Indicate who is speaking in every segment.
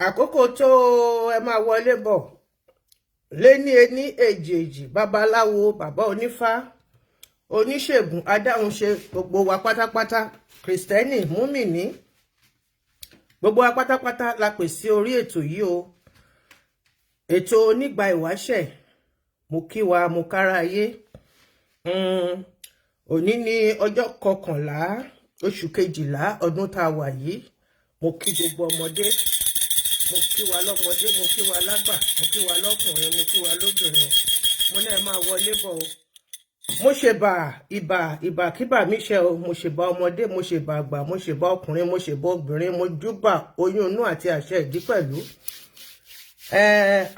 Speaker 1: Àkókò tó, ẹ máa wọlé bọ̀. Léní, ení, èjì, èjì, babaláwo, bàbá onífá, oníṣègùn, adáhunṣe, gbogbo wa pátápátá, Kristẹni, múmìnì, gbogbo wa pátápátá la pè sí orí ètò yìí o, ètò onígbà ìwáṣẹ̀. Mo kí wa, mo kára ayé. Òní ní ọjọ́ 11 oṣù 12 ọdún tá a wà yìí. Mo kí gbogbo ọmọdé, mo kí wa lọ́mọdé, mo kí wa lágbà, mo kí wa lọ́kùnrin, mo kí wa lóbìnrin. Mo náà máa wọlé bọ̀ o. Mo ṣe bà ìbà ìbàkíbà mi ṣe o. Mo ṣe bá ọmọdé, mo ṣe bá àgbà, mo ṣe bá ọkùnrin, mo ṣe bá obìnrin, mo júbà oyún inú àti àṣẹ ìdí pẹ̀lú.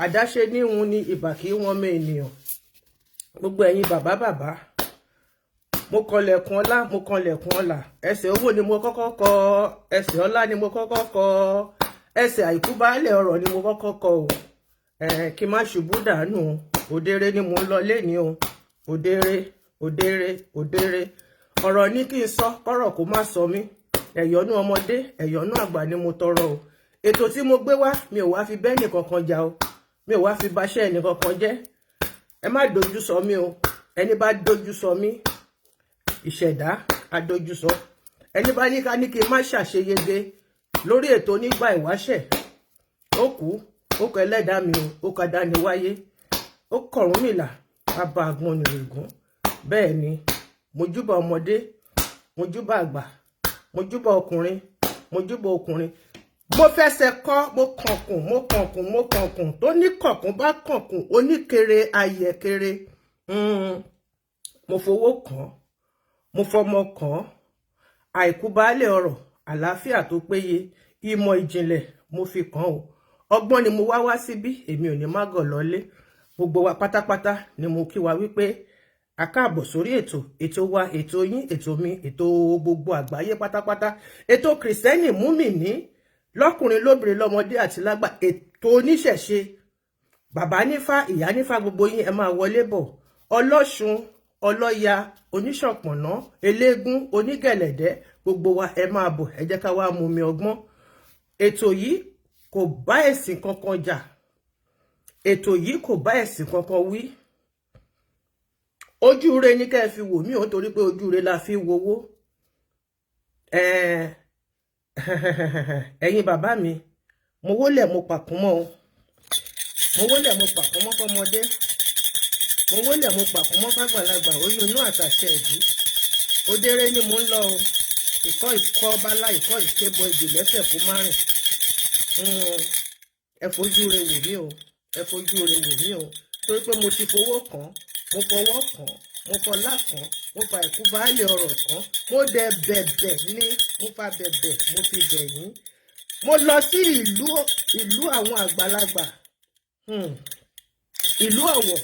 Speaker 1: Àdáṣe níhun ni ìbà kí wọ́n mọ ènìyàn. Gbogbo ẹ̀yin bàbá bàbá, mo kọlẹ̀kùn ọlá, mo kọlẹ̀kùn ọlà. Ẹsẹ̀ owó ni mo kọ́kọ́ kọ, ẹsẹ̀ ọlá ni mo kọ́kọ́ kọ, ẹsẹ̀ àìkú baálẹ̀ ọrọ̀ ni mo kọ́kọ́ kọ o. Kí n má ṣubú dànù. Òdèrè ni mo ń lọ léni o. Òdèrè, òdèrè, òdèrè, ọ̀rọ̀ ní kí n sọ, kọ́rọ̀ kó má sọ mí. Ẹ̀yọ́nú ọmọdé, ẹ̀yọ́nú àgbà ni mo tọrọ o. Ètò tí mo gbé wá, mi ò wá fi bẹ́ẹ̀ nìkankan jà o, mi ò wá fi baṣẹ́ ẹnìkankan jẹ́. Ẹ má dojú sọ mí o. Ẹni bá dojú sọ mí, ìṣẹ̀dá adójú sọ. Ẹni bá ní ká ní kí n má ṣàṣeyege lórí ètò onígbà ìwáṣẹ̀, ó kú, ó kọ ẹlẹ́dàá mi o, ó kọ dání wáyé, ó kọ̀rúnmìlà, bàbá àgbọn nìrègùn. Bẹ́ẹ̀ ni, mo júbà ọmọdé, mo júbà àgbà, mo júbà ọkùnrin, mo júbà ọkùnrin. Mo fẹsẹ̀ kọ́, mo kànkùn, mo kànkùn, mo kànkùn tó ní kànkùn bá kànkùn oníkere ayẹ̀kere. Mo fowó kàn, mo fọmọ kàn, àìkú baálé ọrọ̀, àlàáfíà tó péye, ìmọ̀ ìjìnlẹ̀ mo fi kàn o. Ọgbọ́n ni mo wá wá síbí, èmi ò ní má gọ̀ lọ́lé. Gbogbo wa pátápátá ni mo kí wa wípé a káàbọ̀ sórí ètò, ètò wa, ètò yín, ètò mi, ètò gbogbo àgbáyé pátápátá, ètò Kìrìsìtẹ́nì múmìnì, lọ́kùnrin, lóbìnrin, lọ́mọdé àti lágbà, ètò oníṣẹ̀ṣe, bàbá nífá, ìyá nífá, gbogbo yín, ẹ máa wọlé bọ̀. Ọlọ́ṣun, ọlọ́ya, oníṣọ̀pọ̀nná, eléégún, onígẹ̀lẹ̀dẹ́, gbogbo wa, ẹ máa bọ̀. Ẹ jẹ́ ká wá mú mi ọgbọ́n. Ètò yìí kò bá ẹ̀sìn kankan jà, ètò yìí kò bá ẹ̀sìn kankan wí. Ojú re ní kẹ́ ẹ fi wò mí o, torí pé ojú re la fi wowó. Ẹ̀yin bàbá mi, mo wólẹ̀, mo pàkún mọ́ o. Mo wólẹ̀, mo pàkún mọ́ fọmọdé, mo wólẹ̀, mo pàkún mọ́ fàgbàlagbà, oyún inú àtàṣẹ ẹ̀dí. Òdèrè ni mo ń lọ o. Ìkọ́ ìkọ́ bálá, ìkọ́ ìkébọ ìdè lẹ́sẹ̀ kó má rìn. Ẹ fojú re wò mí o, ẹ fojú re wò mí o, torí pé mo ti fowó kàn, mo fọwọ́ kàn, mo fọlá kàn, mo fa ìkú baálé ọ̀rọ̀ kàn, mo dẹ̀ bẹ̀bẹ̀ ní, mo fa bẹ̀bẹ̀, mo fi bẹ̀ yín. Mo lọ sí ìlú, ìlú àwọn àgbàlagbà, ìlú Ọ̀wọ̀,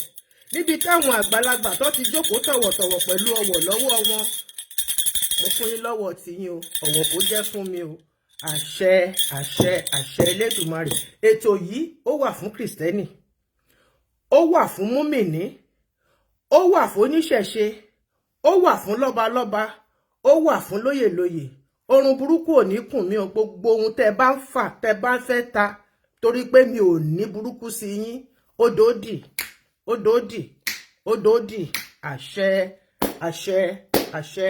Speaker 1: níbi táwọn àgbàlagbà tó ti jókòó tọ̀wọ̀tọ̀wọ̀ pẹ̀lú ọ̀wọ̀ lọ́wọ́ wọn. Mo fún yín lọ́wọ́ tiyín o, ọ̀wọ̀ kò jẹ́ fún mi o. Àṣẹ, àṣẹ, àṣẹ Elédùmarè. Ètò yìí, ó wà fún Kìrìsìtẹ́nì, ó wà fún múmìnì, ó wà fún oníṣẹ̀ṣe, ó wà fún lọ́balọ́ba, ó wà fún lóyèlóyè. Orun burúkú ò ní kùn mí o. Gbogbo ohun tẹ́ bá ń fà, tẹ́ bá ń fẹ́ ta, torí pé mi ò ní burúkú sí yín, odò dì, odò dì, odò dì. Àṣẹ, àṣẹ, àṣẹ,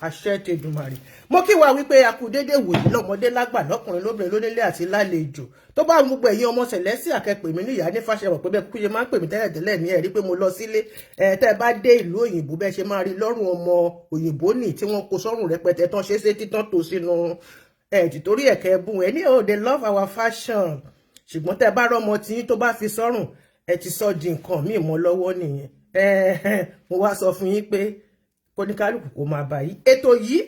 Speaker 1: àṣẹ tẹdùmarè. Mo kí wa wípé a kú déédéé wòyí, lọ́mọdé, lágbà, lọ́kùnrin, lóbìnrin, lónílé àti lálejò. Tó bá gbogbo ẹ̀yin ọmọ sẹ̀lẹ́sì àkẹ́pẹ́ mi ní ìyá ní fàṣẹwọ̀ pé bẹ́ẹ̀ kúkú ṣe máa ń pè mí tẹ́lẹ̀tẹ́lẹ̀ ní ẹ̀rí pé mo lọ sílé. Ẹ̀ tẹ́ ẹ bá dé ìlú òyìnbó, bẹ́ẹ̀ ṣe máa rí lọ́rùn ọmọ òyìnbó nì tí wọ́n kó sọ́rùn rẹpẹtẹ tán, ṣe é ṣe títán tó sínú ẹ̀ tìtorí ẹ̀kẹ́ bùn ẹ̀ ní, "Oh, they love our fashion." Ṣùgbọ́n tẹ́ ẹ bá rọ́mọ tí tó bá fi sọ́rùn, ẹ ti sọ di nǹkan míì mọ́ lọ́wọ́ nìyẹn. Mo wá sọ fún yín pé kóníkálùkù kó máa bá yìí. Ètò yìí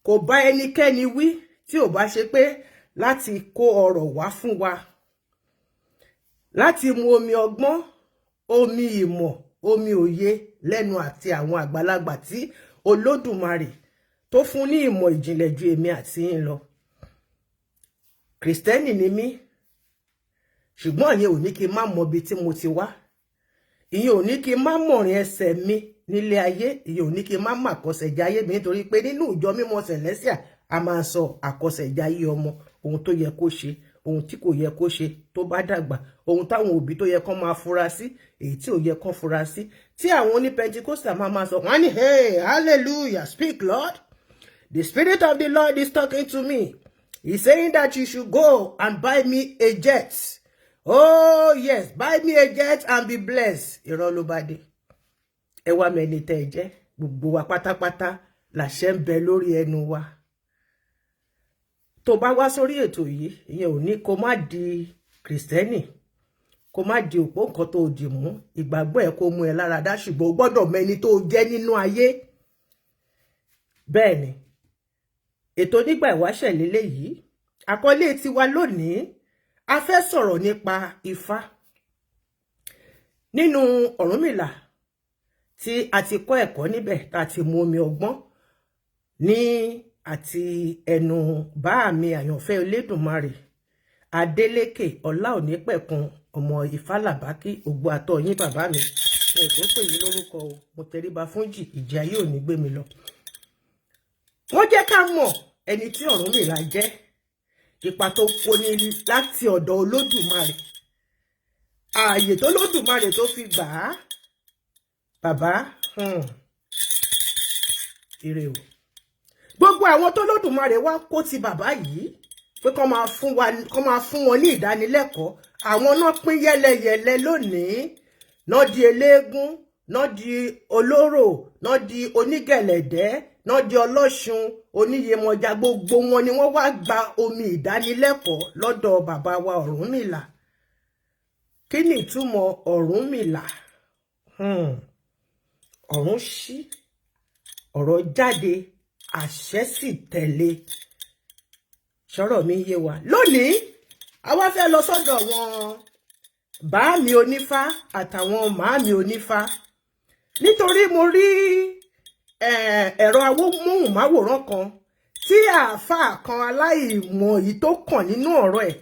Speaker 1: kò bá ẹnikẹ́ni wí tí ò bá ṣe pé láti kó ọrọ̀ wá fún wa, láti mu omi ọgbọ́n, omi ìmọ̀, omi òye lẹ́nu àti àwọn àgbàlagbà tí Olódùmarè tó fún ní ìmọ̀ ìjìnlẹ̀ ju èmi àti yín lọ. Kìrìsìtẹ́nì ni mí, ṣùgbọ́n ìyẹn ò ní kí n má mọ ibi tí mo ti wá, ìyẹn ò ní kí n má mọ̀rìn ẹsẹ̀ mi nílé ayé, ìyẹn ò ní kí n má mọ àkọsẹ̀jayé mi, nítorí pé nínú ìjọ mímọ́ Celestial, a máa sọ àkọsẹ̀jayé ọmọ, ohun tó yẹ kó ṣe. Ohun tí kò yẹ kó ṣe tó bá dàgbà, ohun táwọn òbí tó yẹ kán máa fura sí, èyí tí ò yẹ kán fura sí, tí àwọn oní Pentecostal máa máa sọ, wọ́n á ní, "Hey, hallelujah, speak, Lord. The spirit of the Lord is talking to me. He's saying that you should go and buy me a jet. Oh yes, buy me a jet and be blessed." Irọ́ ló bá dé. Ẹ wá mẹni tẹ́ ẹ jẹ́. Gbogbo wa pátápátá làṣẹ ń bẹ lórí ẹnu wa. Tó bá wá sórí ètò yìí, ìyẹn ò ní kó má di Kìrìsìtẹ́nì, kó má di òpó nǹkan tó dì mú ìgbàgbọ́ ẹ̀, kó mú ẹ lára dá, ṣùgbọ́n o gbọ́dọ̀ mẹni tó jẹ́ nínú ayé. Bẹ́ẹ̀ ni ètò Nígbà Ìwáṣẹ̀ lélẹ́yìí. Àkọlé tiwa lónìí, a fẹ́ sọ̀rọ̀ nípa Ifá nínú Ọ̀rúnmìlà tí a ti kọ́ ẹ̀kọ́ níbẹ̀, tá a ti mú omi ọgbọ́n ní àti ẹnu bá mi àyànfẹ́ Elédùmarè Adélékè Ọlá Ònípẹ̀kun, ọmọ Ìfálàbákí ògbó àtọ yín. Bàbá mi, mi ò tó pè yín lórúkọ o. Mo tẹríba fún jì, ìjì ayé ò ní gbé mi lọ. Wọ́n jẹ́ ká mọ̀ ẹni tí Ọ̀rúnmìlà jẹ́, ipa tó kó ní láti ọ̀dọ̀ Olódùmarè, ààyè tó Lódùmarè tó fi gbà á. Bàbá, ire o. Gbogbo àwọn tó Lódùmarè wá kó ti bàbá yìí pé kọ́ máa fún wọn ní ìdánilẹ́kọ̀ọ́, àwọn náà pín yẹ́lẹyẹ̀lẹ lónìí, náà di eléégún, náà di olóró, náà di onígẹ̀lẹ̀dẹ́, náà di ọlọ́ṣun, oníyemọja. Gbogbo wọn ni wọ́n wá gba omi ìdánilẹ́kọ̀ọ́ lọ́dọ̀ bàbá wa Ọ̀rúnmìlà. Kí ni ìtumọ̀ Ọ̀rúnmìlà? Ọ̀run ṣí, ọ̀rọ̀ jáde, àṣẹ sì tẹ̀lé. Sọ̀rọ̀ mi yé wa? Lónìí, a wá fẹ́ lọ sọ́dọ̀ wọn bàámi onífá àtàwọn màámi onífá, nítorí mo rí ẹ̀rọ amóhùnmáwòrán kan tí àáfàá kan aláìmọ̀ yìí tó kàn nínú ọ̀rọ̀ ẹ̀,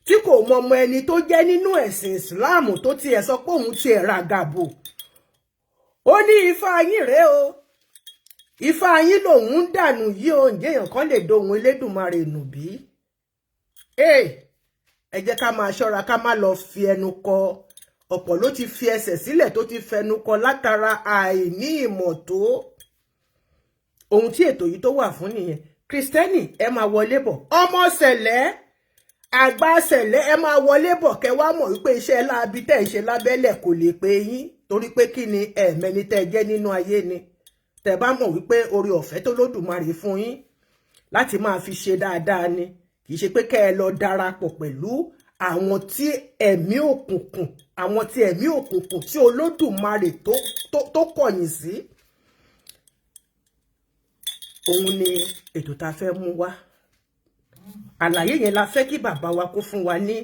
Speaker 1: tí kò mọ ọmọ ẹni tó jẹ́ nínú ẹ̀sìn Ìsìláàmù, tó tiẹ̀ sọ pé òun tiẹ̀ ra gàbò. Ó ní ifá yín rèé o, ifá yín lòun ń dànù yìí o. Ǹjẹ́ èèyàn kan lè dohun Elédùmarè nù bí? Ẹ jẹ́ ká máa ṣọ́ra, ká má lọ fi ẹnu kọ. Ọ̀pọ̀ ló ti fi ẹsẹ̀ sílẹ̀, tó ti fẹnu kọ látara àìní ìmọ̀ tó. Ohun tí ètò yìí tó wà fún nìyẹn. Kristẹni, ẹ máa wọlé bọ̀. Ọmọ sẹ̀lẹ̀, àgbà sẹ̀lẹ̀, ẹ máa wọlé bọ̀, kẹ́ wá mọ̀ wípé iṣẹ́ láabi tẹ́ ẹ ṣe lábẹ́lẹ̀ kò lè pé yín, torí pé kí ni ẹ̀ẹ̀mẹ́ni tẹ́ ẹ jẹ́ nínú ayé ni. Tẹ́ bá mọ̀ wípé oore ọ̀fẹ́ tó Lódùmarè fún yín láti máa fi ṣe dáadáa ni, kì í ṣe pé kẹ́ ẹ lọ darapọ̀ pẹ̀lú àwọn tí ẹ̀mí òkùnkùn, àwọn tí ẹ̀mí òkùnkùn tí Olódùmarè tó kọ̀yìn sí. Òun ni ètò tá a fẹ́ mú wá. Àlàyé yẹn la fẹ́ kí bàbá wa kó fún wa ní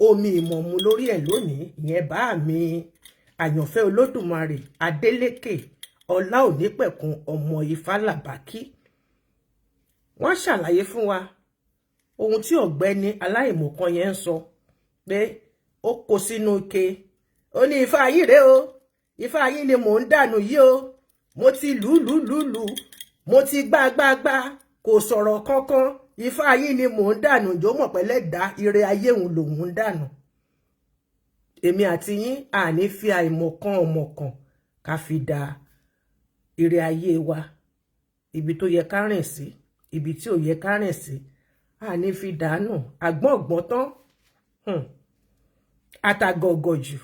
Speaker 1: omi ìmọ̀mù lórí ẹ̀ lónìí. Ìyẹn bá mi àyànfẹ́ Olódùmarè Adélékè Ọlá Ònípẹ̀kun, ọmọ Ifálàbákí, wọ́n ṣàlàyé fún wa ohun tí ọ̀gbẹ́ni aláìmọ̀kan yẹn ń sọ pé ó kó sínú ike. Ó ní ifá yín rèé o, ifá yín ni mò ń dànù yìí o. Mo ti lù lù lù lù, mo ti gbá gbá gbá, kò sọ̀rọ̀ kankan. Ifá yín ni mò ń dànù. Jọ mọ̀ pẹ́lẹ́ dá ire ayé òun lòun ń dànù. Èmi àti yín, àní fi àìmọ̀kan ọ̀mọ̀kan ká fi da ire ayé wa, ibi tó yẹ ká rìn sí, ibi tí ò yẹ ká rìn sí, àní fi dànù. Àgbọ̀n ọ̀gbọ́n tán, àtàgọ̀gọ̀ jù,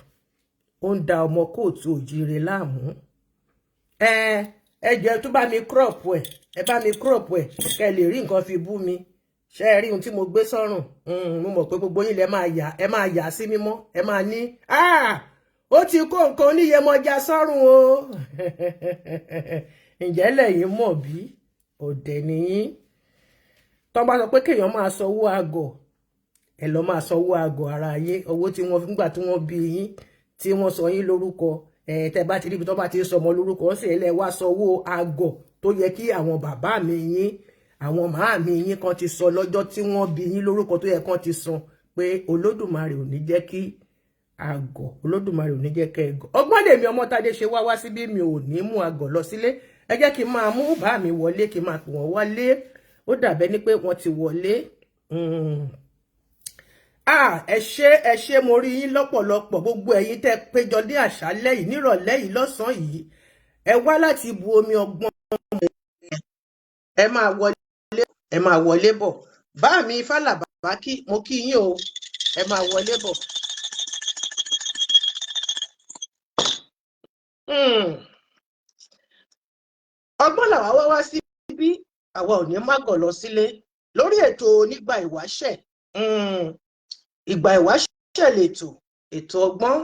Speaker 1: ó ń da ọmọ kóòtù òjìrè láàmú. Ẹ ẹ jẹ́ tó bá mi crop ẹ, ẹ bá mi crop ẹ, kẹ́ lè rí nǹkan fi bú mi. Ṣé ẹ rí ohun tí mo gbé sọ́rùn? Mo mọ̀ pé gbogbo yín lẹ máa yà, ẹ máa yà sí mímọ́, ẹ máa ní ó ti kó nǹkan oníyẹmọjà sọ́rùn o. Ǹjẹ́ lẹ́yìn mọ̀ bí ọ̀dẹ̀ nìyí tó bá sọ pé kéèyàn máa sanwó àgọ̀, ẹ lọ máa sanwó àgọ̀ ara yín, owó tí wọ́n nígbà tí wọ́n bí yín, tí wọ́n sọ yín lórúkọ. Ẹ tẹ́ bá ti ríbi tó bá ti sọmọ lórúkọ ó sì ẹ lẹ wá sanwó àgọ̀ tó yẹ kí àwọn bàbá mi yín, àwọn màá mi yín kan ti sọ lọ́jọ́ tí wọ́n bí yín lórúkọ, tó yẹ kán ti san, pé Olódùmarè ò ní jẹ́ kí àgọ̀, Olódùmarè ò ní jẹ́ kẹ́ ẹ gọ̀. Ọgbọ́n lèmi Ọmọ́tádé ṣe wá wá síbí, mi ò ní mú àgọ̀ lọ sílé. Ẹ jẹ́ kí n máa mú bá mi wọlé, kí n máa pè wọ́n wọlé. Ó dàbẹ́ ní pé wọ́n ti wọlé. Ah, ẹ ṣé, ẹ ṣé, mo rí yín lọ́pọ̀lọpọ̀. Gbogbo ẹ̀yin tẹ́ péjọ ní àṣálẹ́ yìí, nírọ̀lẹ́ yìí, lọ́sàn-án yìí, ẹ wá láti bu omi ọgbọ́n. Ẹ máa wọlé, ẹ máa wọlé bọ̀. Bá mi Fálàbá kí mo kí yín o, ẹ máa wọlé bọ̀. Ọgbọ́n làwa wá wá síbí, àwa ò ní mágọ̀ lọ sílé lórí ètò Nígbà Ìwáṣẹ̀. Ìgbà Ìwáṣẹ̀ lètò, ètò ọgbọ́n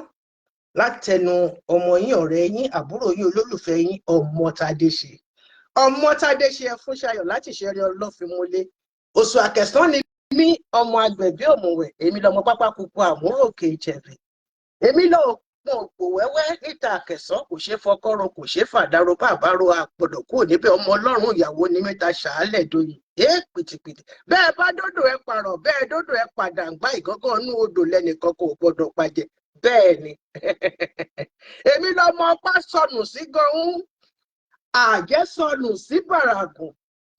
Speaker 1: látẹnu ọmọ yín, ọ̀rẹ́ yín, àbúrò yín, olólùfẹ́ yín, Ọmọ́tádéṣe. Ọmọ́tádéṣe Ẹfúnṣayọ̀ láti ṣeré Ọlọ́fínmúlé. Oṣù Àkẹsán ni mí, ọmọ agbẹ̀bí òmùwẹ̀, èmi lọmọ pápá kúkú àmúròkè Ìjẹ̀bẹ̀. Èmi lọ òpin òpò wẹ́wẹ́ níta Àkẹsán, kò ṣeé fọkọ́rọ, kò ṣeé fàdárò, bàbárò àpọ̀dọ̀ kúrò níbẹ̀. Ọmọ Ọlọ́run ìyàwó ní mẹ́ta ṣàálẹ̀ doyè é pìtìpìtì. Bẹ́ẹ̀ bá dódò ẹ parọ̀, bẹ́ẹ̀ dódò ẹ padà ń gbá ìgọ́gọ́ inú odò lẹ́nìkan kò gbọ́dọ̀ pàjẹ́. Bẹ́ẹ̀ ni èmi lọmọ ọpá sọnù sí gan-an, àjẹ́ sọnù sí bàràgùn,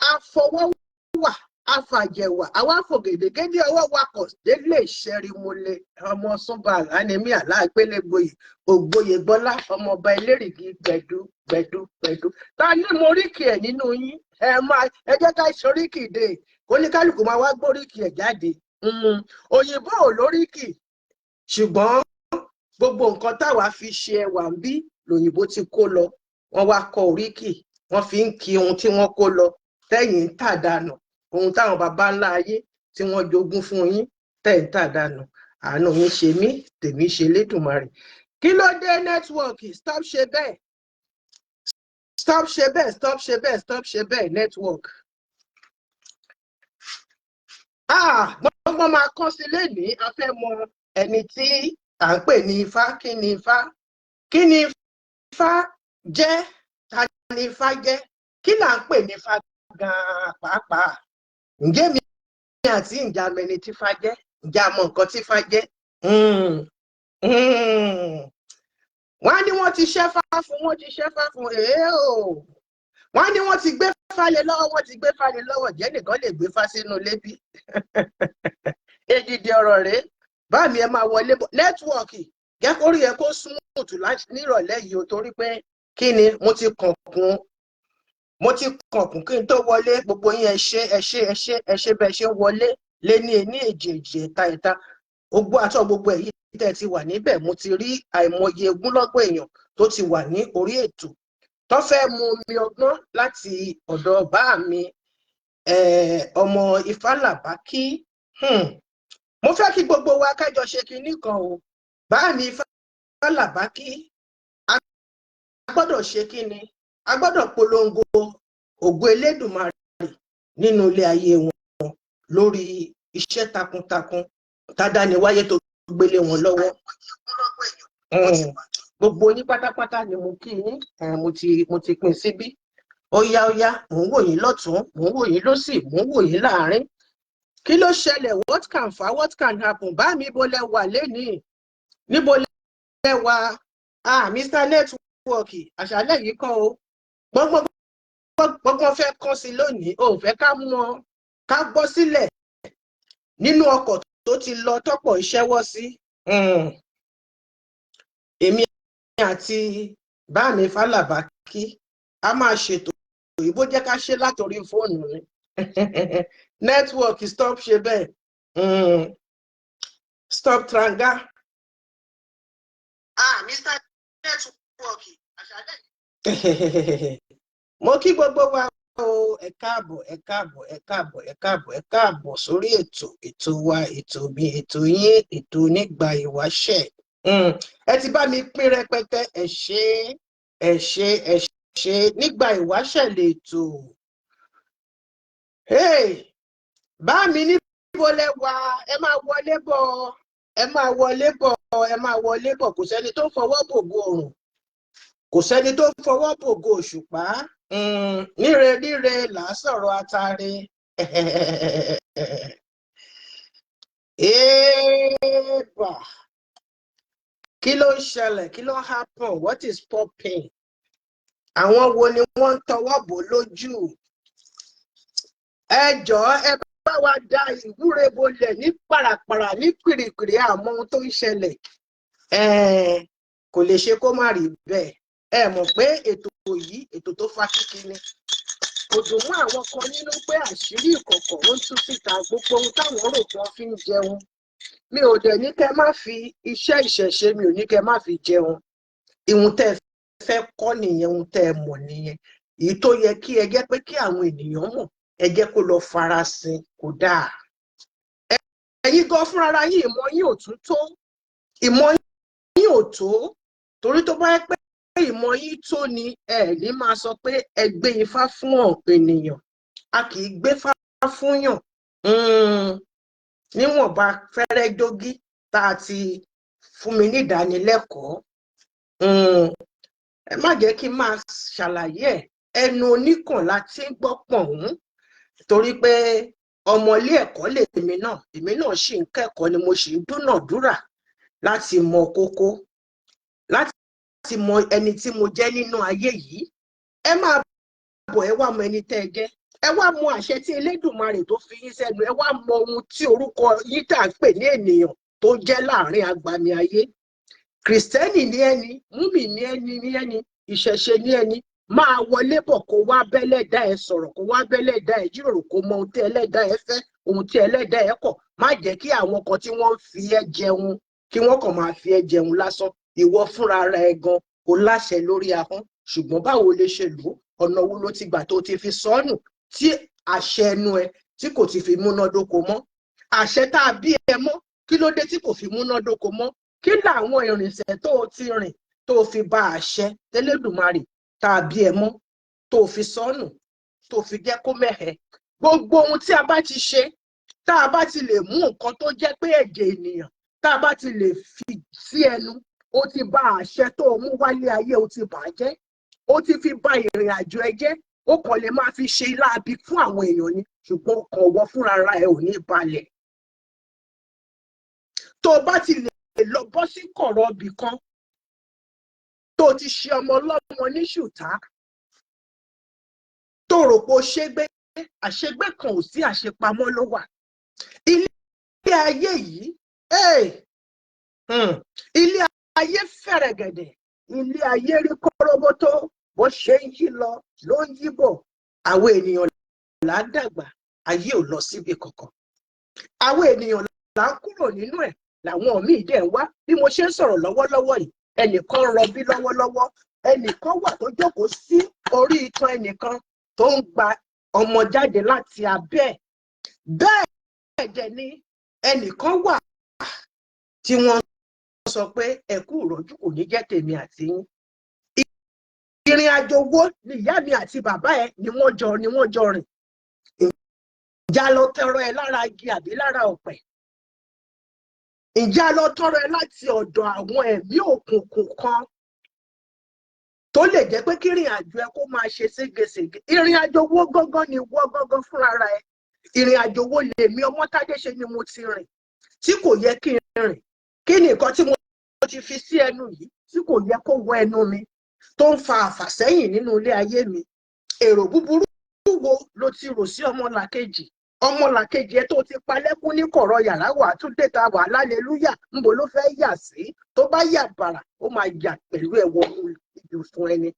Speaker 1: àfọwọ́wà afàjẹwà, àwa fògèdègédé ọwọ́ wakọ̀ délé ìṣẹ́rimọ́lẹ̀. Ọmọ súnba àlánimí àlágbélégbòye ògbóye gbọ́lá, ọmọọba elérìgì gbẹ̀dú gbẹ̀dú gbẹ̀dú. Ta ni mo ríkì ẹ̀ nínú yín? Ẹ máa ẹ jẹ́ ká ṣoríkì dé, kóníkálukú máa wá gbóríkì ẹ̀ jáde. Òyìnbó ò lóríkì, ṣùgbọ́n gbogbo nǹkan táwa fi ṣe ẹwà ń bí lòyìnbó ti kó lọ. Wọ́n wá kọ oríkì, wọ́n fi ń kí ohun tí wọ́n kó lọ tẹ́yìn ń tà dànù, ohun táwọn baba ńlá ayé tí wọ́n jogún fún yín tẹ́ ń tà dànù. Àánú yín ṣe mí, tèmi ṣe lédùmarè. Kí ló dé? Network, stop ṣe bẹ́ẹ̀, stop ṣe bẹ́ẹ̀, stop ṣe bẹ́ẹ̀, stop ṣe bẹ́ẹ̀, network. Ah, gbọ́ngbọ́n máa kán sí lénìí. A fẹ́ mọ ẹni tí à ń pè ní Ifá. Kí ni Ifá? Kí ni Ifá jẹ́? Ta ni Ifá jẹ́? Kí là ń pè ní Ifá gan-an pàápàá? Ǹjẹ́ mi àti ìjà mẹni tí Ifá jẹ́? Ǹjẹ́ a mọ nǹkan tí Ifá jẹ́? Wọ́n á ní wọ́n ti ṣẹ́fá fún, wọ́n ti ṣẹ́fá fún èé o. Wọ́n á ní wọ́n ti gbé fálẹ̀ lọ́wọ́, wọ́n ti gbé fálẹ̀ lọ́wọ́. Jẹ́ nìkan lè gbé fá sínú ilé bí? Èdìdì ọ̀rọ̀ rèé. Bá mi, ẹ máa wọlé bọ̀. Network, jẹ́ kó rí ẹ kó smooth nírọ̀lẹ́ yìí o, torí pé kí ni, mo ti kànkún, mo ti kànkún kí n tó wọlé. Gbogbo yín, ẹ ṣé, ẹ ṣé, ẹ ṣé, ẹ ṣé bẹ́ẹ̀ ṣe ń wọlé lé ní ení èjì èjì ẹ̀ta ẹ̀ta ogbó àtọ̀. Gbogbo èyí tẹ́ ti wà níbẹ̀, mo ti rí àìmọye ogúnlọ́gbọ̀n èèyàn tó ti wà ní orí ètò tó fẹ́ mu omi ọgbọ́n láti ọ̀dọ̀ bá mi, ọmọ Ifálàbákí. Mo fẹ́ kí gbogbo wa kájọ ṣe kinní kan o. Bá mi Ifálàbákí, a gbọ́dọ̀ ṣe kíni? A gbọ́dọ̀ polongo ògo Elédùmarè nínú ilé ayé wọn lórí iṣẹ́ takuntakun tádániwáyé tó gbélé wọn lọ́wọ́. Gbogbo yín pátápátá ni mo kí yín. Mo ti pín síbí. Ó yá, ó yá, mò ń wò yín lọ́tún, mò ń wò yín lósì, mò ń wò yín láàrin. Kí ló ṣẹlẹ̀? What can fa, what can happen? Bá mi, ibo lẹ wà lénìí? Níbo lẹ wà? Ah, Mr Network, àṣálẹ́ yìí kọ́ o. Gbọ́ngbọ́n gbọ́ngbọ́n fẹ́ kán sí lónìí o. Ò fẹ́ ká mọ ká gbọ́ sílẹ̀ nínú ọkọ̀ tó ti lọ tọ́pọ̀ ìṣẹ́wọ́ sí. Èmi àti bá mi Fálàbákí a máa ṣètò òyìnbó, jẹ́ ká ṣe látòrí fóònù ni. Network, stop ṣe bẹ́ẹ̀. Stop tranga. Ah, Mr Network, àṣálẹ́. Mo kí gbogbo wa o. Ẹ káàbọ̀, ẹ káàbọ̀, ẹ káàbọ̀, ẹ káàbọ̀, ẹ káàbọ̀ sórí ètò, ètò wa, ètò mi, ètò yín, ètò Nígbà Ìwáṣẹ̀. Ẹ ti bá mi pín rẹpẹtẹ. Ẹ ṣé, ẹ ṣé, ẹ ṣé. Nígbà Ìwáṣẹ̀ lètò. Hey, bá mi, níbo lẹ wà? Ẹ máa wọlé bọ̀, ẹ máa wọlé bọ̀, ẹ máa wọlé bọ̀. Kò sẹ́ni tó fọwọ́ bògo òrùn, kò sẹ́ni tó fọwọ́ bògo òṣùpá. Níre níre là á sọ̀rọ̀ atare. Ébà, kí ló ń ṣẹlẹ̀? Kí ló ń happen? What is popping? Àwọn wo ni wọ́n ń tọwọ́ bò lójú? Ẹ jọ̀ọ́, ẹ bá Bá wa da ìwúre bolẹ̀ ní pàràpàrà ní pìrìpìrì, àmọ́ ohun tó ń ṣẹlẹ̀, kò lè ṣe kó má rí bẹ́ẹ̀. Ẹ mọ̀ pé ètò yìí, ètò tó fa kíkí ni. Kò dùn mọ́ àwọn kan nínú pé àṣírí ìkọ̀kọ̀ ó ń tú síta, gbogbo ohun táwọn rò pé wọ́n fi ń jẹun. Mi ò dẹ̀ ní kẹ́ má fi iṣẹ́ ìṣẹ̀ṣe, mi ò ní kẹ́ má fi jẹun. Ìhun tẹ́ ẹ fẹ́ kọ́ nìyẹn, ohun tẹ́ ẹ mọ̀ nìyẹn. Èyí tó yẹ kí ẹ jẹ́ pé kí àwọn ènìyàn mọ̀, ẹ jẹ́ kó lọ farasin, kò dáa. Ẹ̀yin gan fúnra yín, ìmọ̀ yín ò tún tó, ìmọ̀ yín ò tó, torí tó bá yẹ pé ìmọ̀ yín tó ni, ẹ ní máa sọ pé ẹ gbé ifá fún ènìyàn. A kì í gbé fá fún yàn. Níwọ̀nba fẹ́rẹ́ jógí tá a ti fún mi ní ìdánilẹ́kọ̀ọ́, ẹ má jẹ́ kí n máa ṣàlàyé ẹ̀. Ẹnu oníkàn la ti ń gbọ́ pọ̀n, torí pé ọmọ ilé ẹ̀kọ́ lèmi náà. Èmi náà sì ń kẹ́kọ̀ọ́ ni, mo sì ń dúnàdúrà láti mọ kókó, láti mọ ẹni tí mo jẹ́ nínú ayé yìí. Ẹ máa bọ̀, ẹ wá mọ ẹni tẹ́ ẹ jẹ́, ẹ wá mọ àṣẹ tí Elédùmarè tó fi yín sẹ́nu, ẹ wá mọ ohun tí orúkọ yín tà ń pè ní ènìyàn tó jẹ́ láàrin agbami ayé. Kìrìsìtẹ́nì ní ẹni, múmi ní ẹni, ní ẹni ìṣẹ̀ṣe ní ẹni, máa wọlé bọ̀, kó wá bẹ́lẹ́dá ẹ sọ̀rọ̀, kó wá bẹ́lẹ́dá ẹ jíròrò, kó mọ ohun tí ẹlẹ́dá ẹ fẹ́, ohun tí ẹlẹ́dá ẹ kọ̀. Má jẹ́ kí àwọn kan tí wọ́n ń fi ẹ́ jẹun, kí wọ́n kàn máa fi ẹ́ jẹun lásán. Ìwọ fúnra ara ẹ gan kò láṣẹ lórí ahọ́n, ṣùgbọ́n báwo lè ṣe lò ó? Ọ̀nà wo ló ti gbà tó ti fi sọnù, tí àṣẹ ẹnu ẹ tí kò ti fi múnádóko mọ́? Àṣẹ tá a bí ẹ mọ́, kí ló dé tí kò fi múnádóko mọ́? Kí làwọn ìrìnsẹ̀ tó o ti rìn tó o fi ba àṣẹ tẹlẹ́dùmarè tá a bí ẹ mọ́, tó o fi sọnù, tó o fi jẹ́ kó mẹ́hẹ? Gbogbo ohun tí a bá ti ṣe, tá a bá ti lè mú nǹkan tó jẹ́ pé ẹ̀jẹ̀ ènìyàn, tá a bá ti lè fi sí ẹnu, ó ti bà àṣẹ tó o mú wálé ayé, ó ti bà á jẹ́, ó ti fi bà ìrìn àjò ẹ jẹ́. Ó kàn lè máa fi ṣe láabi fún àwọn èèyàn ni, ṣùgbọ́n ọkàn wọ fúnra ẹ ò ní balẹ̀. Tó o bá ti lè lọ bọ́ sí kọ̀rọ̀ ibì kan, tó o ti ṣe ọmọ ọlọ́mọ ní ṣùtá, tó rò pé o ṣégbé, àṣegbé kan ò sí, àṣepamọ́ ló wà. Ilé ayé yìí, ilé ayé fẹ̀rẹ̀gẹ̀dẹ̀, ilé ayé rí kọ́rọ́bótó. Bó ṣe ń yí lọ ló ń yí bọ̀. Àwọn ènìyàn là ń dàgbà, ayé ò lọ síbi kankan. Àwọn ènìyàn là ń kúrò nínú ẹ̀, làwọn míì dẹ̀ ń wá. Bí mo ṣe ń sọ̀rọ̀ lọ́wọ́lọ́wọ́ yìí, ẹnìkan rọbí lọ́wọ́lọ́wọ́, ẹnìkan wà tó jókòó sí orí itan ẹnìkan tó ń gba ọmọ jáde láti abẹ́ ẹ̀. Bẹ́ẹ̀ dẹ̀ ni ẹnìkan wà tí wọ́n sọ pé ẹ̀kú ìrọ́jú kò ní jẹ́ tèmi àti yín. Ìrìn àjò wo ni ìyá mi àti bàbá ẹ ni wọ́n jọ rìn? Ìjà lọ tọrọ ẹ lára igi àbí lára ọ̀pẹ? Ìjà lọ tọrọ ẹ láti ọ̀dọ̀ àwọn ẹ̀mí òkùnkùn kan tó lè jẹ́ pé kí ìrìn àjò ẹ kó máa ṣe ségesège? Ìrìn àjò wo gángan ni wọ́ gángan fúnra ẹ? Ìrìn àjò wo lèmi Ọmọ́tádé ṣe ni mo ti rìn tí kò yẹ kí n rìn? Kí ni nǹkan tí mo ti fi sí ẹnu yìí tí kò yẹ kó wọ ẹnu mi, tó ń fa àfàsẹ́yìn nínú ilé ayé mi? Èrò búburú wo ló ti rò sí ọmọlàkejì? Ọmọlàkejì ẹ tó ti palẹ́kún ní kọ̀rọ̀ yàrá, wà tún déta wà lálẹ́lúyà, ńbo ló fẹ́ yà sí? Tó bá yà bàrà, ó máa yà pẹ̀lú ẹ̀wọ̀ ibùsùn ẹni.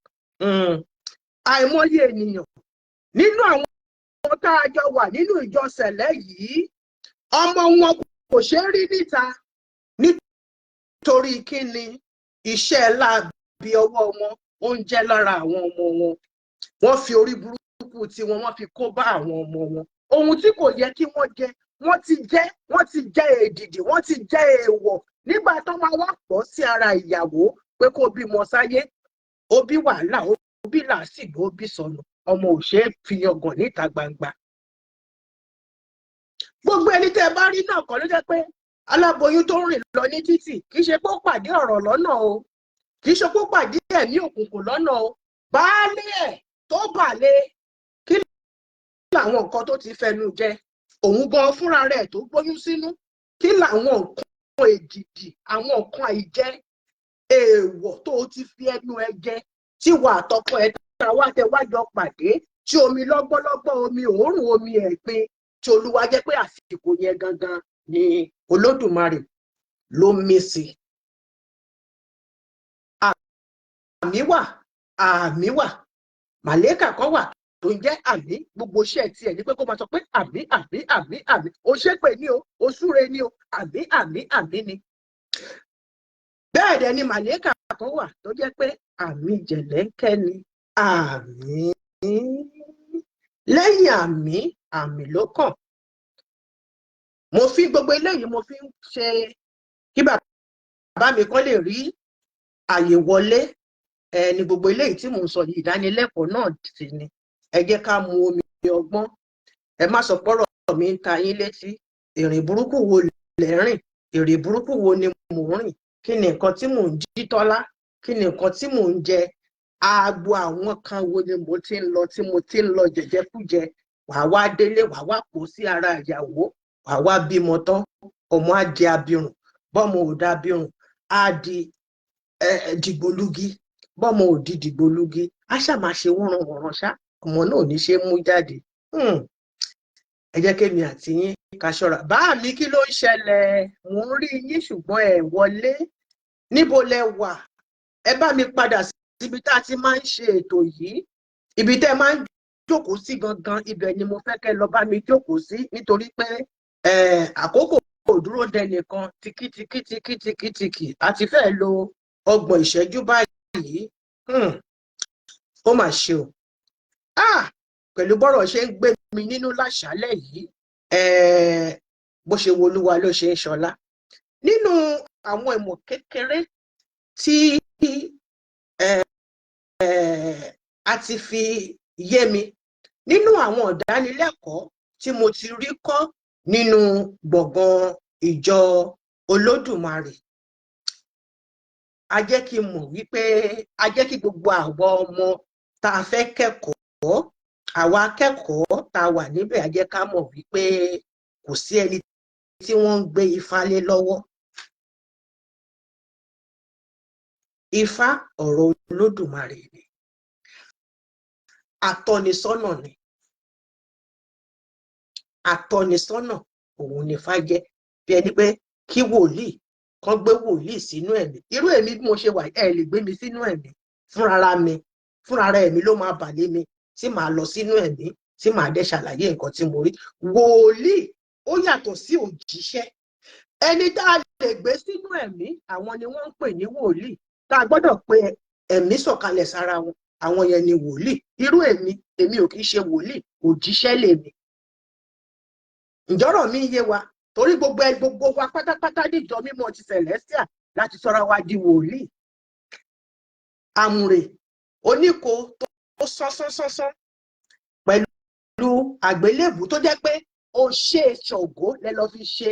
Speaker 1: Àìmọye ènìyàn nínú àwọn tá a jọ wà nínú ìjọ sẹ̀lẹ̀ yìí, ọmọ wọn kò ṣeé rí níta. Nítorí kí ni? Iṣẹ́ láabi ọwọ́ wọn ó ń jẹ́ lára àwọn ọmọ wọn. Wọ́n fi orí burúkú tiwọn, wọ́n fi kó bá àwọn ọmọ wọn. Ohun tí kò yẹ kí wọ́n jẹ, wọ́n ti jẹ, wọ́n ti jẹ èdìdì, wọ́n ti jẹ èèwọ̀. Nígbà tó máa wá pọ̀ sí ara ìyàwó pé kó bímọ sáyé, ó bí wàhálà, ó bí làásìgbò, ó bí sọnù. Ọmọ ò ṣeé fi yangàn níta gbangba. Gbogbo ẹni tẹ́ ẹ bá rí náà kọ́ ló jẹ́ pé aláboyún tó ń rìn lọ ní títì. Kì í ṣe pé ó pàdé ọ̀rọ̀ lọ́nà o, kì í ṣe pé ó pàdé ẹ̀mí òkùnkùn lọ́nà o. Baálé ẹ̀ tó bàlẹ̀, kí làwọn nǹkan tó ti fẹnu jẹ? Òun gan fúnra rẹ̀ tó gbóyún sínú, kí làwọn nǹkan èdìdì, àwọn nǹkan àìjẹ èèwọ̀ tó ti fi ẹnu ẹ jẹ, tí wà àtọkọ ẹ ta wá tẹ wá jọ pàdé, tí omi lọ́gbọ́lọ́gbọ́, omi òórùn, omi ẹ̀gbin? Tí Olúwa jẹ́ pé àsìkò yẹn gangan ni Olódùmarè ló mí sí. Àmín wà, àmín wà. Màlẹ́kà kan wà tó ń jẹ́ àmín. Gbogbo iṣẹ́ tiẹ̀ ní pé kó máa sọ pé àmín, àmín, àmín, àmín. O ṣépè ní o, o súre ní o, àmín, àmín, àmín ni. Bẹ́ẹ̀ dẹ̀ ni màlẹ́kà kan wà tó jẹ́ pé àmín jẹ̀lẹ́ńkẹ́ ni, àmín. Lẹ́yìn àmín, àmín ló kàn. Mo fi gbogbo eléyìí, mo fi ń ṣe kí bàbá mi kan lè rí àyè wọlé. Ẹ ní gbogbo eléyìí tí mò ń sọ yìí, ìdánilẹ́kọ̀ọ́ náà sì ni. Ẹ jẹ́ ká mu omi ọgbọ́n. Ẹ má sọ pọ́rọ̀ mi ń ta yín létí. Ìrìn burúkú wo lẹ̀ ń rìn? Ìrìn burúkú wo ni mò ń rìn? Kí ni nǹkan tí mò ń jí tọ́lá? Kí ni nǹkan tí mò ń jẹ? Agbo àwọn kan wo ni mo ti ń lọ tí mo ti ń lọ jẹjẹkújẹ? Wàá wá délé, wàá wá kó sí ara ìyàwó, wàá wá bímọ tán, ọmọ á di abirùn. Bọ́mọ ò dá abirùn, á di dìgbòlugi. Bọ́mọ ò di dìgbòlugi, á ṣáà máa ṣe wọ́nranwọ̀nran ṣá. Ọmọ náà ò ní ṣe é mú jáde. Ẹ jẹ́ kémi àti yín ká ṣọ́ra. Bá mi, kí ló ń ṣẹlẹ̀? Mò ń rí yín ṣùgbọ́n ẹ wọlé. Níbo lẹ wà? Ẹ bá mi padà síbi tá a ti máa ń ṣe ètò yìí. Ibi tẹ́ ẹ máa ń jókòó sí gangan, ibẹ̀ ni mo fẹ́ kẹ́ lọ bá mi jókòó sí, nítorí pé àkókò kò dúró dẹnìkan. Tìkìtìkì tìkìtìkì tìkì, a ti fẹ́ lo 30 ìṣẹ́jú báyìí. Ó mà ṣe o. Ah, pẹ̀lú bọ́rọ̀ ṣe ń gbé mi nínú láṣálẹ̀ yìí, bó ṣe wo Olúwa ló ṣe ń ṣọlá. Nínú àwọn ìmọ̀ kékeré tí a ti fi yé mi nínú àwọn ìdánilẹ́kọ̀ọ́ tí mo ti rí kọ́ nínú gbọ̀ngàn ìjọ Olódùmarè, a jẹ́ kí n mọ̀ wípé a jẹ́ kí gbogbo àwọn ọmọ tá a fẹ́ kẹ́kọ̀ọ́, àwa akẹ́kọ̀ọ́ tá a wà níbẹ̀, a jẹ́ ká mọ̀ wípé kò sí ẹni tí wọ́n ń gbé Ifá lé lọ́wọ́. Ifá, ọ̀rọ̀ Olódùmarè ni, atọ́nisọ́nà ni. Atọ́nisọ́nà òun ni Ifá jẹ́. Bí ẹni pé kí wòlíì kan gbé wòlíì sínú ẹ̀mí, irú èmi bí mo ṣe wà, ẹ lè gbé mi sínú ẹ̀mí fúnrara mi. Fúnrara ẹ̀mí ló máa bà lé mi tí màá lọ sínú ẹ̀mí, tí màá dẹ̀ ṣàlàyé nǹkan tí mo rí. Wòlíì ó yàtọ̀ sí òjíṣẹ́. Ẹni tá a lè gbé sínú ẹ̀mí, àwọn ni wọ́n ń pè ní wòlíì. Tá a gbọ́dọ̀ pé ẹ̀mí sọ̀kalẹ̀ sára wọn, àwọn yẹn ni wòlíì. Irú èmi, èmi ò kì í ṣe wòlíì, òjíṣẹ́ lèmi. Ǹjọ́rọ̀ mi yé wa? Torí gbogbo ẹ, gbogbo wa pátápátá níjọ mímọ́ ti Celestial láti sọra wa di wòlíì. Àmùrè oníko tó sán sán sán sán pẹ̀lú àgbélébù, tó jẹ́ pé ó ṣe Ṣàngó lẹ lọ fi ṣe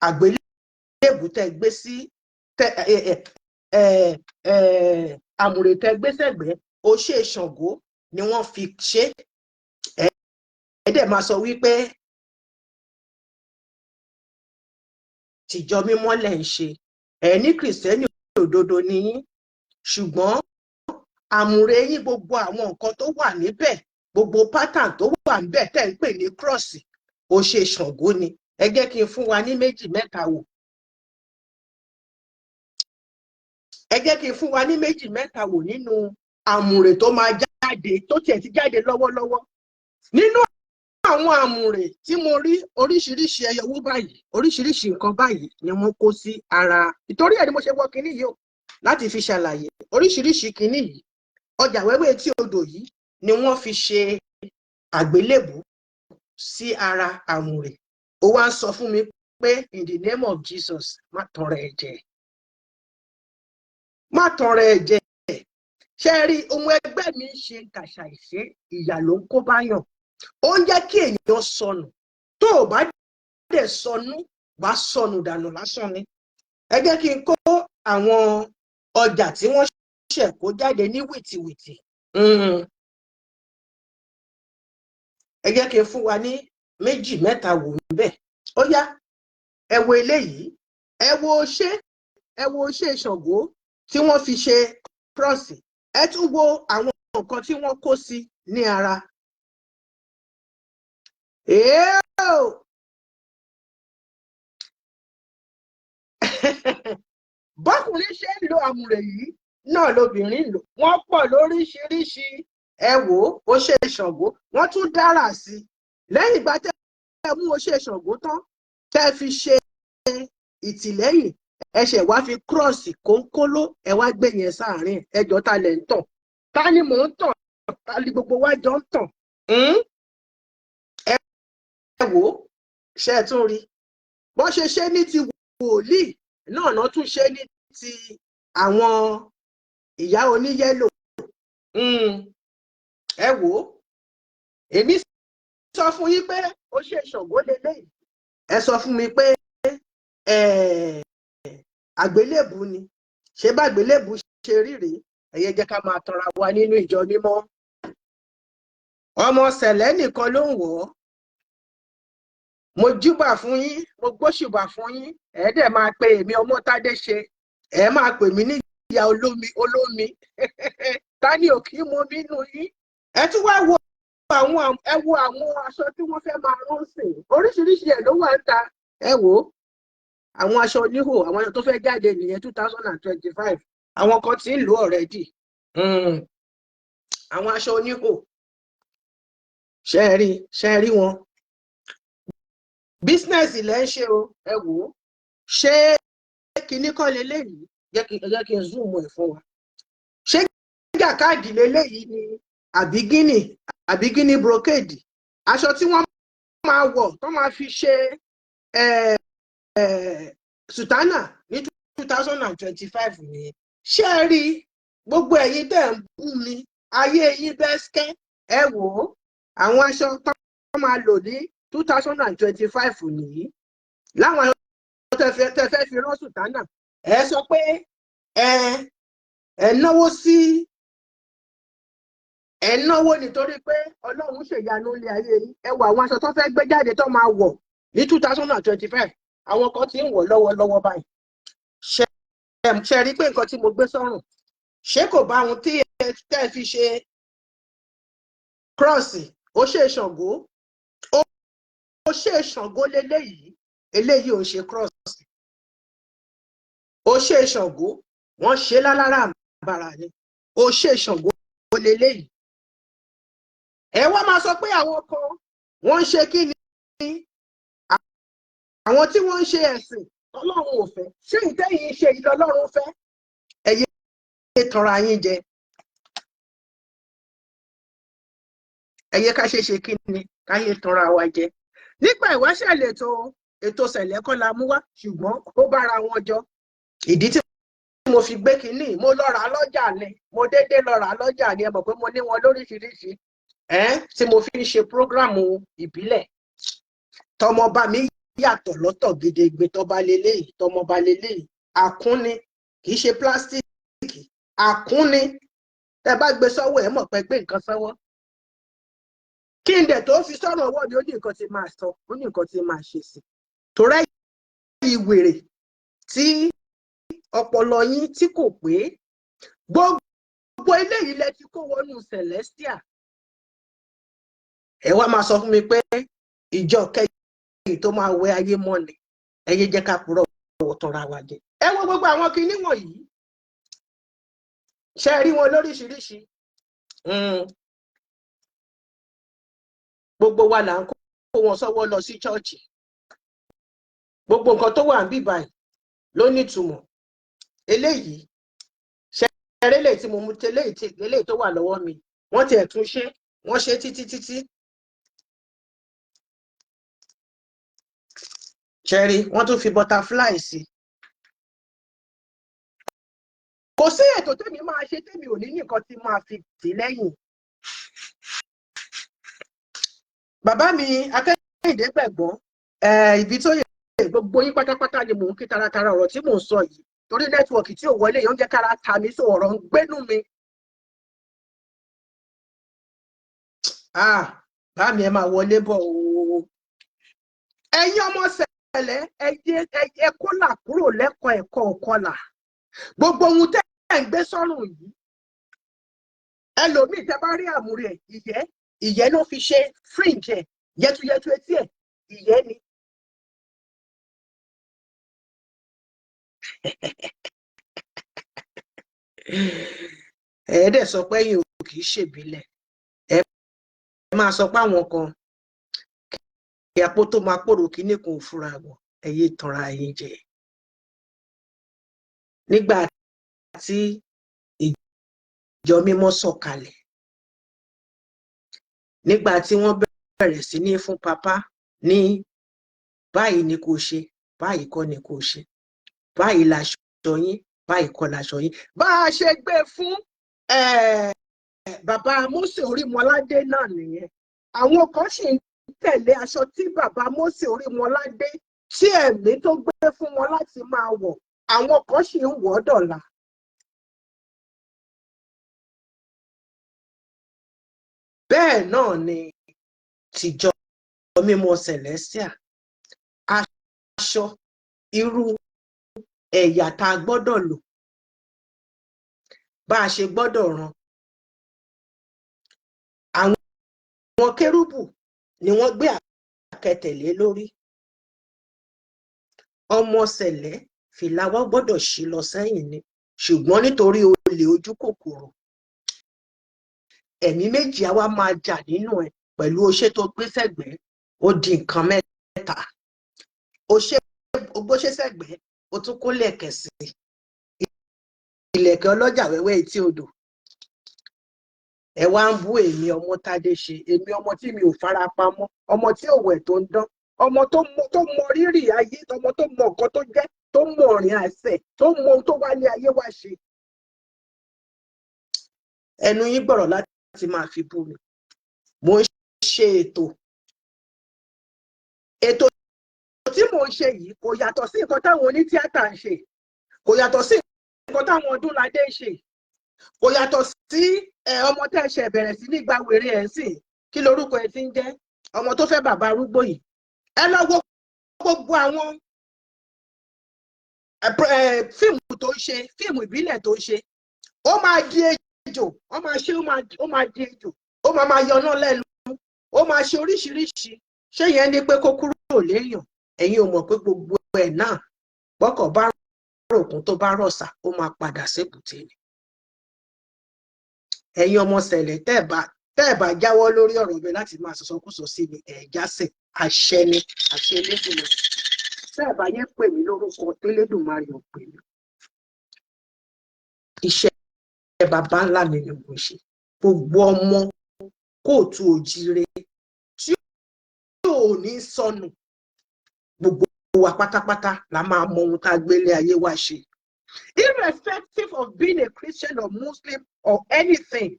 Speaker 1: àgbélébù tẹ́ gbé sí tẹ ẹ ẹ ẹ ẹ àmùrè tẹ́ gbé sẹ́gbẹ̀ẹ́, ó ṣe Ṣàngó ni wọ́n fi ṣe. Ẹ dẹ̀ máa sọ wípé tìjọ mímọ́ lẹ̀ ń ṣe, ẹ ní Kìrìsìtẹ́nì òdodo ni yín, ṣùgbọ́n àmùrè yín, gbogbo àwọn nǹkan tó wà níbẹ̀, gbogbo pattern tó wà níbẹ̀ tẹ́ ń pè ní cross, ó ṣe Ṣàngó ni. Ẹ jẹ́ kí n fún wa ní méjì mẹ́ta wò. Ẹ jẹ́ kí n fún wa ní méjì mẹ́ta wò nínú àmùrè tó máa jáde, tó tiẹ̀ ti jáde lọ́wọ́lọ́wọ́. Nínú àwọn àmùrè tí mo rí, oríṣiríṣi ẹyọwó báyìí, oríṣiríṣi nǹkan báyìí ni wọ́n kó sí ara. Ìtorí ẹ̀ ni mo ṣe wọ kinní yìí o, láti fi ṣàlàyé oríṣiríṣi kinní yìí. Ọjà wẹ́wẹ́ etí odò yìí ni wọ́n fi ṣe àgbélébùú sí ara àmùrè. Ó wá ń sọ fún mi pé in the name of Jesus, má tanra ẹ jẹ, má tanra ẹ jẹ. Ṣé ẹ rí ohun ẹgbẹ́ mi ń ṣe kàṣà ìṣe, ìyà ló ń kó báyàn. Ó ń jẹ́ kí èèyàn sọnù. Tó o bá dẹ̀ sọnù, wá sọnù dànù lásán ni. Ẹ jẹ́ kí n kó àwọn ọjà tí wọ́n ṣẹ̀ kó jáde ní wìtìwìtì. Ẹ jẹ́ kí n fún wa ní méjì mẹ́ta wò níbẹ̀. Ó yá, ẹ wo eléyìí, ẹ wo ṣé, ẹ wo ṣé Ṣàngó tí wọ́n fi ṣe cross. Ẹ tún wo àwọn nǹkan tí wọ́n kó sí ní ara. Èèó! Bọ́kùnrin ṣe ń lo àmùrè yìí náà lobìnrin ń lò. Wọ́n pọ̀ lóríṣiríṣi. Ẹ wò ó, ó ṣe Ṣàngó, wọ́n tún dára sí i. Lẹ́yìn ìgbà tẹ́ ẹ mú ó ṣe Ṣàngó tán, tẹ́ ẹ fi ṣe ìtìlẹ́yìn, ẹ ṣẹ̀ wá fi cross kónkóló, ẹ wá gbé yẹn sáàárín. Ẹjọ́, ta lẹ̀ ń tàn? Ta ni mò ń tàn? Ta ni gbogbo wa jọ ń tàn? Ẹ wò ó, ṣe é tún rí bọ́n ṣe ṣe ní ti wòlíì náà náà tún ṣe ní ti àwọn ìyá oníyẹ́lò. Ẹ wò ó, èmi sọ fún yín pé ó ṣe Ṣàngó leléyìí, ẹ sọ fún mi pé àgbélébù ni. Ṣé bá àgbélébù ṣe rí rèé? Ẹ̀yẹ jẹ́ ká máa tanra wa nínú ìjọ mímọ́. Ọmọ sẹ̀lẹ̀ nìkan ló ń wọ̀ ọ́. Mo júbà fún yín, mo gbóṣùbà fún yín. Ẹ dẹ̀ máa pe èmi Ọmọ́tádé ṣe, ẹ máa pè mí ní ìyá olómi. Olómi ta ni ò kí mo nínú yín? Ẹ tún wá wo àwọn, ẹ wo àwọn aṣọ tí wọ́n fẹ́ máa rán sìn. Oríṣiríṣi ẹ̀ ló wà ń ta. Ẹ wò ó, àwọn aṣọ oníhò, àwọn aṣọ tó fẹ́ jáde nìyẹn, 2025. Àwọn kan ti ń lò already. Àwọn aṣọ oníhò, ṣe é rí? Ṣe é rí wọn? Business lẹ́ ń ṣe o. Ẹ wò ó, ṣé kinní kọ́ leléyìí? Jẹ́ kí n zoom ẹ̀ fún wa. Ṣé jacquard leléyìí ni àbí guinea, àbí guinea brocade? Aṣọ tí wọ́n máa wọ̀ tó máa fi ṣe sùtánà ní 2025 nìyẹn. Ṣé ẹ rí gbogbo ẹ̀yin tẹ̀ ń bú mi, ayé yín bẹ́sikẹ́. Ẹ wò ó, àwọn aṣọ tó máa lò ní 2025 nìyí, láwọn aṣọ tẹ fẹ́ fi rán sùtánà. Ẹ sọ pé ẹ náwó sí, ẹ náwó nítorí pé Ọlọ́run ṣèyanu ilé ayé yín. Ẹ wọ àwọn aṣọ tó fẹ́ gbé jáde tó máa wọ̀ ní 2025. Àwọn kan ti ń wọ̀ lọ́wọ́lọ́wọ́ báyìí. Ṣe rí pé nǹkan tí mo gbé sọ́rùn, ṣé kò bá ohun tí ẹ tẹ́ fi ṣe cross? Ó ṣe Ṣàngó, ó ṣe Ṣàngó leléyìí. Eléyìí ò ń ṣe cross. Ó ṣe Ṣàngó, wọ́n ṣe lálára àbàrà ni. Ó ṣe Ṣàngó leléyìí. Ẹ wá máa sọ pé àwọn kan wọ́n ń ṣe kí ni, àwọn tí wọ́n ń ṣe ẹ̀sìn tọ́lọ́run ò fẹ́. Ṣé ìtẹ́yìn ṣe ìlọ Ọlọ́run fẹ́? Ẹ yé tanra yín jẹ. Ẹ yé ká ṣe ṣe kí ni, ká yé tanra wa jẹ. Nígbà ìwáṣẹ̀ lètò, ètò sẹ̀lẹ̀ kọ́ la mú wá, ṣùgbọ́n ó bára wọn jọ. Ìdí tí mo fi gbé kínní, mo lọ rà á lọ́jà ni, mo déédéé lọ rà á lọ́jà ni. Ẹ mọ̀ pé mo ní wọn lóríṣiríṣi ẹ tí mo fi ń ṣe program ìbílẹ̀. Tọmọba mi yàtọ̀ lọ́tọ̀ gedegbe. Tọba leléyìí, tọmọba leléyìí. Àkúnni, kì í ṣe pílásítìkì, àkúnni. Tẹ bá gbé sọ́wọ́, ẹ mọ̀ pé gbé nǹkan sọ́wọ́. Kí n dẹ̀ tó fi sọ̀rọ̀ ọwọ́ mi, ó ní nǹkan tí máa sọ, ó ní nǹkan tí máa ṣe sí torí ìwèrè tí ọpọlọ yín tí kò pé. Gbogbo eléyìí lẹ ti kó wọnú Celestial. Ẹ wá máa sọ fún mi pé ìjọ kẹyìn tó máa wẹ ayé mọ́ ni. Ẹ yé jẹ́ ká purọ́ tọra wa jẹ. Ẹ wo gbogbo àwọn kinní wọ̀nyí, ṣe rí wọn lóríṣiríṣi? Gbogbo wa là ń kó wọn sọ́wọ́ lọ sí chọ́ọ̀chì. Gbogbo nǹkan tó wà ń bí báyìí ló nítumọ̀. Eléyìí, ṣe eré tí mo mú, eléyìí tó wà lọ́wọ́ mi, wọ́n tiẹ̀ tún ṣe, wọ́n ṣe títí títí. Ṣẹ́rí, wọ́n tún fi butterfly sí. Kò sí ètò tèmi máa ṣe tèmi ò ní nǹkan tí máa fi tì lẹ́yìn. Bàbá mi Akẹ́yìndé Gbẹ̀gbọ́n, ibi tó yẹ gbogbo yín pátápátá ni mò ń kí taratara. Ọ̀rọ̀ tí mò ń sọ yìí, torí network tí ò wọlé yẹn ń jẹ́ kára ta mi, sọ ọ̀rọ̀ ń gbénú mi. Ah, bá mi, ẹ máa wọlé bọ̀ o. Ẹ̀yin ọmọ sẹ̀lẹ̀, ẹ kólà kúrò lẹ́kọ̀ọ́ ẹ̀kọ́ ọ̀kọlà. Gbogbo ohun tẹ́ ẹ̀ ń gbé sọ́rùn yìí, ẹlòmíì tẹ́ bá rí àmúrè, ìyẹ́ ìyẹ́ ló fi ṣe fringe ẹ̀. Yẹtuyẹtu etí ẹ̀ ìyẹ́ ni. Ẹ dẹ̀ sọ pé ẹ̀yin ò kì í ṣèbílẹ̀. Ẹ máa sọ pé àwọn kan kí apó tó máa pòrò kíní kan ò fúnra wọn. Ẹ yé tanra yín jẹ. Nígbà tí ìjọ mímọ́ sọ̀kalẹ̀, nígbà tí wọ́n bẹ̀rẹ̀ sí ní fún papa ní báyìí ni kò ṣe, báyìí kọ́ ni kò ṣe, báyìí laṣọ yín, báyìí kọ́ laṣọ yín. Bá a ṣe gbé fún bàbá Mósè Orímọládé náà nìyẹn. Àwọn kan sì ń tẹ̀lé aṣọ tí bàbá Mósè Orímọládé tí ẹ̀mí tó gbé fún wọn láti máa wọ̀, àwọn kan sì ń wọ̀ ọ́ dọ̀la. Bẹ́ẹ̀ náà ni tìjọ mímọ́ Celestial, aṣọ irú ẹ̀yà tá a gbọ́dọ̀ lò, bá a ṣe gbọ́dọ̀ rán. Àwọn kérúbù ni wọ́n gbé àkẹtẹ̀lé lórí. Ọmọ Sẹ̀lẹ́ fìlà wa gbọ́dọ̀ ṣí lọ sẹ́yìn ni, ṣùgbọ́n nítorí olè ojú kòkòrò, ẹ̀mí méjì á wá máa jà nínú ẹ̀ pẹ̀lú oṣé tó gbé sẹ́gbẹ̀ẹ́, ó di nǹkan mẹ́ta. Oṣé gbóṣé sẹ́gbẹ̀ẹ́, ó tún kó lẹ̀kẹ̀ sí i. Ìlẹ̀kẹ̀ ọlọ́jà wẹ́wẹ́ etí odò. Ẹ wá ń bú èmi ọmọ Tádé ṣe, èmi ọmọ tí mi ò fara pamọ́, ọmọ tí ò wẹ̀ tó ń dán, ọmọ tó mọ rírì ayé, ọmọ tó mọ nǹkan tó jẹ́, tó mọ ọ̀rìn àṣẹ, tó mọ ohun tó wálé ayé wá ṣe. Ẹnu yín gbọ̀rọ̀ láti máa fi bú mi. Mo ń ṣe ètò. Ètò tí mò ń ṣe yìí kò yàtọ̀ sí nǹkan táwọn onítíátà ń ṣe, kò yàtọ̀ sí nǹkan táwọn Ọdúnladé ń ṣe, kò yàtọ̀ sí ọmọ tẹ́ ẹ ṣe bẹ̀rẹ̀ sí ní gba wèrè ẹ̀ sìn. Kí lorúkọ ẹ ti ń jẹ́? Ọmọ tó fẹ́ bàbá arúgbó yìí. Ẹ lọ wo gbogbo àwọn fíìmù tó ń ṣe, fíìmù ìbílẹ̀ tó ń ṣe. Ó máa di ejò, ó máa ṣe, ó máa di ejò, ó máa máa yọná lẹ́nu, ó máa ṣe oríṣiríṣi. Ṣé yẹn ni pé kó kúrò léèyàn? Ẹ̀yin ò mọ̀ pé gbogbo ẹ̀ náà bọ́kọ̀ bá ròkun tó bá rọ̀ṣà, ó máa padà sébùté ni. Ẹ̀yin ọmọ Sẹ̀lẹ̀, tẹ́ ẹ̀ bá jáwọ́ lórí ọ̀rọ̀ mi láti máa sọ̀sọ́kùsọ sí mi, ẹ̀ jásẹ̀. Àṣẹ ni, àṣẹ Elédùmarè. Tẹ́ ẹ̀ bá yẹn pè mí lórúkọ tẹ́lẹ̀dùmarè ò pè mí. Iṣẹ́ bàbá ńlá mi ni mo ṣe. Gbogbo ọmọ kóòtù òjíire tí ò ní sọnù, gbogbo wa pátápátá la máa mọ ohun tá a gbélé ayé wa ṣe. Irrespective of being a Christian or Muslim or anything.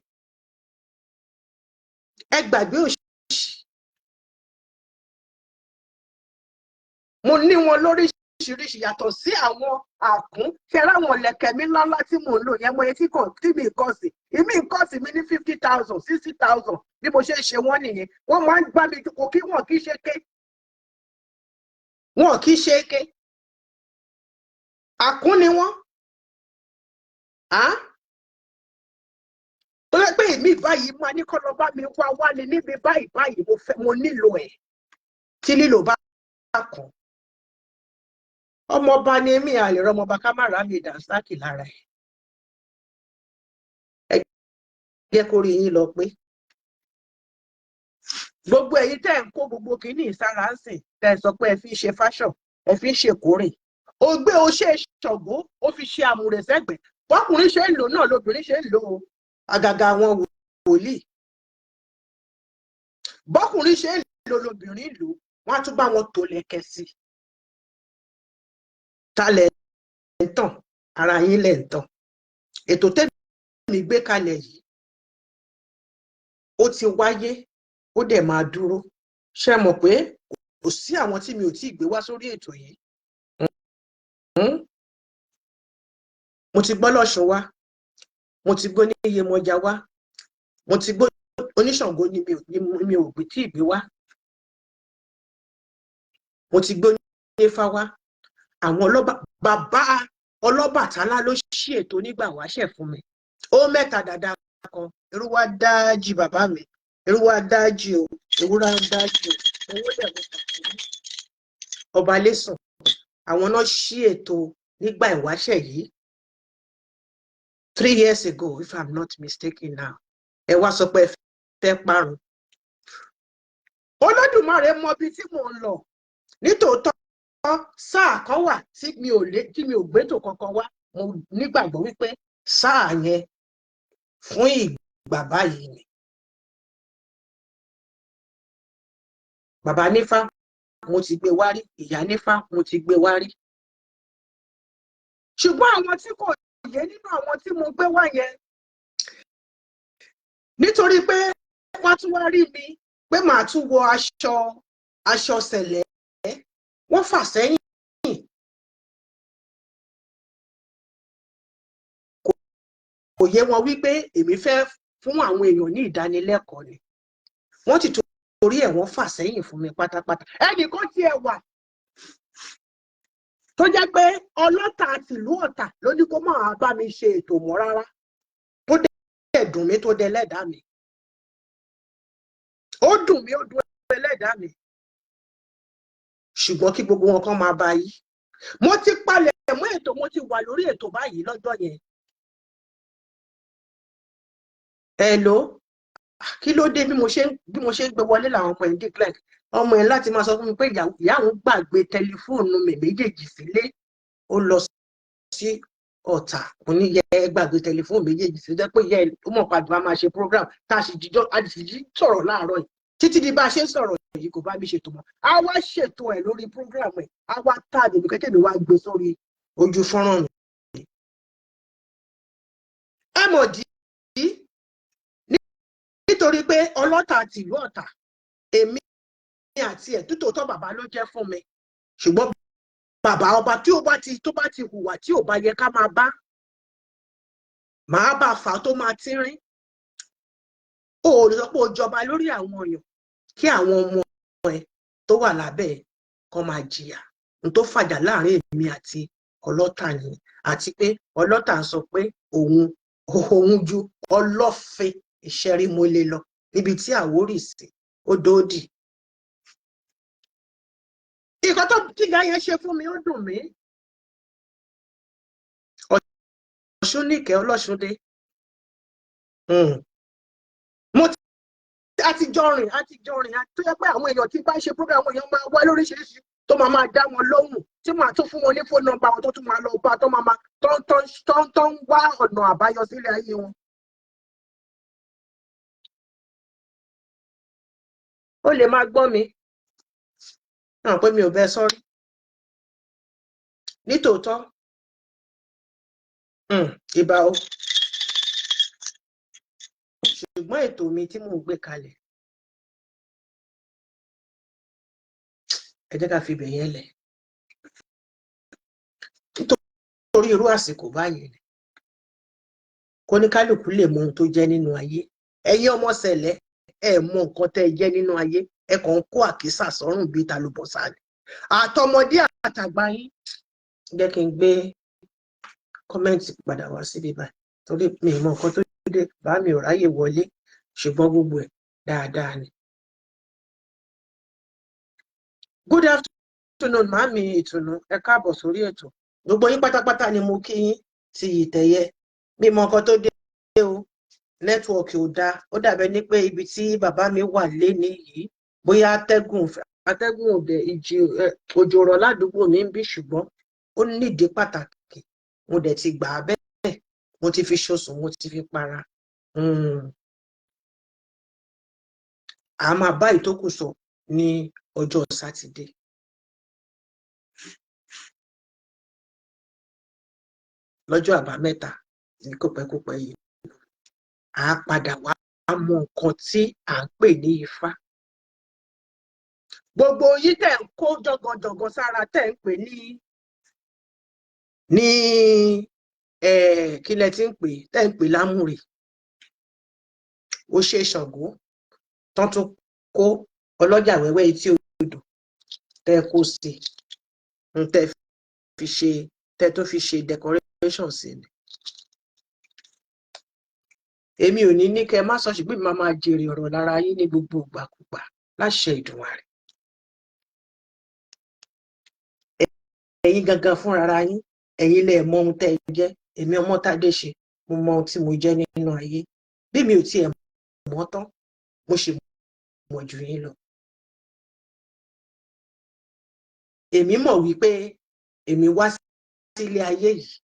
Speaker 1: Ẹ gbàgbé òṣì. Mo ní wọn lóríṣiríṣi yàtọ̀ sí àwọn àkún. Ṣé ráwọn lẹ̀kẹ̀ mi ńláńlá tí mò ń lò yẹn, mo yẹ tí kò tí mi kọ̀ sí. Ìmí kọ̀ sí mi ní 50,000, 60,000 bí mo ṣe ń ṣe wọ́n nìyẹn. Wọ́n máa ń gbá mi kò kí wọ́n kì í ṣe ké. Wọn kì í ṣe ké. Àkún ni wọ́n. Tó yẹ pé èmi báyìí máa ní kọ́ lọ bá mi wá wá ní níbi báyìí báyìí, mo fẹ́, mo nílò ẹ̀. Tí lílò bá kàn. Ọmọọba ni èmi, àlè rọmọba ká má rà mí dànsákì lára ẹ̀. Ẹ jẹ́ kó rí yín lọ pé gbogbo ẹ̀yin tẹ́ ń kó gbogbo kínní ìsára ń sìn, tẹ́ ẹ sọ pé ẹ fi ń ṣe fashion, ẹ fi ń ṣèkórè. Ó gbé oṣé Ṣàngó, ó fi ṣe àmùrè sẹ́gbẹ̀ẹ́. Bọ́kùnrin ṣe ń lò náà lobìnrin ṣe ń lò ó. Àgàgà àwọn wòlíì. Bọ́kùnrin ṣe ń lò lobìnrin lò, wọ́n á tún bá wọn tò lẹ̀kẹ̀ sí i. Ta lẹ̀ ń tàn? Ara yín lẹ̀ ń tàn. Ètò tẹ́mi gbé kalẹ̀ yìí, ó ti wáyé, ó dẹ̀ máa dúró. Ṣé ẹ mọ̀ pé kò sí àwọn tí mi ò tíì gbé wá sórí ètò yìí? Mo ti gbọ́ lọ́ṣun wá, mo ti gbọ́ ní Iyemọja wá, mo ti gbọ́ oníṣàngó ni mi ò tí ì gbé wá. Mo ti gbọ́ onífá wá. Àwọn ọlọ́ba, bàbá Ọlọ́bàtálá ló ṣí ètò onígbà wáṣẹ̀ fún mi. Ó mẹ́ta dàda kan, irú wa dájí bàbá mi. Èrúwà dájú o, ewúrà dájú o, owó dẹ̀ mo pàdé ọba lẹ́sàn. Àwọn náà ṣí ètò nígbà ìwáṣẹ̀ yìí 3 years ago, if I'm not mistaken. Now ẹ wá sọ pé ẹ fẹ́ parun. Olódùmarè mọ ibi tí mò ń lọ. Nítòótọ́, sáà kan wà tí mi ò lé, tí mi ò gbétò kankan wá. Mo nígbàgbọ́ wípé sáà yẹn fún ìgbà báyìí ni. Bàbá nífá, mo ti gbé wá rí. Ìyá nífá, mo ti gbé wá rí. Ṣùgbọ́n àwọn tí kò yé nínú àwọn tí mo gbé wá yẹn, nítorí pé wọ́n tún wá rí mi pé màá tún wọ aṣọ sẹ̀lẹ̀, wọ́n fà sẹ́yìn. Kò yé wọn wípé èmi fẹ́ fún àwọn èèyàn ní ìdánilẹ́kọ̀ọ́ ni. Wọ́n ti torí ẹ̀ wọ́n fà sẹ́yìn fún mi pátápátá. Ẹnìkan tiẹ̀ wà tó jẹ́ pé ọlọ́tà tìlú Ọ̀tà ló ní kó máa bá mi ṣe ètò mọ́ rárá, tó dẹ̀ dùn mí, tó dẹ̀ ẹlẹ́dàá mi. Ó dùn mí, ó dùn ẹlẹ́dàá mi, ṣùgbọ́n kí gbogbo wọn kàn máa bá yí. Mo ti palẹ̀ mọ́ ètò, mo ti wà lórí ètò báyìí lọ́jọ́ yẹn. Hello, kí ló dé? Bí mo ṣe ń gbé wọlé làwọn ọmọ ẹ̀ ń declare. Ọmọ ẹ̀ láti máa sọ fún mi pé ìyá òun gbàgbé tẹlifóònù mi méjèèjì sílé, ó lọ sí Ọ̀tà. Mo ní yẹ ẹ gbàgbé tẹlifóònù méjèèjì sílé, jẹ́ pé ìyá ẹ ó mọ̀ padà máa ṣe program tá a sì jíjọ́, a sì jí sọ̀rọ̀ láàárọ̀ yìí. Títí di bá a ṣe ń sọ̀rọ̀ yìí, kò bá mi ṣètò mọ́. A wá ṣètò ẹ̀ lórí program ẹ̀, a wá tàbí mi kékeré wá gbé sórí ojú fọ́nrán mi. Ẹ mọ̀ dí nítorí pé ọlọ́tà tìlú Ọ̀tà, èmi àti ẹ̀ títòótọ́ bàbá ló jẹ́ fún mi, ṣùgbọ́n bàbá ọba tí ó bá ti tó bá ti hùwà tí ò bá yẹ ká máa bá, màá bá fà á tó máa tínrín. O ò lè sọ pé o jọba lórí àwọn èèyàn kí àwọn ọmọ ẹ tó wà lábẹ́ ẹ kó máa jìyà. N tó fàjà láàrin èmi àti ọlọ́tà nìyẹn, àti pé ọlọ́tà ń sọ pé òun ju ọlọ́fin ìṣẹ́rímọ́lé lọ níbi tí Àwórì sí ó dóòdì. Nǹkan tó tíga yẹn ṣe fún mi, ó dùn mí. Ọ̀ṣun níkẹ́ Ọlọ́ṣundé, mo ti àtijọ́ rìn, àtijọ́ rìn, tó yẹ pé àwọn èèyàn tí bá ń ṣe program, àwọn èèyàn máa wá lóríṣiríṣi tó máa máa dá wọn lóhùn, tí màá tún fún wọn ní phone number wọn, tó tún máa lọ bá, tó máa máa tó tó tó tó ń wá ọ̀nà àbáyọ sílé ayé wọn. Ó lè máa gbọ́ mi náà pé mi ò bẹ sọ́rí nítòótọ́. Ìbà o, ṣùgbọ́n ètò mi tí mò ń gbé kalẹ̀, ẹ jẹ́ ká fi ibẹ̀ yẹn lẹ̀ nítorí irú àsìkò báyìí ni kóníkálùkù lè mọ ohun tó jẹ́ nínú ayé. Ẹ̀yin ọmọ sẹ̀lẹ̀, ẹ mọ nǹkan tẹ́ ẹ jẹ́ nínú ayé, ẹ kàn ń kó àkísà sọ́rùn bíi tàlùbọ̀sà ni, àtọmọdé àtàgbà yín. Jẹ́ kí n gbé comment padà wá síbí báyìí torí mi ì mọ nǹkan tó dé, bá mi ò ráyè wọlé, ṣùgbọ́n gbogbo ẹ̀ dáadáa ni. Good afternoon, màámi Ìtùnú, ẹ káàbọ̀ sórí ètò. Gbogbo yín pátápátá ni mo kí yín ti ìtẹ̀yẹ. Mi mọ nǹkan tó dé o, network ò dáa. Ó dàbẹ́ ní pé ibi tí bàbá mi wà léni yìí, bóyá atẹ́gùn òdẹ ìjì, òjò rọ̀ ládùúgbò mi ń bí, ṣùgbọ́n ó nídìí pàtàkì. Mo dẹ̀ ti gbà á bẹ́ẹ̀, mo ti fi ṣoṣùn, mo ti fi para. A máa bá ìtókù sọ ní ọjọ́ Sátidé. Lọ́jọ́ Àbámẹ́ta ní kòpẹ́kòpẹ́ yìí, à á padà wá mọ nǹkan tí à ń pè ní Ifá. Gbogbo yín tẹ̀ ń kó jọgànjọgàn sára, tẹ̀ ń pè ní kí lẹ ti ń pè, tẹ̀ ń pè lámùrè, ó ṣe Ṣàngó tán tún kó ọlọ́jà wẹ́wẹ́ etí odò tẹ́ kó sí, tẹ́ fi ṣe, tẹ́ tún fi ṣe decoration sí ni. Èmi ò ní ní kẹ́ ẹ má sọ, ṣùgbọ́n èmi máa máa jèrè ọ̀rọ̀ lára yín ní gbogbo ìgbàkúgbà láṣẹ Ìdùmarè. Ẹ̀yin gangan fúnra yín, ẹ̀yin lẹ mọ ohun tẹ́ ẹ jẹ́. Èmi Ọmọ́tádé ṣe, mo mọ ohun tí mo jẹ́ nínú ayé. Bí mi ò tiẹ̀ mọ̀ tán, mo ṣì mọ̀ jù yín lọ. Èmi mọ̀ wípé èmi wá sílé ayé yìí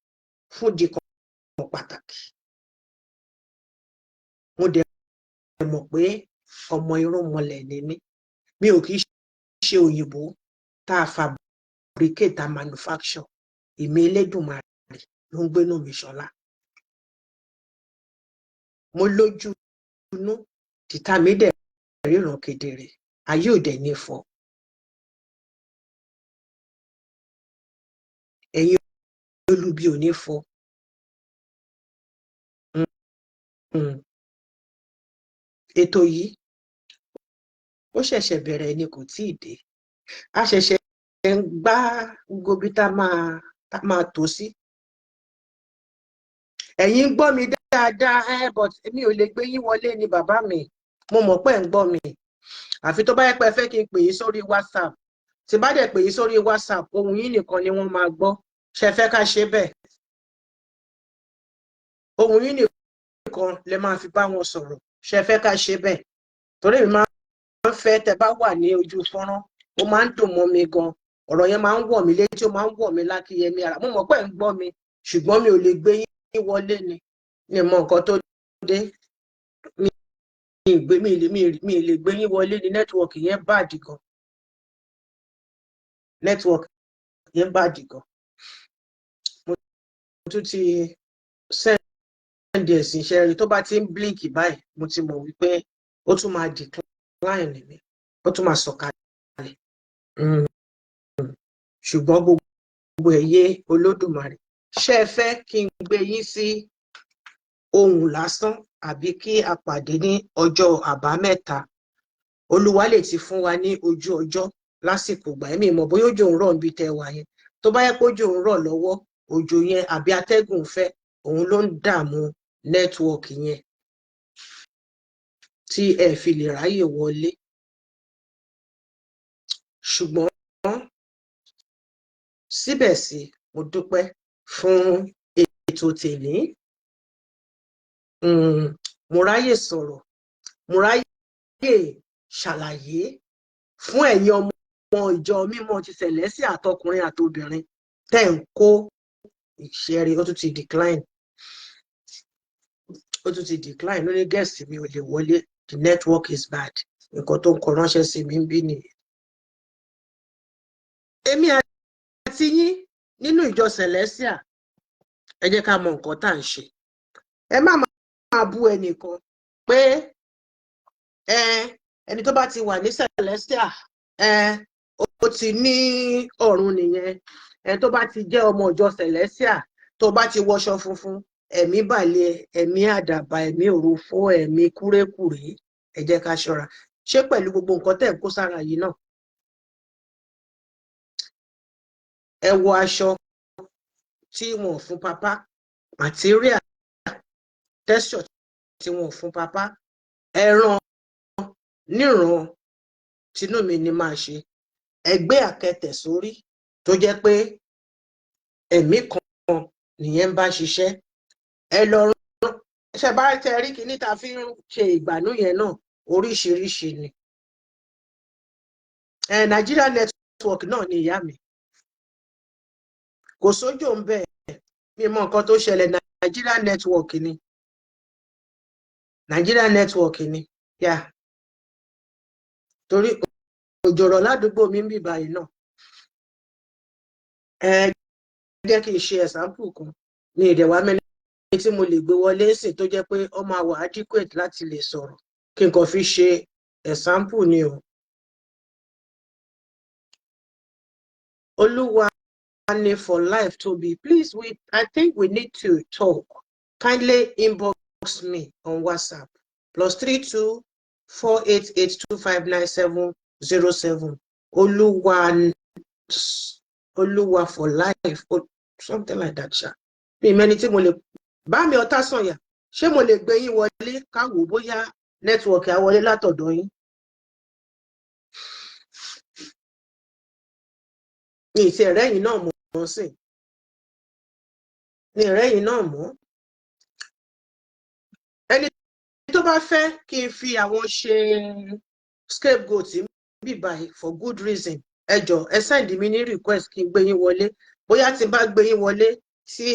Speaker 1: fún ìdí kan pàtàkì. Mo dẹ̀ mọ̀ pé ọmọ irúnmọlẹ̀ ni mí. Mi ò kì í ṣe òyìnbó tá a fabricate, tá a manufacture. Èmi Elédùmarè ló ń gbénú mi ṣọlá. Mo lójú inú, tìta mi dẹ̀ ríran kedere, ayé ò dẹ̀ ní fọ́. Ẹ̀yin olubi ò ní fọ́. Ètò yìí ó ṣẹ̀ṣẹ̀ bẹ̀rẹ̀ ni, kò tíì dé. A ṣẹ̀ṣẹ̀ ń gbá gbogbo ibi tá máa tò sí. Ẹ̀yin ń gbọ́ mi dáadáa ẹ, but mi ò lè gbé yín wọlé ni, bàbá mi. Mo mọ̀ pé ẹ̀ ń gbọ́ mi. Àfi tó bá yẹ pé ẹ fẹ́ kí n pè yín sórí WhatsApp. Tí bá dẹ̀ pè yín sórí WhatsApp, ohùn yín nìkan ni wọ́n máa gbọ́. Ṣé ẹ fẹ́ ká ṣe bẹ́ẹ̀? Ohùn yín nìkan lẹ máa fi bá wọn sọ̀rọ̀. Ṣé ẹ fẹ́ ká ṣe bẹ́ẹ̀? Torí èmi máa ń fẹ́ tẹ bá wà ní ojú fọ́nrán, ó máa ń dùn mọ́ mi gan. Ọ̀rọ̀ yẹn máa ń wọ̀ mí létí, ó máa ń wọ̀ mí lákíyẹmí ara. Mo mọ̀ pé ẹ̀ ń gbọ́ mi, ṣùgbọ́n mi ò lè gbé yín wọlé ni. Mi ò mọ nǹkan tó dé. Mi lè gbé yín wọlé ni. Network yẹn bad gan. Network yẹn bad gan. Mo tún ti send ẹ̀ sí iṣẹ́ rí. Tó bá ti ń blink báyìí, mo ti mọ̀ wípé ó tún máa decline ni, ó tún máa sọ̀kalẹ̀. Ṣùgbọ́n gbogbo ẹ̀ yé Olódùmarè. Ṣé ẹ fẹ́ kí n gbé yín sí ohùn lásán, àbí kí a pàdé ní ọjọ́ Àbámẹ́ta? Olúwa lè ti fún wa ní ojú ọjọ́ lásìkò ìgbà yẹn. Mi mọ̀ bóyá òjò ń rọ̀ níbi tẹ́ wà yẹn. Tó bá yẹ pé òjò ń rọ̀ lọ́wọ́, òjò yẹn àbí atẹ́gùn fẹ́, òun ló ń dààmú network yẹn tí ẹ fi lè ráyè wọlé. Ṣùgbọ́n síbẹ̀ sí, mo dúpẹ́ fún ètò tèmi. Mo ráyè sọ̀rọ̀, mo ráyè ṣàlàyé fún ẹ̀yin ọmọ ìjọ mímọ́ ti Celestial, àtọkùnrin àtobìnrin tẹ́ ń kó ìṣẹ́rí. Ó tún ti decline, ó tún ti decline. Ló ní guest mi ò lè wọlé, the network is bad. Nǹkan tó ń kọ ránṣẹ́ sí mi ń bí nìyẹn. Èmi àti yín nínú ìjọ Celestial, ẹ jẹ́ ká mọ nǹkan tá à ń ṣe. Ẹ má máa bú ẹnìkan pé ẹ ẹni tó bá ti wà ní Celestial, ẹ ó ti ní ọ̀run nìyẹn. Ẹni tó bá ti jẹ́ ọmọ ìjọ Celestial, tó bá ti wọṣọ funfun, ẹ̀mí balẹ̀, ẹ̀mí àdàbà, ẹ̀mí òròfó, ẹ̀mí kúrékùré. Ẹ jẹ́ ká ṣọ́ra. Ṣé pẹ̀lú gbogbo nǹkan tẹ̀ ń kó sára yìí náà, ẹ wọ aṣọ tí wọn ò fún papá, material, texture tí wọn ò fún papá, ẹran níran tinú mi ni máa ṣe, ẹgbẹ́ àkẹtẹ̀ sórí, tó jẹ́ pé ẹ̀mí kan nìyẹn ń bá ṣiṣẹ́. Ẹ lọ rán ṣe bá tẹ rí kinní tá a fi ń ṣe ìgbànú yẹn náà, oríṣiríṣi ni. Ẹ Nigeria network náà ni, ìyá mi. Kò sójò ń bẹ. Mi mọ nǹkan tó ṣẹlẹ̀. Nigeria network ni, Nigeria network ni yá, torí òjò rọ̀ ládùúgbò mi ń bì báyìí náà. Ẹ jẹ́ kí n ṣe example kan ní ìdẹ̀wà mẹ́ni tí mo lè gbé wọlé sí, tó jẹ́ pé ó máa wà adequate láti lè sọ̀rọ̀, kí n kàn fi ṣe example ni o. Olúwa ni for life, Toby. Please, we I think we need to talk. Kindly inbox me on WhatsApp, +32 488 2597 07. Olúwa, Olúwa for life, or something like that ṣá. Mi mẹ́ni tí mo lè bá mi ọ̀tá sànyà. Ṣé mo lè gbé yín wọlé ká wò bóyá network á wọlé látọ̀dọ̀ yín? Ní ìtì ẹ̀rẹ́yìn náà mọ̀ sí. Ní ẹ̀rẹ́yìn náà mọ̀. Ẹni tó bá fẹ́ kí n fi àwọn ṣe scapegoat bí báyìí for good reason, ẹ jọ̀ọ́, ẹ send mi ní request kí n gbé yín wọlé. Bóyá tí n bá gbé yín wọlé, tí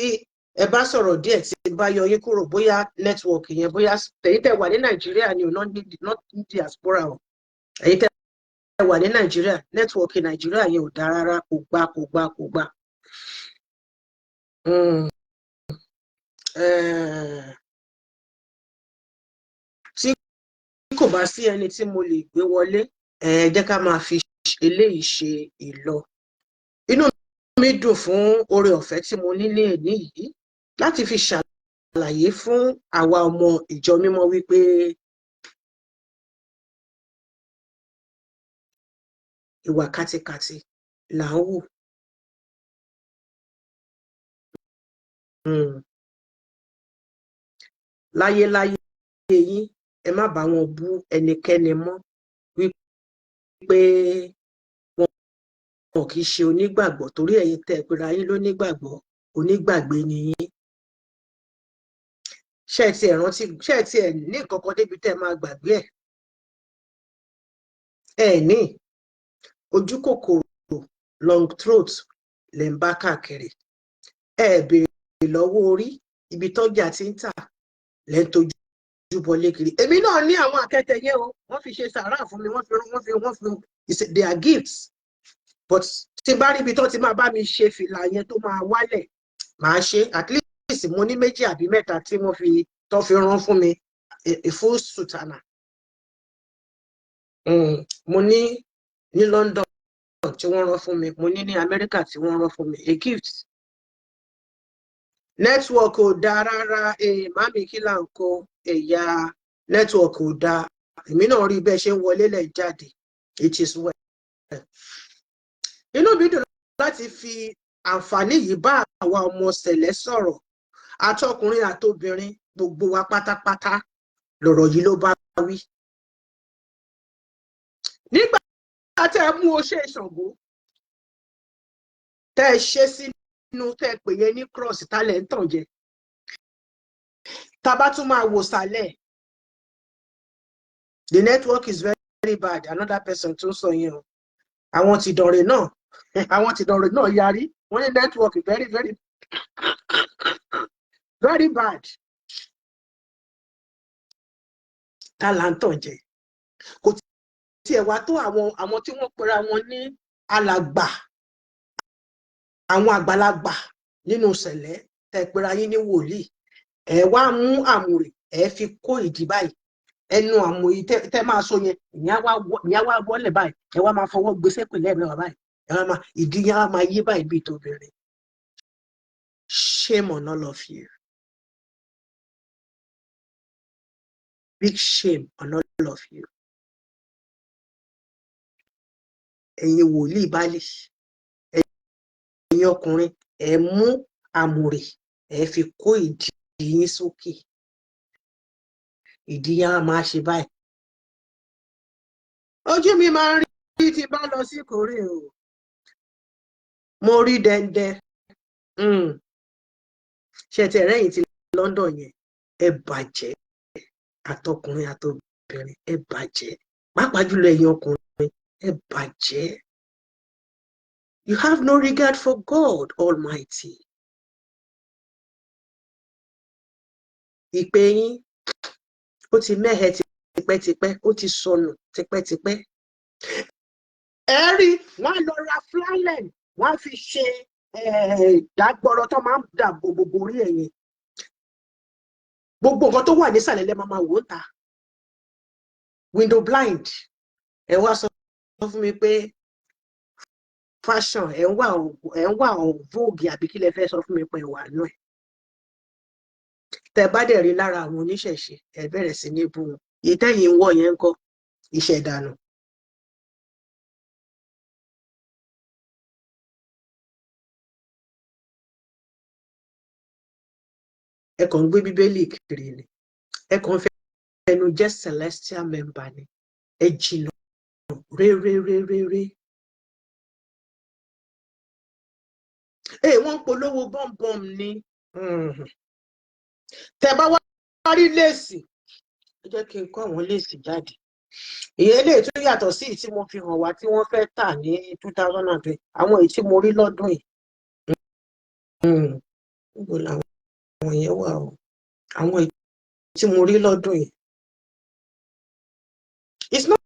Speaker 1: ẹ bá sọ̀rọ̀ díẹ̀, tí n bá yọ yín kúrò, bóyá network yẹn, bóyá tẹ̀yin tẹ̀ wà ní Nàìjíríà ni o, not ní diaspora o, ẹ̀yin tẹ̀ wà ní Nàìjíríà, network Nàìjíríà yẹn ò dáa rárá, kò gbà, kò gbà, kò gbà. Tí kò bá sí ẹni tí mo lè gbé wọlé, ẹ jẹ́ ká máa fi eléyìí ṣe ìlọ. Inú mi dùn fún oore ọ̀fẹ́ tí mo ní ní èní yìí láti fi ṣàlàyé fún àwa ọmọ ìjọ mímọ́ wípé ìwà kátikàti là ń hù. Láyéláyé yín, ẹ má bá wọn bú ẹnikẹ́ni mọ́ wípé wọn kì í ṣe onígbàgbọ́, torí ẹ̀yin tẹ́ ẹ pera yín lónígbàgbọ́, onígbàgbé ni yín. Ṣé ẹ tiẹ̀ rántí? Ṣé ẹ tiẹ̀ ní nǹkan kan débi tẹ́ ẹ máa gbàgbé ẹ̀? Ẹ ní ojú kòkòrò, long throat lẹ̀ ń bá káàkiri. Ẹ béèrè lọ́wọ́ orí ibi tọ́jà ti ń tà lẹ́ ń tojú bọlé kiri. Èmi náà ní àwọn akẹ́tẹ̀ yẹn o, wọ́n fi ṣe sàárà fún mi, wọ́n fi they are gifts, but tí n bá rí ibi tó ti máa bá mi ṣe fìlà yẹn tó máa wálẹ̀, màá ṣe. At least mo ní méjì àbí mẹ́ta tí wọ́n fi tó fi rán fún mi, a full sutana. Mo ní ní London tí wọ́n rán fún mi, mo ní ní Amẹ́ríkà tí wọ́n rán fún mi, a gift. Network ò dáa rárá. Màmí, kí là ń kó ẹ̀yà? Network ò dáa. Èmi náà rí bẹ́ẹ̀ ṣe ń wọlé lẹ̀ jáde. It is well. Inú mi dùn láti fi àǹfààní yìí bá àwa ọmọ Sẹ̀lẹ̀ sọ̀rọ̀, àtọkùnrin àtobìnrin, gbogbo wa pátápátá lọ̀rọ̀ yìí ló bá wí. Nígbà tẹ́ ẹ mú oṣé Ṣàngó, tẹ́ ẹ ṣe sínú, tẹ́ ẹ pè yẹn ní cross, tálẹ̀ ń tàn jẹ, tá a bá tún máa wò sàlẹ̀, the network is very bad. Another person tún sọ yẹn o. Àwọn tìdọ̀rẹ̀ náà, àwọn tìdọ̀rẹ̀ náà yarí, wọ́n ní network very, very, very bad. Ta là ń tàn jẹ? Kò tiẹ̀ wá tó àwọn tí wọ́n pera wọn ní alàgbà, àwọn àgbàlagbà nínú Sẹ̀lẹ̀, tẹ́ pera yín ní wòlíì, ẹ wá mú àmùrè, ẹ fi kó ìdí báyìí, ẹnu àmùrè tẹ́ máa sọ yẹn, ìyẹn á wá wọlé báyìí, ẹ wá máa fọwọ́ gbé sẹ́pẹ̀ lẹ́ẹ̀mẹ́wàá báyìí, ẹ wá máa ìdí yẹn á máa yí báyìí bíi tóbìnrin. Shame on all of you. Big shame on all of you. Ẹ̀yin wòlíì Báálì, ẹ̀yin ọkùnrin, ẹ mú àmùrè, ẹ fi kó ìdí yín sókè, ìdí yẹn á máa ṣe báyìí. Ojú mi máa ń rí tí bá lọ sí Ìkórè o, mo rí dẹ́ndẹ́ ṣe ti ẹ̀rẹ́yìn ti London yẹn, ẹ bàjẹ́, àtọkùnrin àtobìnrin, ẹ bàjẹ́, pàápàá jùlọ ẹ̀yin ọkùnrin, ẹ bàjẹ́. You have no regard for God Almighty. Ìpè yín ó ti mẹ́hẹ tipẹ́tipẹ́, ó ti sọnù tipẹ́tipẹ́. Ẹ rí wọ́n á lọ ra flannel, wọ́n á fi ṣe ìdágbọ́rọ̀ tó máa ń dà gbogbo orí ẹ̀yìn. Gbogbo nǹkan tó wà nísàlẹ̀ lẹ́ máa máa wò ó ta. Window blind. Ẹ wá sọ fún mi pé fashion ẹ̀ ń wà on vogue, àbí kí lẹ fẹ́ sọ fún mi pé wà nù ẹ̀? Tẹ bá dẹ̀ rí lára àwọn oníṣẹ̀ṣe, ẹ bẹ̀rẹ̀ sí ní bú wọn. Ìtẹ́yìn ń wọ̀ yẹn ń kọ́ ìṣẹ̀dànù. Ẹ kàn ń gbé Bíbélì kiri ni, ẹ kàn ń fẹ́ ẹnu jẹ́ celestial member ni, ẹ jìnnà réréréréré. Ee, wọ́n ń polówó bọ́m̀bọ́m ni. Tẹ bá wá rí lace, ẹ jẹ́ kí n kó àwọn lace jáde. Ìyẹn lè tún yàtọ̀ sí èyí tí mo fi hàn wá tí wọ́n fẹ́ tà ní 2020, àwọn èyí tí mo rí lọ́dún yìí. Níbo làwọn yẹn wà o? Àwọn èyí tí mo rí lọ́dún yìí. It's not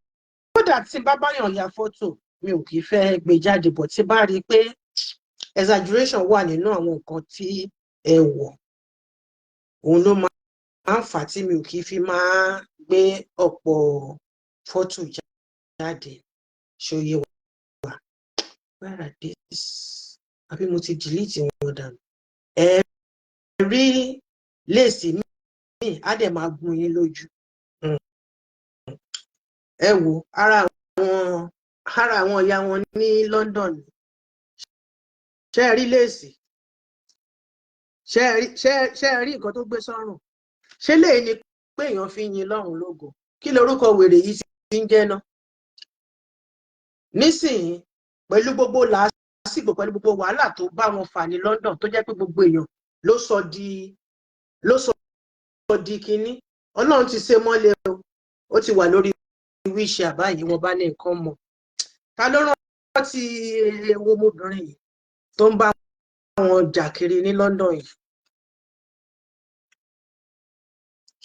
Speaker 1: that tí n bá báyàn ya fọ́tò, mi ò kì í fẹ́ gbé jáde, but tí bá rí i pé exaggeration wà nínú àwọn nǹkan tí ẹ wọ̀, òun ló máa ń fà á tí mi ò kì í fi máa gbé ọ̀pọ̀ fọ́tò jáde. Ṣòye wà? Where are these? Àbí mo ti delete wọn dànù? Ẹ rí lace míì, á dẹ̀ máa gún yín lójú. Ẹ wo ara àwọn ìyá wọn ní London. Ṣé ẹ rí lace? Ṣé ẹ rí nǹkan tó gbé sọ́rùn? Ṣé lè ní pé èèyàn fi ń yin lọ́rùn lógo? Kí lorúkọ wèrè yìí ti ń jẹ́ náà nísìnyí, pẹ̀lú gbogbo làásìgbò, pẹ̀lú gbogbo wàhálà tó bá wọn fà ní London, tó jẹ́ pé gbogbo èèyàn ló sọ di kínní? Ọlọ́run ti ṣe mọ́lẹ̀ o, ó ti wà lórí wíṣẹ́ àbáyé wọn bá ní nǹkan mọ̀. Ta ló rántí ewu ọmọbìnrin yìí tó ń bá wọn jà kiri ní London yìí?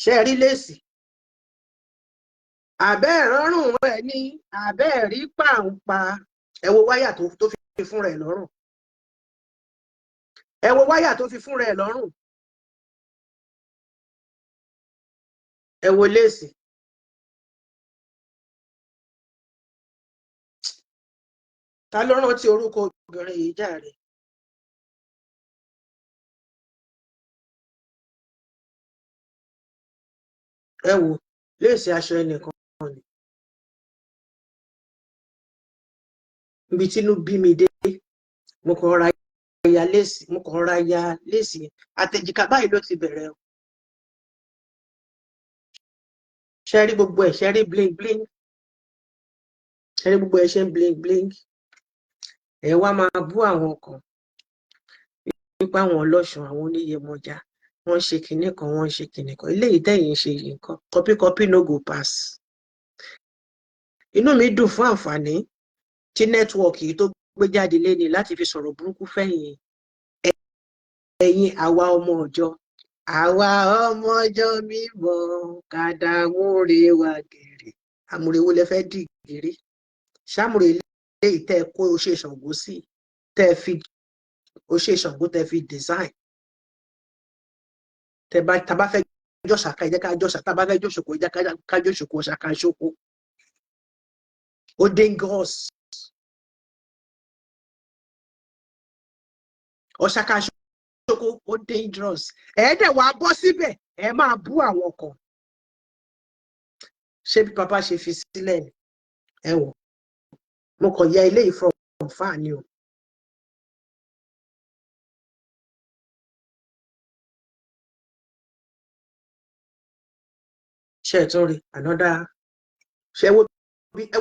Speaker 1: Ṣé ẹ rí lace? Àbẹ́ ìrọ́rùn ẹ̀ ní àbẹ́ ẹ̀rí pàǹpà. Ẹ wo wáyà tó fi fún rẹ̀ lọ́rùn. Ẹ wo wáyà tó fi fún rẹ̀ lọ́rùn. Ẹ wo lace. Ta ló rántí orúkọ obìnrin yìí jàre? Ẹ wo lace, aṣọ ẹnìkan ni. Ibi tínú bí mi dé, mo kàn ra ya lace, mo kàn ra ya lace yẹn. Àtẹ̀jìká báyìí ló ti bẹ̀rẹ̀ o. Ṣe rí gbogbo ẹ̀? Ṣe rí bling bling? Ṣe rí gbogbo ẹ̀ ṣe ń bling bling? Ẹ wá máa bú àwọn kan nípa àwọn ọlọ́ṣun, àwọn oníyèmọ̀já, wọ́n ń ṣe kinní kan, wọ́n ń ṣe kinní kan. Eléyìí tẹ̀yìn ń ṣe yìí nǹkan, copy copy no go pass. Inú mi dùn fún àǹfààní tí network yìí tó gbé jáde léni láti fi sọ̀rọ̀ burúkú fẹ̀yìn ẹ̀yin àwa ọmọ ọjọ́, àwa ọmọ ọjọ́ mímọ́ kàdàmúre wa gèrè. Àmúrewó lẹ fẹ́ dì gírí ṣàmúre eléyìí tẹ́ ẹ kó o ṣe Ṣàngó sí, tẹ́ ẹ fi o ṣe Ṣàngó, tẹ́ ẹ fi design. Tẹ́ bá tá bá fẹ́ jọ ṣàkà, ẹ jẹ́ ká jọ ṣàkà. Tá bá fẹ́ jọ ṣòkò, ẹ jẹ́ ká jọ ṣòkò. Ṣàkà ṣòkò, ó dangerous. Ọ̀ṣàkà ṣòkò, ó dangerous. Ẹ̀ẹ́dẹ̀ wàá bọ́ síbẹ̀, ẹ máa bú àwọn kan. Ṣé bí papa ṣe fi sílẹ̀ ni? Ẹ wò, mo kàn ya eléyìí from far ni o. Ṣe ẹ tún rí another? Ṣe ẹ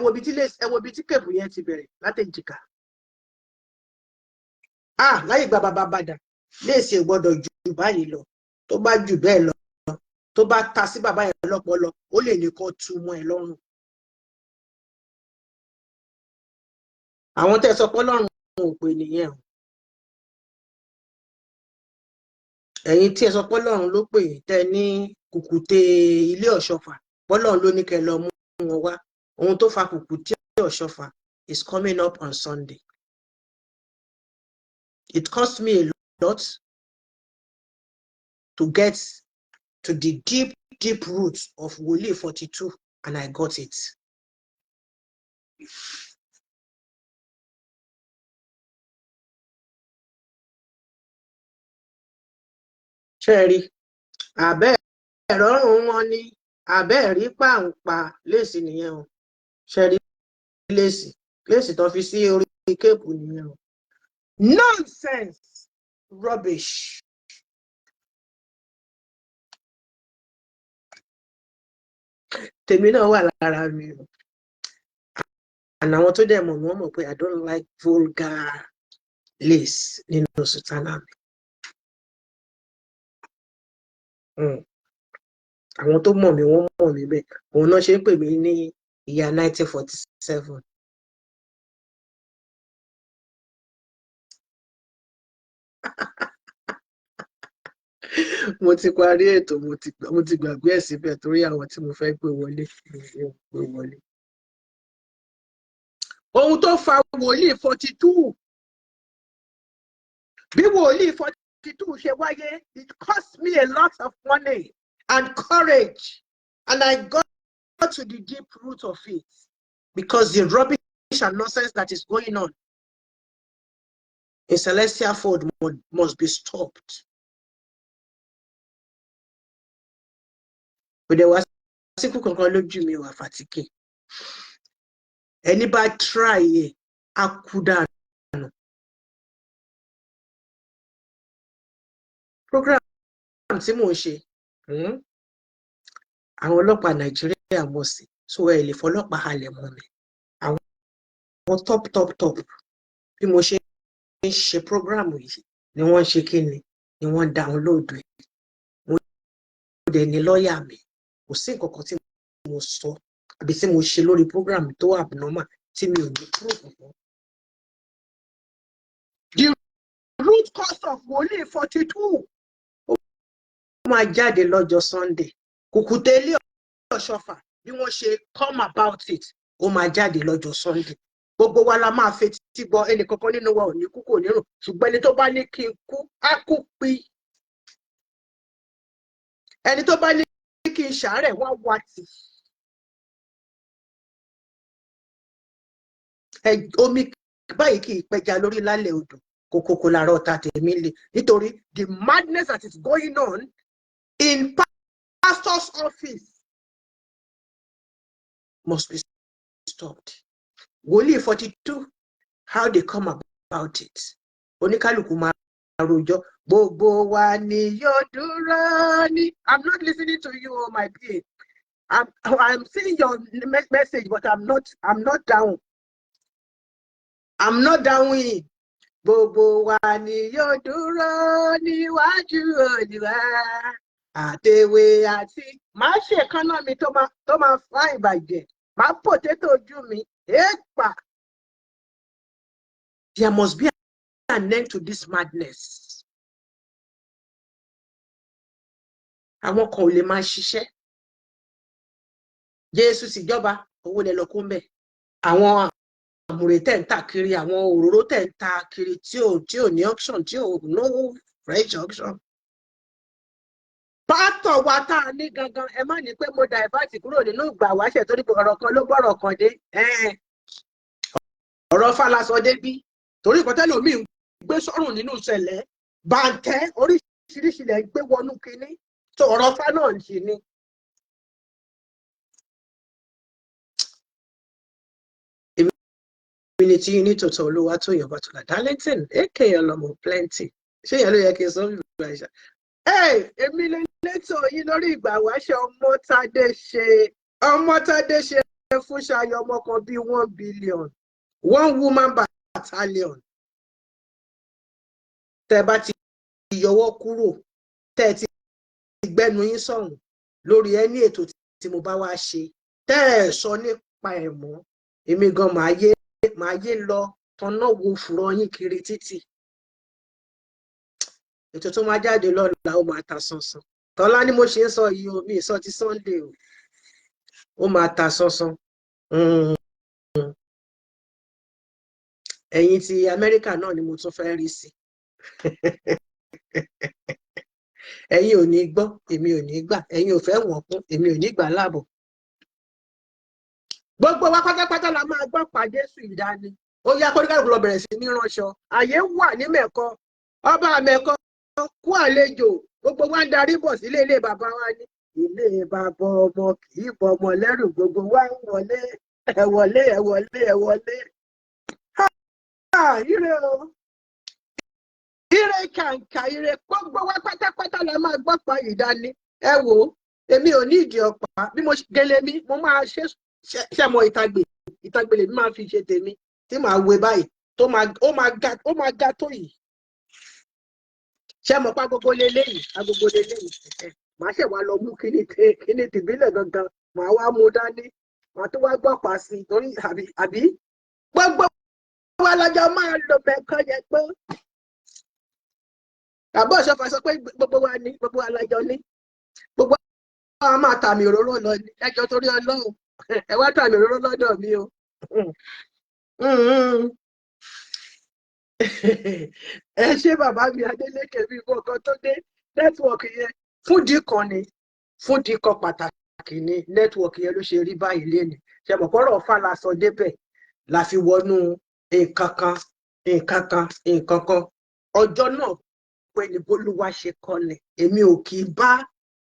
Speaker 1: wo bí tí ẹ wo bí tí kèbù yẹn ti bẹ̀rẹ̀ látẹ̀jìká? Ah, láyé gba bàbá bàdà, lace ò gbọ́dọ̀ jù báyìí lọ. Tó bá jù bẹ́ẹ̀ lọ, tó bá ta sí bàbá yẹn lọ́pọlọ, ó lè ní kó tú mọ́ ẹ lọ́rùn. Àwọn tẹ́ sọ pé Ọlọ́run ò pè nìyẹn o. Ẹ̀yin tí ẹ sọ pé Ọlọ́run ló pè yín, tẹ́ ní kùkùté ilé Ọ̀ṣọ́fà, bọ́lọ́run ló ní kẹ́ lọ mú wọn wá. Ohun tó fa kùkùté Ọ̀ṣọ́fà is coming up on Sunday. It cost me a lot to get to the deep, deep roots of Wòlíì 42, and I got it. Ṣé ẹ rí àbẹ́ ẹ̀rọ̀rùn wọn ní àbẹ́ ẹ̀rí pàǹpà? Lace nìyẹn o. Ṣé ẹ rí lace? Lace tó fi sí orí cape nìyẹn o. Nonsense, rubbish. Tèmi náà wà lára mi o. And àwọn tó dẹ̀ mọ̀ mí, wọ́n mọ̀ pé I don't like vulgar lace nínú sùtánà mi. Àwọn tó mọ̀ mí, wọ́n mọ̀ mí bẹ́ẹ̀. Òun náà ṣe ń pè mí ní ìyá 1947. Mo ti parí ètò, mo ti gbàgbé ẹ̀ síbẹ̀ torí àwọn tí mo fẹ́ gbé wọlé, mi ò gbé wọlé. Ohun tó fa wòlíì 42, bí wòlíì 42 ṣe wáyé, it cost me a lot of money and courage, and I got to the deep root of it, because the rubbish and nonsense that is going on in Celestial Fold must be stopped. Kò dẹ̀ wá síkú kankan lójú mi wà fàtíkè. Ẹni bá try ẹ̀ á kú dànù. Program tí mò ń ṣe, àwọn ọlọ́pàá Nàìjíríà mọ̀ sí, so ẹ lè fọlọ́pàá halẹ̀ mọ́ mi. Àwọn top top top, bí mo ṣe ń ṣe program yìí ni wọ́n ń ṣe kí ni wọ́n ń download ẹ̀. Mo dẹ̀ ní lọ́ọ̀yà mi. Kò sí nǹkan kan tí mo sọ àbí tí mo ṣe lórí program tó abnormal tí mi ò ní proof fún. The root cause of wòlíì 42, ó máa jáde lọ́jọ́ Sunday. Kùkùté ilé Ọ̀ṣọ́fà, bí wọ́n ṣe come about it, ó máa jáde lọ́jọ́ Sunday. Gbogbo wa la máa fetí gbọ́. Ẹnì kankan nínú wa ò ní kú, kò ní rùn, ṣùgbọ́n ẹni tó bá ní kí n kú, á kú pi. Ẹni tó bá ní kí n ṣàárẹ̀, wá wá tì. Omi báyìí kì í pẹja lórí lálẹ́ odò. Kòkòkò làárọ̀ ọ̀tá tèmi le, nítorí the madness that is going on in pastor's office must be stopped. Wòlíì 42, how they come about it, oníkálukú máa rojọ́. Gbogbo wa ni yóò dúró ní. I'm not listening to you, oh my PA. I'm seeing your message, but I'm not down, I'm not down in. Gbogbo wa ni yóò dúró níwájú Olúwa, àtẹ̀wé àti màá ṣe kánná mi tó máa fá ìbàjẹ́, màá pòtétò ojú mi èèpà. There must be an end to this madness. Àwọn kan ò lè máa ṣiṣẹ́. Jésù sì jọba, owó lẹ lọ kó ń bẹ̀. Àwọn àmùrè tẹ̀ ń tà kiri, àwọn òróró tẹ̀ ń ta kiri tí ò ní auction, tí ò no fresh auction. Pásítọ̀ wa tá a ní gangan, ẹ má ní pé mo divert kúrò nínú ìgbà wáṣẹ̀, torí pé ọ̀rọ̀ kan ló bọ̀rọ̀ kan dé. Ọ̀rọ̀ Fálasọ débí torí nǹkan tẹ́lòmíì ń gbé sọ́rùn nínú ìṣẹ̀lẹ̀ bàǹtẹ́ oríṣiríṣi lẹ̀ ń gbé wọnú kinní tó ọ̀rọ̀ fá náà ń ṣe ni. Èmi ni tí yín ní tòótọ́, Olúwatóyìn Ọbátọ́lá Darlington, aka Ọlọ́mọ Plenty. Ṣé ìyẹn ló yẹ kí n sọ bíbá ìṣá? Èmi lè létò yín lórí ìgbà wáṣẹ. Ọmọtádé ṣe, Ọmọtádé ṣe fún Ṣayọ̀, ọmọ kan bíi 1 billion, one woman battalion. Tẹ́ bá ti yọwọ́ kúrò, tẹ́ ti gbẹ́nu yín sọ̀hún lórí ẹni ètò tí mo bá wá ṣe, tẹ́ ẹ sọ nípa ẹ̀ mọ́, èmi gan màá yé lọ tọ́nà wo fùrọ̀ yín kiri títì. Ètò tó máa jáde lọ́la, ó máa ta sánsán. Tọ́lá ni mo ṣe ń sọ yìí o, mi sọ ti Sunday o. Ó máa ta sánsán. Ẹ̀yin ti Amẹ́ríkà náà ni mo tún fẹ́ rí sí. Ẹ̀yin ò ní gbọ́, èmi ò ní gbà. Ẹ̀yin ò fẹ́ wọ̀n kún, èmi ò ní gbà láàbọ̀. Gbogbo wa pátápátá la máa gbọ́ pa Jésù ìdání. Ó yá, kóníkàlùkù lọ bẹ̀rẹ̀ sí ní ránṣọ. Àyè wà ní Mẹ̀kọ, ọba Mẹ̀kọ kú àlejò. Gbogbo wa ń darí bọ̀ sílé ilé bàbá wa ní ilé bàbá ọmọ kì í bọ ọmọ lẹ́rù. Gbogbo wa ń wọlé, ẹ wọlé, ẹ wọlé, ẹ wọlé. Ire o, ire kàǹkà, ire. Gbogbo wa pátápátá la máa gbọ́ pa ìdání. Ẹ wò ó. Èmi ò ní ìdí ọ̀pá. Bí mo gẹ́lẹ́ mi, mo máa ṣe ṣe mọ ìtagbè. Ìtagbè lèmi máa fi ṣe tèmi tí màá wé báyìí, tó máa ó máa ga, ó máa ga tó yìí. Ṣé mo pa agogo leléyìí? Agogo leléyìí. Màá ṣe wá lọ mú kíní tìbílẹ̀ gangan, màá wá mú dání, màá tó wá gbọ́ pa sí i torí àbí gbogbo wa lọ́jọ́ máa lò mẹ́kọ́ yẹn pé àbọ̀ ìṣọ́fà sọ pé gbogbo wa ní, gbogbo wa lọ́jọ́ ní, gbogbo wa máa tàmì òróró lọ ní ẹjọ́. Torí Ọlọ́run, ẹ wá tàmì òróró lọ́dọ̀ mi o. Ẹ ṣé, bàbá mi Adélékè. Bí nǹkan tó dé, network yẹn fúndì kan ni, fúndì kan pàtàkì ni network yẹn ló ṣe rí báyìí lénìí. Ṣe mọ̀ pọ́rọ̀ fàlà sọ débẹ̀ la fi wọnú nǹkan kan, nǹkan kan, nǹkan kan. Ọjọ́ náà pé ní bólúwa ṣe kọlẹ̀. Èmi ò kì í bá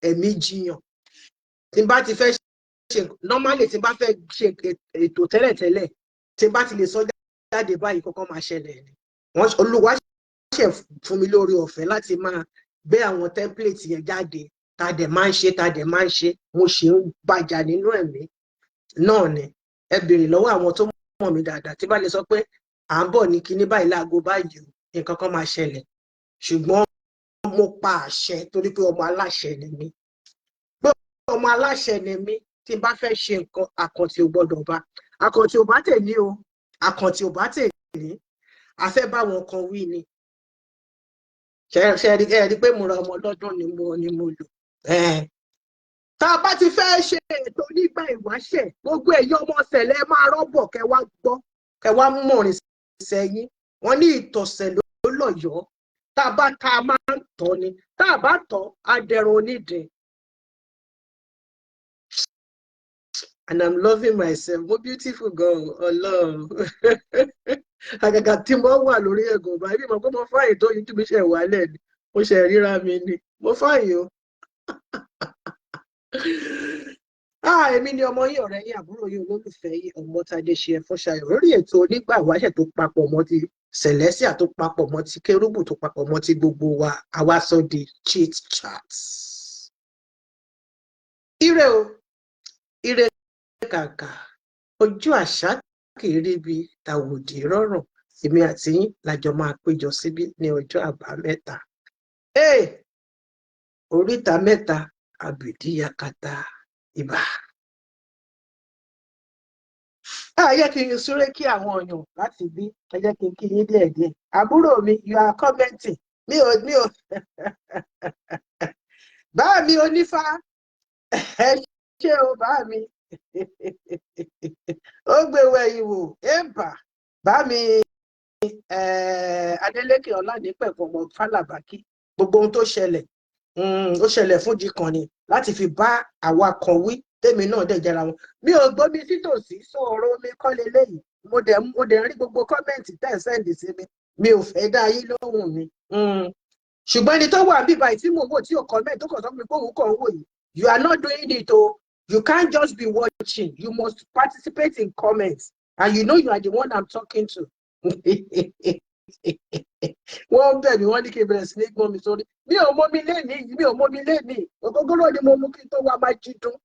Speaker 1: ẹ̀mí jiyàn. Tí n bá ti fẹ́ ṣe normally, tí n bá fẹ́ ṣe ètò tẹ́lẹ̀tẹ́lẹ̀, tí n bá ti lè sọ jáde báyìí, kọ́kọ́ máa ṣẹlẹ̀ ni. Wọ́n Olúwa ṣe fún mi lórí ọ̀fẹ́ láti máa gbé àwọn template yẹn jáde, tá a dẹ̀ máa ń ṣe, tá a dẹ̀ máa ń ṣe. Mo ṣe ń bàjá nínú ẹ̀mí náà ni. Ẹ béèrè lọ́wọ́ àwọn tó mọ̀ mí dáadáa, tí bá lè sọ pé à ń bọ̀ ní kinní báyìí láago báyìí o, nǹkan kan máa ṣẹlẹ̀. Ṣùgbọ́n mo pa àṣẹ torí pé ọmọ aláṣẹ ni mí, pé ọmọ aláṣẹ ni mí. Tí n bá fẹ́ ṣe nǹkan, àkàntì ò gbọ́dọ̀ bá, àkàntì ò bá tèmi o, àkàntì ò bá tèmi. A fẹ́ bá wọn kan wí ni. Ṣe rí, ẹ rí pé mo ra ọmọ lọ́dún ni mo lò. Tá a bá ti fẹ́ ṣe ètò nígbà ìwáṣẹ̀, gbogbo èyí ọmọ ṣẹlẹ̀ máa rọ́bọ̀, kẹ wá gbọ́, kẹ wá mọ̀rin sẹ́yìn. Wọ́n ní ìtọ̀sẹ̀ ló lọ́yọ̀ọ́. Tá a bá tá a máa ń tọ́ ni, tá a bá tọ́, á dẹrun onídìí. And I'm loving myself. Mo beautiful gan, Ọlọ́run. Àgàgà tí mo wà lórí ẹ̀gùn báyìí, bí mo kọ́ mo fine tó yìí tí mi ṣe wálẹ̀ ni mo ṣe ríra mi ni mo fine o. Ah, èmi ni ọmọ yín, ọ̀rẹ́ yín, àbúrò yín, olólùfẹ́ yín, Ọmọ́tádé ṣe Ẹfúnṣayọ̀, lórí ètò onígbà ìwáṣẹ̀ tó papọ̀ mọ́ ti Celestial, tó papọ̀ mọ́ ti Kérúbù, tó papọ̀ mọ́ ti gbogbo wa. Àwa sọ di chit chat. Ire o, ire kàkà, ojú àṣà kì í ríbi tàwòdì rọrùn. Èmi àti yín lájọ máa péjọ síbí ní ọjọ́ Àbámẹ́ta. Ee, oríta mẹ́ta àbìdí yakata ibà. Ẹ jẹ́ kí n súré kí àwọn èèyàn láti bí. Ẹ jẹ́ kí n kí yín díẹ̀díẹ̀. Àbúrò mi, you are commenting. Mi ò bá mi onífá, ẹ ṣé o, bá mi ó gbé wẹ̀yìn wò ẹ̀bà bá mi. Adélékè Ọlánìpẹ̀kun ọmọ Fálàbákí, gbogbo ohun tó ṣẹlẹ̀, ó ṣẹlẹ̀ fúnjì kan ni láti fi bá àwa kan wí. Tèmi náà dẹ̀ jẹra wọn. Mi ò gbómi sítòsí, sọ ọ̀rọ̀ omi kọ́ leléyìí. Mo dẹ̀ rí gbogbo comment tẹ́ ẹ̀ send sí mi. Mi ò fẹ́ dá yín lóhùn mi, ṣùgbọ́n ẹni tó wà bíbá yìí tí mò ń wò tí ò comment, tó kàn sọ fún mi pé òun kàn ń wò yìí, you are not doing it o. You can't just be watching. You must participate in comments, and you know you are the one I'm talking to. Wọ́n bẹ̀ mí, wọ́n ní kí n bẹ̀rẹ̀ sí ní gbọ́n mi sórí. Mi ò mọ mi lénìí, mi ò mọ mi lénìí. Ògógóró ni mo mú kí n tó wá máa jí dún.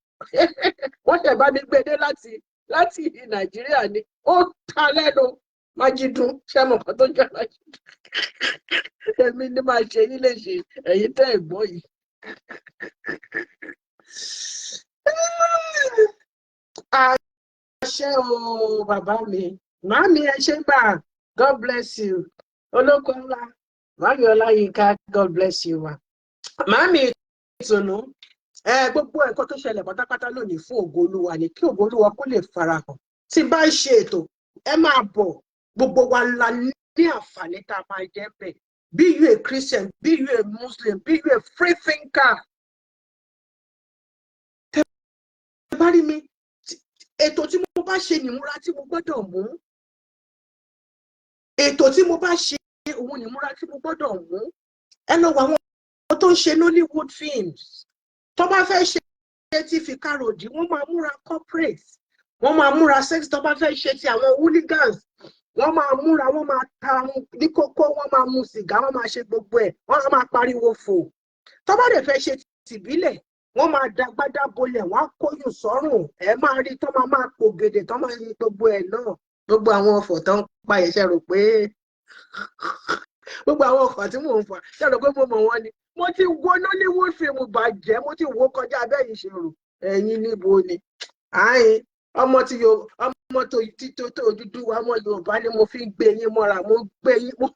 Speaker 1: Wọ́n ṣẹ̀ bá mi gbé dé láti Nàìjíríà ni. Ó ta lẹ́nu májídún. Ṣé mo kàn tó jẹ́ májídún? Èmi ni máa ṣe yín léṣe, ẹ̀yin tẹ́ ẹ̀ gbọ́ yìí. Àṣẹ o, bàbá mi. Màámi, ẹ ṣé gbà. God bless you. Olóko ńlá. Màámi Ọláyínká, God bless you ma. Màámi Ìtùnú. Ẹ gbogbo ẹ̀kọ́ tó ṣẹlẹ̀ pátápátá lónìí, fún ògo Olúwa ni, kí ògo Olúwa kó lè farahàn. Tí bá ń ṣe ètò, ẹ máa bọ̀. Gbogbo wa la ní àǹfààní tá a máa jẹ́ bẹ̀. Be you a Christian, be you a Muslim, be you a free thinker. Tẹ́ bá rí mi, ètò tí mo bá ṣe nìmúra tí mo gbọ́dọ̀ mú. Ètò tí mo bá ṣe, òun nìmúra tí mo gbọ́dọ̀ mú. Ẹ lọ wo àwọn tó ń ṣe Nollywood films. Tó bá fẹ́ ṣe ti fìkaròdì, wọ́n máa múra corporate, wọ́n máa múra sex. Tó bá fẹ́ ṣe ti àwọn hooligans, wọ́n máa múra, wọ́n máa ta ní kókó, wọ́n máa mu sìgá, wọ́n máa ṣe gbogbo ẹ̀, wọ́n máa pariwo fò. Tó bá dẹ̀ fẹ́ ṣe tìbílẹ̀, Wọ́n máa dagbádá bolẹ̀, wọ́n á kóyún sọ́rùn. Ẹ máa rí tán, máa máa pò gèdè tán, máa rí gbogbo ẹ̀ náà. Gbogbo àwọn ọ̀fọ̀ tó ń pa ẹ̀ṣẹ̀ rò pé gbogbo àwọn ọkọ̀ tí mò ń fà ṣe rò pé mo mọ̀ wọ́n ni. Mo ti wo Nollywood film bàjẹ́, mo ti wo kọjá abẹ́ yìí ṣe rò. Ẹ̀yin níbo ni àyìn ọmọ tí yo ọmọ tó tí tó tó Odùduwà, ọmọ Yorùbá ni mo fi ń gbé yín mọ́ra, mo gbé yín mo.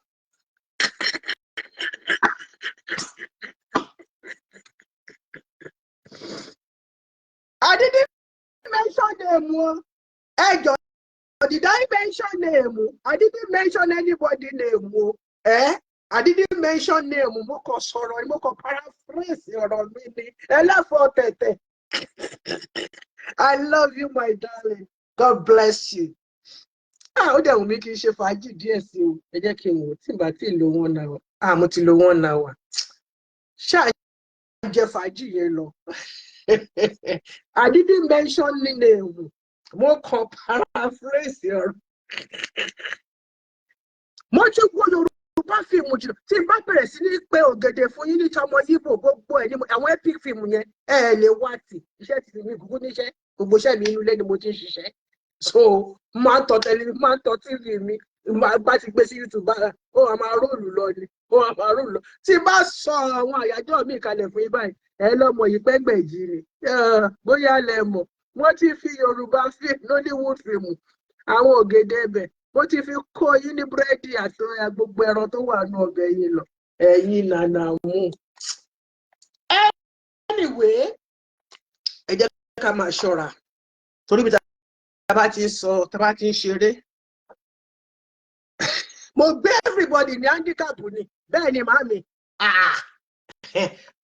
Speaker 1: I didn't mention name o. Ẹ jọ̀ọ́, did I mention name? I didn't mention anybody name o. Eh? I didn't mention name. Mo kàn sọ̀rọ̀, mo kàn paraphrase ọ̀rọ̀ mi ni. Ẹlẹ́fọ̀ọ́ tẹ̀tẹ̀. I love you, my darling. God bless you. Ah, ó dẹ̀ wù mí kí n ṣe fàájì díẹ̀ sí o. Ẹ jẹ́ kí n wò tí n bá tí ì lo one hour. Ah, mo ti lo one hour. Ṣáà jẹ fàájì yẹn lọ. I didn't mention name. Mo kàn paraphrase ọ̀rọ̀. Mo ti wo Yorùbá fíìmù jù. Tí n bá bẹ̀rẹ̀ sí ní pé ògèdè fún yín ní tọmọ Yíbò, gbogbo ẹ̀ ní àwọn epic film yẹn, ẹ ẹ̀ lè wá tì. Iṣẹ́ ti mi kúkú níṣẹ́. Gbogbo iṣẹ́ mi, inú ilé ni mo ti ń ṣiṣẹ́. So máa ń tọ tẹlifí, máa ń tọ TV mi, máa bá ti gbé sí YouTube bára, ó wà máa roll lọ ni, ó wà máa roll lọ. Tí n bá sọ àwọn àyájọ́ mi kalẹ̀ fún yín báyìí, ẹ lọ́mọ yìí pẹ́gbẹ̀jì ni. Bóyá lẹ mọ̀, wọ́n ti fi Yorùbá film, Nollywood film, àwọn ògèdè ẹbẹ̀, mo ti fi kó yín ní búrẹ́dì àti gbogbo ẹran tó wà nù ọbẹ̀ yín lọ. Ẹ̀yin nànà mú. Anyway, ẹ jẹ́ ká máa ṣọ́ra torí bí tá a bá ti ń sọ, tá a bá ti ń ṣeré, mo gbé everybody ní handicap ni. Bẹ́ẹ̀ ni màámi. Ah,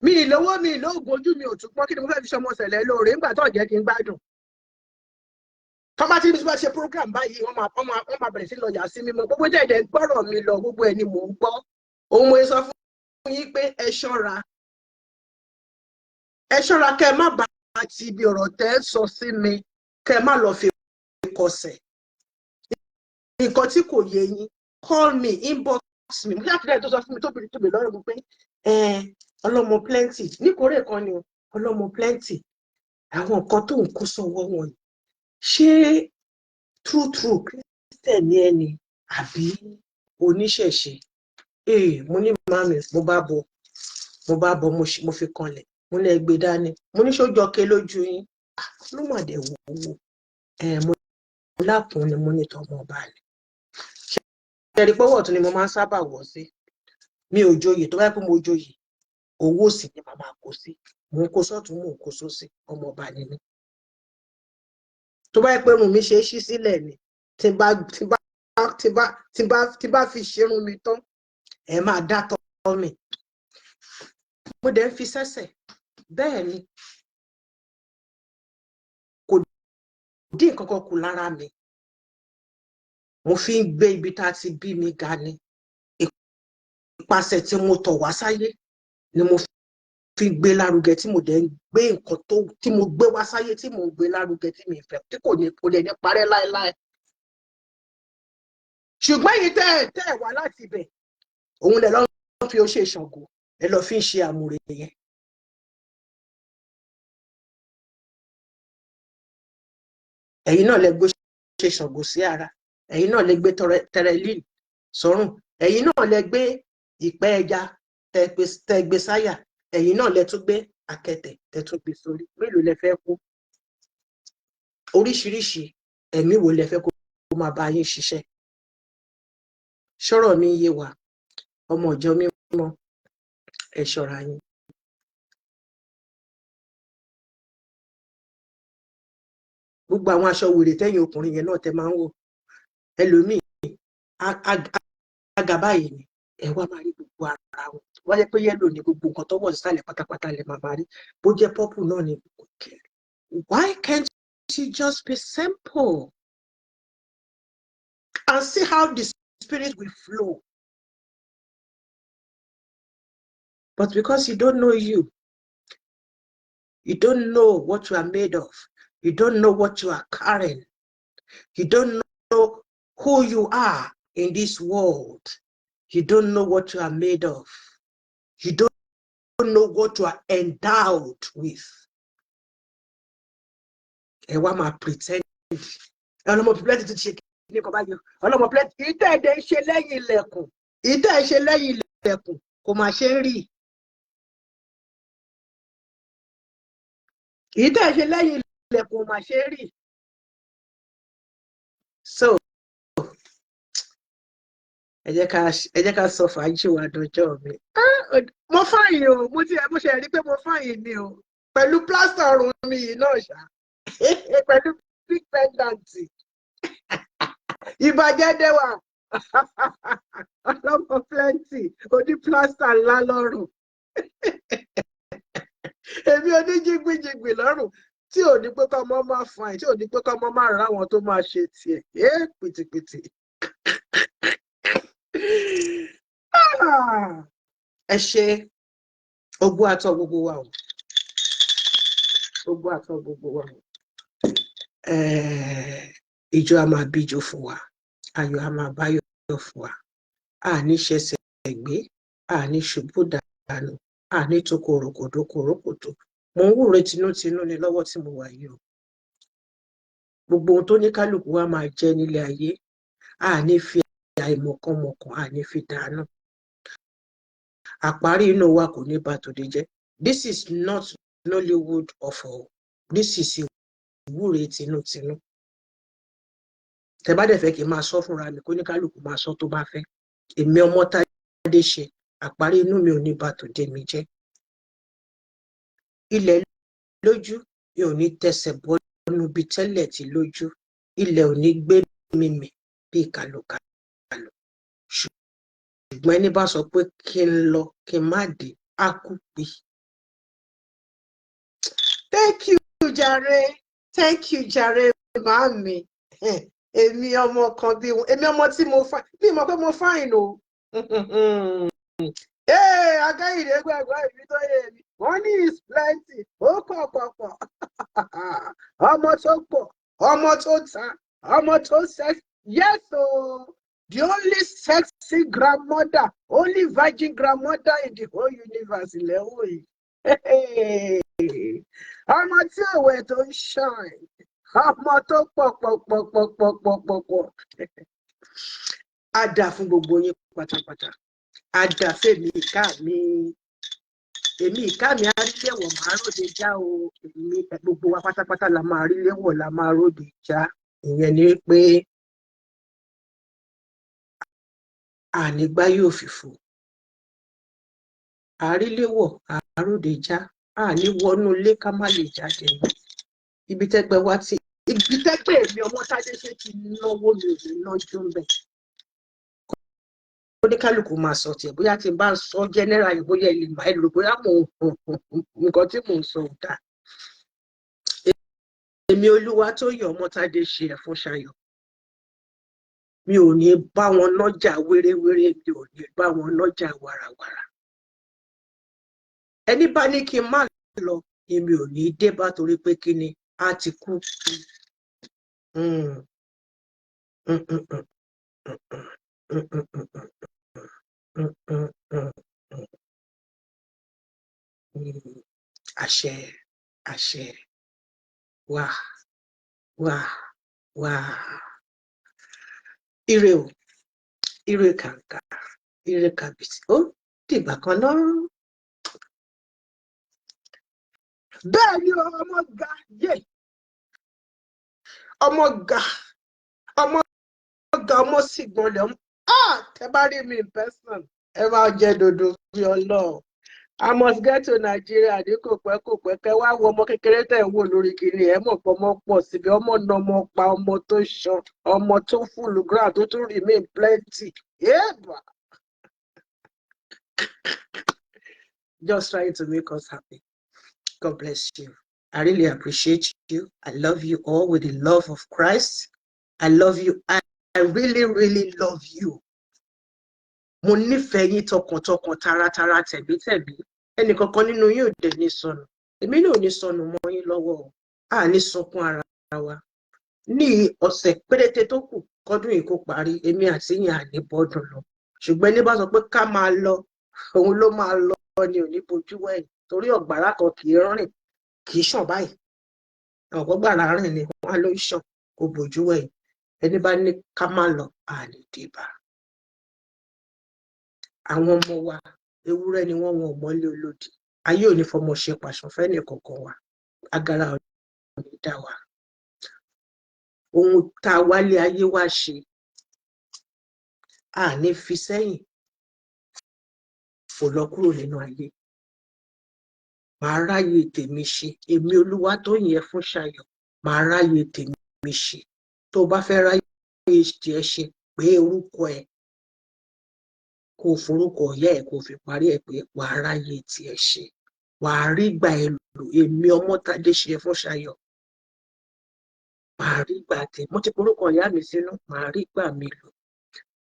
Speaker 1: mi ìlówó, mi ìlóògùn, ojú mi ò tún pọ́n. Kí ni mo fẹ́ fi ṣọmọ ṣẹlẹ̀ lóore nígbà tó jẹ́ kí n gbádùn? Tọ́ bá ti ní bá ṣe program báyìí, wọ́n máa bẹ̀rẹ̀ sí lọ yà sí mímọ́. Gbogbo jẹ́jẹ́ gbọ́rọ̀ mi lọ, gbogbo ẹ̀ ni mò ń gbọ́. Òun mo sọ fún yín pé ẹ ṣọ́ra, ẹ ṣọ́ra, kẹ́ ẹ má bàa ti ibi ọ̀rọ̀ tẹ́ ẹ sọ sí mi, kẹ́ ẹ má lọ fi kọsẹ̀. Nǹkan tí kò yé yín, call me, inbox me. Mo ṣàtúnyẹ̀ tó sọ fún mi tó bèrè, tó bèrè lọ́rọ̀ mi pé ẹ ọlọ́mọ plenty níkórè kan ni o, ọlọ́mọ plenty, àwọn nǹkan tó ń kó sọ́wọ́ wọn yìí, ṣé true true Christian ni ẹ ni àbí oníṣẹ̀ṣe? Ee, mo ní màmí, mo bá bọ, mo bá bọ, mo fi kanlẹ̀, mo ní ẹgbẹ́ dání, mo ní sójọ ké lójú yín ló mà dé wò ó. Ẹ mo lákùn ni, mo ní tọmọ ọba ni. Ṣe rí pọ́wọ́ tún ni mo máa ń sábà wọ̀ sí. Mi ò joyè. Tó bá yẹ pé mo joyè, owó sì ni màmá kó sí. Mò ń kó sọ́tún, mò ń kó sósì. Ọmọ ọba ni mí. Tó bá yẹ pé irun mi ṣe é ṣí sílẹ̀ ni, tí bá fi ṣerun mi tán, ẹ máa dá tọ́ mi. Mo dẹ̀ ń fi sẹ́sẹ̀. Bẹ́ẹ̀ ni, kò dín nǹkan kan kù lára mi. Mo fi ń gbé ibi tá a ti bí mi ga ni. Ìpasẹ̀ tí mo tọ̀ wá sáyé ni mo fi gbé lárugẹ, tí mo dẹ̀ ń gbé nǹkan tó tí mo gbé wá sáyé, tí mo ń gbé lárugẹ, tí mi fẹ́ tí kò ní kò lè ní parẹ́ láéláé. Ṣùgbọ́n èyí tẹ́ ẹ̀ wá láti ibẹ̀, òun lẹ̀ lọ́ fi ó ṣe Ṣàngó, ẹ lọ fi ń ṣe àmùrè yẹn. Ẹ̀yin náà lẹ gbé ṣe Ṣàngó sí ara, ẹ̀yin náà lẹ gbé tẹrẹlín sọ́rùn, ẹ̀yin náà lẹ gbé ìpẹ́ ẹja tẹ gbé sáyà, ẹ̀yin náà lẹ tún gbé àkẹtẹ̀ tẹ tún gbé sórí. Mélòó lẹ fẹ́ kó? Oríṣiríṣi ẹ̀mí wo lẹ fẹ́ kó máa bá yín ṣiṣẹ́? Ṣọ́rọ̀ mi yé wa, ọmọ ìjọ mímọ́, ẹ ṣọ́ra yín. Gbogbo àwọn aṣọ wèrè tẹ́yìn ọkùnrin yẹn náà tẹ máa ń wọ̀, ẹlòmíì àga báyìí ni ẹ wá máa rí gbogbo ara wọn. Wọ́n jẹ́ pé yellow ni gbogbo nǹkan tó wọ̀ sísàlẹ̀ pátápátá lè máa máa rí. Bó jẹ́ purple náà ni. Why can't you just be simple and see how the spirit will flow? But because you don't know you, you don't know what you are made of, you don't know what you are carrying, you don't know who you are in this world, you don't know what you are made of, you don't don't know what you are endowed with. Ẹ wá máa pretend. Ọlọ́mọ plenty ti ṣe ní kan báyìí, ọlọ́mọ plenty. Ìtẹ́ ẹ̀dẹ̀ ń ṣe lẹ́yìn ilẹ̀kùn, ìtẹ́ ẹ̀ ṣe lẹ́yìn ilẹ̀kùn kò máa ṣe ń rí. Ìtẹ́ ẹ̀ ṣe lẹ́yìn ilẹ̀kùn kò máa ṣe ń rí. So ẹ jẹ́ ká sọ fàájì wa dọjọ́ mi. Mo fine o, mo ti mo ṣe rí pé mo fine ni o, pẹ̀lú plaster ọrùn mi yìí náà ṣá, pẹ̀lú big pendant. Ìbàjẹ́ dẹ́wà, ọlọ́mọ plenty, oní plaster ńlá lọ́rùn, èmi oníjìgbìjìgbì lọ́rùn, tí ò ní pé kọ́mọ máa fine, tí ò ní pé kọ́mọ máa rà àwọn tó máa ṣe tiẹ̀ ẹ́ pìtìpìtì. Ẹ ṣe ogún àtọ gbogbo wa o, ogún àtọ gbogbo wa o. Ìjọ a máa bíjó fún wa, ayọ̀ a máa báyọ̀ fún wa. A ní ṣẹ̀ṣẹ̀ gbé, a ní ṣubú dànù, a ní tó kòròkòdó kòrókòtò. Mo ń wúre tinútinú ni lọ́wọ́ tí mo wà yìí o. Gbogbo ohun tó ní kálukú wa máa jẹ nílé ayé, a ní fi àìmọ̀kànmọ̀kàn, a ní fi dànù. Àparí inú wa kò ní bà tòde jẹ́. This is not Nollywood ọ̀fọ̀, this is ìwúre tinútinú. Tẹ bá dẹ̀ fẹ́ kí n máa sọ fúnra mi, kó ní kálukú máa sọ tó bá fẹ́. Èmi ọmọ Tádé ṣe, àparí inú mi ò ní bà tòde mi jẹ́. Ilẹ̀ lójú, mi ò ní tẹsẹ̀ bọ́nú bí tẹ́lẹ̀ tí lójú. Ilẹ̀ ò ní gbé mi mì bí kàlùkàlù. Ṣùgbọ́n ẹni bá sọ pé kí n lọ kí n má dé, á kú pi. Thank you jàre, thank you jàre, màámi. Èmi ọmọ kan bí èmi ọmọ tí mo fine, bí mo pé mo fine o. Ee, Akẹ́yìndé gbàgbọ́ ìbí tó yẹ mi. Money is plenty, ó pọ̀ pọ̀ pọ̀. Ọmọ tó pọ̀, ọmọ tó ta, ọmọ tó sex. Yes o, the only sexy grandmother, only virgin grandmother in the whole universe lẹ́wọ̀ yìí. Ọmọ tí òwe tó ń shine, ọmọ tó pọ̀ pọ̀ pọ̀ pọ̀ pọ̀ pọ̀ pọ̀ pọ̀. Á dà fún gbogbo yín pátápátá. Á dà fèmí ìka mi. Èmi ìka mi á rí léwọ̀, máa róde já o. Èmi gbogbo wa pátápátá la máa rí léwọ̀, la máa róde já. Ìyẹn ni pé ànígbá yóò fìfò. Àríléwọ̀ àróde já, àní wọnú ilé ká má lè jáde mọ́. Ibi tẹ́gbẹ́ wá tí ibi tẹ́gbẹ́ èmi ọmọ Tádé ṣe ti náwó, mi ò ní nájú ń bẹ̀. Oníkálukú máa sọ tiẹ̀, bóyá tí n bá ń sọ general yìí, bóyá ilé máa lò, bóyá mò ń nǹkan tí mò ń sọ ò dáa. Èmi Olúwatóyìn Ọmọ́tádé ṣe ẹ̀fún ṣayọ̀. Mi ò ní bá wọn nájà wéréwéré, mi ò ní bá wọn nájà wàràwàrà. Ẹni bá ní kí n má lọ, èmi ò ní dé bá, torí pé kí ni, á ti kú. Àṣẹ, àṣẹ, wà, wà, wà. Ire o, ire kàǹkà, ire kàbìtì, ó dìgbà kan náà. Bẹ́ẹ̀ ni ọmọ ga yé, ọmọ ga, ọmọ ga, ọmọ sì gbọ́nlẹ̀. Ah, tẹ bá rí mi in person, ẹ máa jẹ dòdò bí Ọlọ́run. I must get to Nigeria ní kò pẹ́ kò pẹ́. Kẹ́ wá wo ọmọ kékeré tẹ̀ ń wò lórí kiri, ẹ mọ̀ pé ọmọ pọ̀ síbi, ọmọ nà, ọmọ pa, ọmọ tó ṣan, ọmọ tó full ground, tó tún remain plenty. Yeah. Just trying to make us happy. God bless you. I really appreciate you. I love you all with the love of Christ. I love you. I really, really love you. Mo nífẹ̀ẹ́ yín tọkàntọkàn, taratara, tẹ̀mítẹ̀mí. Ẹnìkankan nínú yín ò dẹ̀ ní sọnù. Èmi náà ò ní sọnù mọ́ yín lọ́wọ́ o. A ní sunkún ara wa. Ní ọ̀sẹ̀ péréte tó kù kọ́dún yìí kó parí, èmi àti yín à ní bọ́dún lọ. Ṣùgbọ́n ẹni bá sọ pé ká máa lọ, òun ló máa lọ. ni ò ní bojú wẹ̀yìn, torí ọ̀gbàrá kan kì í rìn, kì í ṣàn báyìí. Ọ̀gbọ́gbàrá rìn ni wọ́n á ló ń ṣàn kó bojú wẹ̀yìn. Ẹni bá ní ká má lọ, à lè dé bá. Àwọn ọmọ wa, ewúrẹ́ ni wọ́n, wọn ò mọ́lé olódì. Ayé ò ní fọmọ ṣe pàṣán fẹ́nì kankan wa. Agara ò ní dá wa. Ohun tá a wálé ayé wá ṣe, a ní fi sẹ́yìn fò lọ kúrò nínú ayé. Màá ráyè tèmi ṣe. Èmi Olúwatóyìn Ẹfúnṣayọ̀, màá ráyè tèmi ṣe. Tó o bá fẹ́ ráyè tiẹ̀ ṣe, pé orúkọ ẹ, kó o forúkọ ìyá ẹ, kó o fi parí ẹ pé wàá ráyè tiẹ̀ ṣe, wàá rí gbà ẹ lò. Èmi Ọmọ́tádé ṣe Ẹfúnṣayọ̀, màá rí gbà tẹ. Mo ti porúkọ ìyá mi sínú, màá rí gbà mi lò.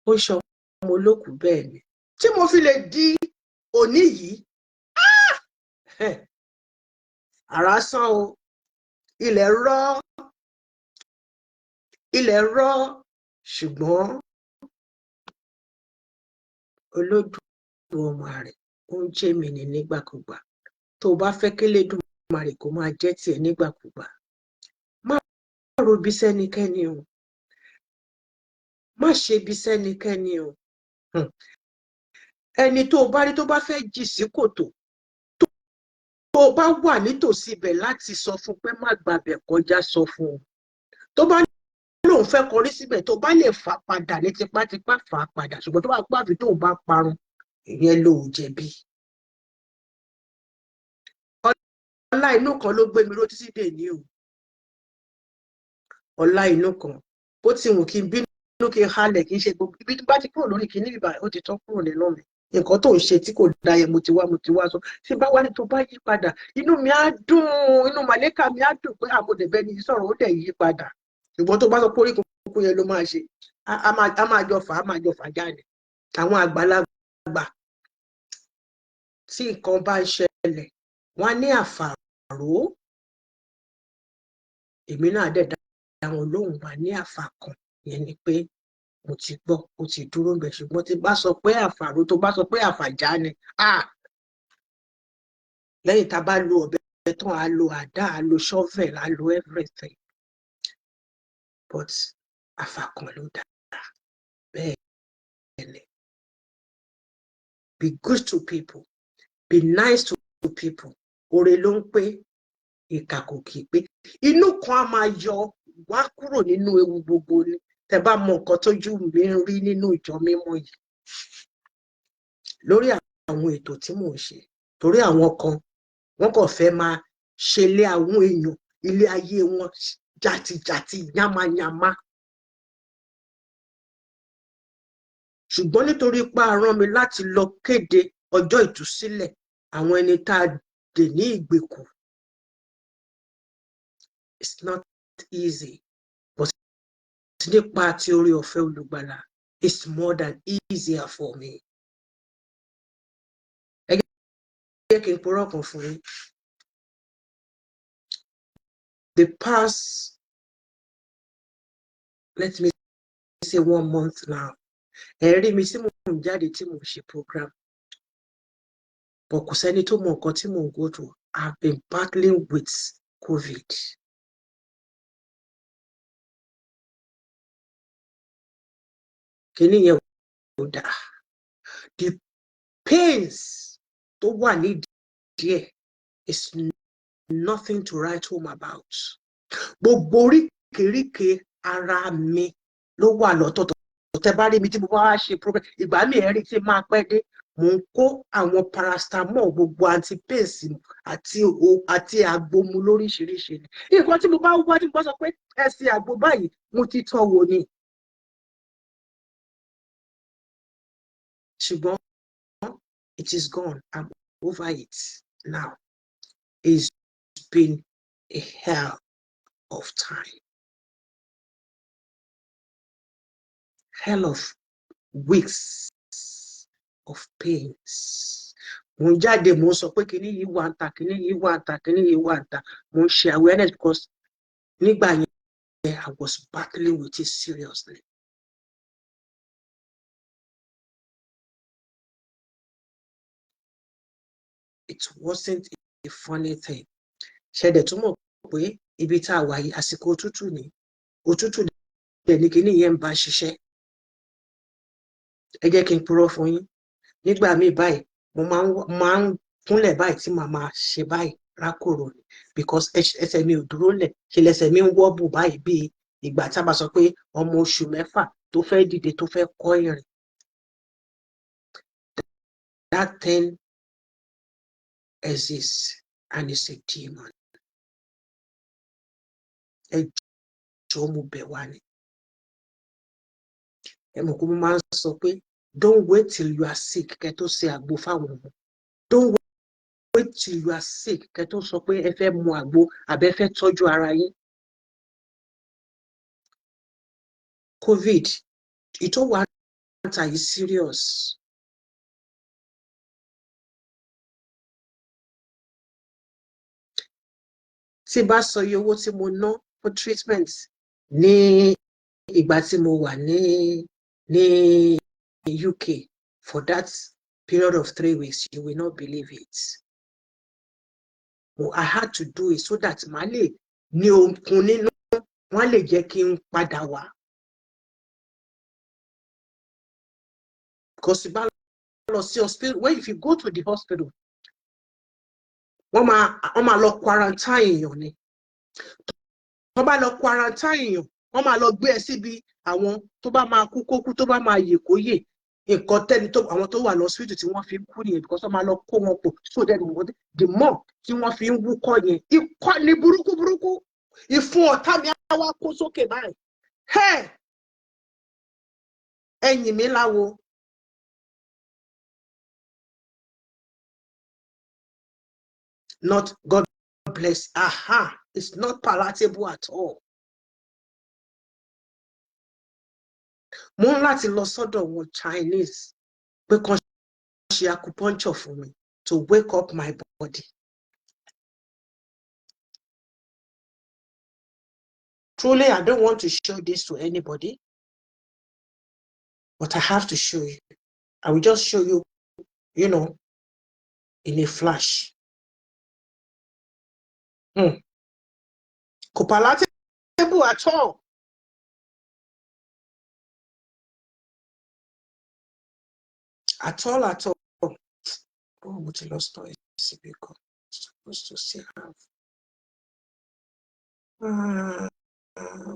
Speaker 1: Ó ṣe ọmọ olókùú bẹ́ẹ̀ ni tí mo fi lè di òní yìí. Àrá sán o, ilẹ̀ rọ́, ilẹ̀ rọ́, ṣùgbọ́n Olódùmarè ó ń jẹ́ mi ní nígbàkúgbà. Tó o bá fẹ́ kélédùmarè kó máa jẹ́ tiẹ̀ nígbàkúgbà, má robi sẹ́nikẹ́ni o, má ṣe bí sẹ́nikẹ́ni o. Ẹni tó o bá rí tó bá fẹ́ jì sí kòtò, tó o bá wà nítòsí ibẹ̀ láti sọ fún pé má gbàbẹ̀ kọjá, sọ fún un. Tó bá lóun fẹ́ kọrí síbẹ̀, tó bá lè fà padà ní tipátipá, fà á padà. Ṣùgbọ́n tó bá gbàbí tóun bá parun, ìyẹn ló jẹ̀bi. Ọlá inú kan ló gbé mi ró títí dè ní o. Ọlá inú kan, bó ti wù kí n bínú, kí n halẹ̀, kí n ṣe gbogbo ibi tó bá ti kúrò lórí kinní bíbá, ó ti tán kúrò nínú mi. Nǹkan tó ń ṣe tí kò da yẹn, mo ti wá sọ tí bá wá ní tó bá yí padà, inú mi á dùn, inú màlẹ́kà mi á dùn pé àmọ̀dẹ̀bẹ́ ni sọ̀rọ̀, ó dẹ̀ yí padà. Ṣùgbọ́n tó bá sọ pé orí kúkú yẹn ló máa ṣe, á máa jọ fà á, máa jọ fà jáde. Àwọn àgbàlagbà, tí nǹkan bá ń ṣẹlẹ̀, wọ́n á ní àfàró. Èmi náà dẹ̀ dá wọn lóhùn, wà ní àfàkàn yẹn ni pé mo ti gbọ́, ó ti dúró ń bẹ̀. Ṣùgbọ́n tí bá sọ pé àfàró, tó bá sọ pé àfàjá ni, lẹ́yìn tá a bá lo ọ̀bẹ tán, a lo àdá, a lo shovel, a lo everything, but àfàkàn ló dáa. Bẹ́ẹ̀ ni. Be good to people, be nice to people. Oore ló ń pé, ìkà kò kì í pé. Inú kan á máa yọ wá kúrò nínú ewu gbogbo ni. Tẹ bá mọ nǹkan tójú mi ń rí nínú ìjọ mímọ́ yìí lórí àwọn ètò tí mò ń ṣe, torí àwọn kan, wọ́n kàn fẹ́ máa ṣe ilé àwọn èèyàn, ilé ayé wọn jàtìjàtì, yánmayànmá. Ṣùgbọ́n nítorí pé a rán mi láti lọ kéde ọjọ́ ìtúsílẹ̀ àwọn ẹni tá a dè ní ìgbèkùn, it's not easy, but nípa ti oore ọ̀fẹ́ olùgbàlà, it's more than easier for me. Ẹ jẹ́ kí n purọ́ kan fún yín. The past, let me say, one month now, ẹ rí mi tí mò ń jáde, tí mò ń ṣe program, but kò sẹ́ni tó mọ nǹkan tí mò ń go through. I've been battling with COVID. Kíní yẹn ò dáa. The pains tó wà nídìí ẹ̀ is nothing to write home about. Gbogbo oríkèéríkèé ara mi ló wà lọ́tọ̀ọ̀tọ̀. Tẹ́ bá rí mi tí mo bá wá ṣe program, ìgbà mi ẹ̀ rí tí máa pẹ́ dé, mò ń kó àwọn paracetamol, gbogbo antipains àti àgbo mu lóríṣiríṣi ni. Nǹkan tí mo bá wá, tí mo bá sọ pé ẹ ṣe àgbo báyìí, mo ti tọ́ wò ni. Ṣùgbọ́n it is gone. I'm over it now. It's been a hell of time, hell of weeks of pains. Mo ń jáde, mo ń sọ pé kinní yìí wà ń ta, kinní yìí wà ń ta, kinní yìí wà ń ta. Mo ń ṣe awareness because nígbà yẹn, I was battling with it seriously.
Speaker 2: It wasn't a funny thing. Ṣé ẹ dẹ̀ tún mọ̀ pé ibi tá a wà yìí, àsìkò òtútù ni, òtútù dẹ̀ ní kinní yẹn ń bá ṣiṣẹ́. Ẹ jẹ́ kí n purọ́ fún yín, nígbà míì báyìí, mo máa ń kúnlẹ̀ báyìí tí màá máa ṣe báyìí rákòrò ni, because ẹsẹ̀ mi ò dúró lẹ̀, ṣe lẹ́sẹ̀ mi ń wọ́bù báyìí, bíi ìgbà tá a bá sọ pé ọmọ oṣù 6 tó fẹ́ dìde, tó fẹ́ kọ́ ìrìn. That thing exists and it's a demon. Ẹ jọ̀ọ́, mo bẹ̀ wá ni. Ẹ mọ̀ pé mo máa ń sọ pé don't wait till you are sick kẹ́ tó ṣe àgbo fáwọn ọmọ. Don't wait till you are sick kẹ́ tó sọ pé ẹ fẹ́ mu àgbo àbí ẹ fẹ́ tọ́jú ara yín. COVID ìtò wà níta yìí serious. Tí bá sọ iye owó tí mo ná fún treatment ní ìgbà tí mo wà ní UK for that period of 3 weeks, you will not believe it. Well, I had to do it so that màá lè ní okun nínú, wọ́n lè jẹ́ kí n padà wá. Because bá lọ sí hospital, when if you go to the hospital, wọ́n máa lọ quarantine èèyàn ni. Wọ́n bá lọ quarantine èèyàn, wọ́n máa lọ gbé ẹ síbi àwọn tó bá máa kú kó kú, tó bá máa yè kó yè. Nǹkan tẹ́ni tó àwọn tó wà lọ hospital tí wọ́n fi ń kú nìyẹn, because wọ́n máa lọ kó wọn pọ̀. So then the more tí wọ́n fi ń wúkọ́ yẹn, ikọ́ ni burúkú burúkú, ìfun ọ̀tá mi á wá kó sókè báyìí. Ẹ̀yìn mi láwo. Not God bless. Aha, it's not palatable at all. Mo ń láti lọ sọ́dọ̀ wọn Chinese pé kàn ṣe acupuncture fún mi to wake up my body. Truly, I don't want to show this to anybody, but I have to show you. I will just show you, in a flash. Kò palatable at all. At all, at all. Oh, mo ti lọ store síbi kan. Supposed to still have.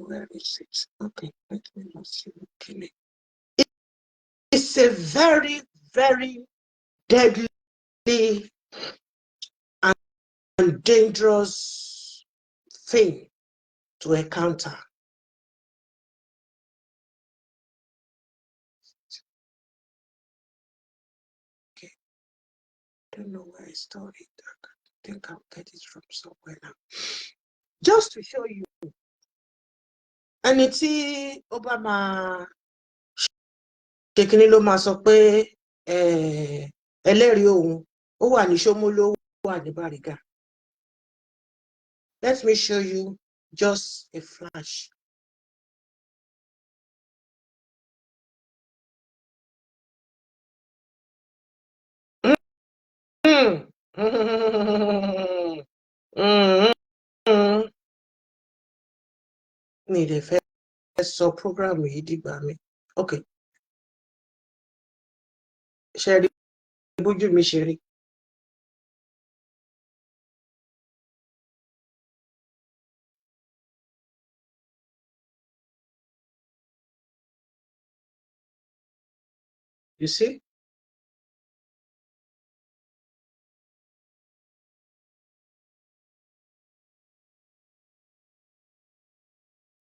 Speaker 2: Where is it? Okay, let me not see. Okay. It's a very, very deadly and dangerous thing to encounter. Okay. Don't know where I stored it. I think I'll get it from somewhere now. Just to show you. Ẹni tí ó bá máa ṣe kínní ló máa sọ pé ẹlẹ́rìí òun ó wà ní Ṣómólú, ó wà ní Bàrígà. Let me show you just a flash. Mi lè fẹ́ sọ program yìí dìgbà mi. Okay. Ṣé rí bójú mi ṣe rí? You see?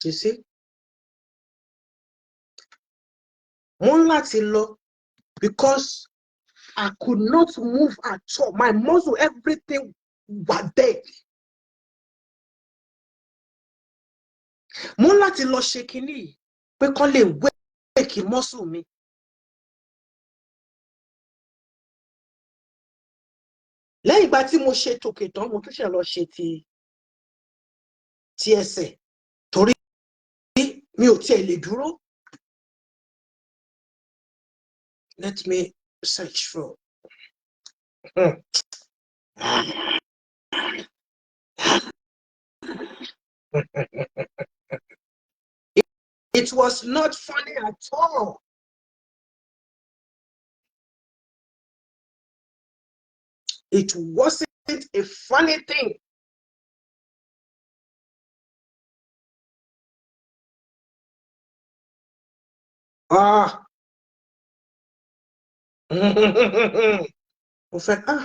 Speaker 2: You see? Mo ń láti lọ because I could not move at all. My muscle, everything were dead. Mo ń láti lọ ṣe kinní yìí pé kán lè wake muscle mi. Lẹ́yìn ìgbà tí mo ṣe tòkè tán, mo tún ṣe lọ ṣe ti ẹsẹ̀ torí mi ò tiẹ̀ lè dúró. Let me search for. It was not funny at all. It wasn't a funny thing. Ah. Mo fẹ́, ah,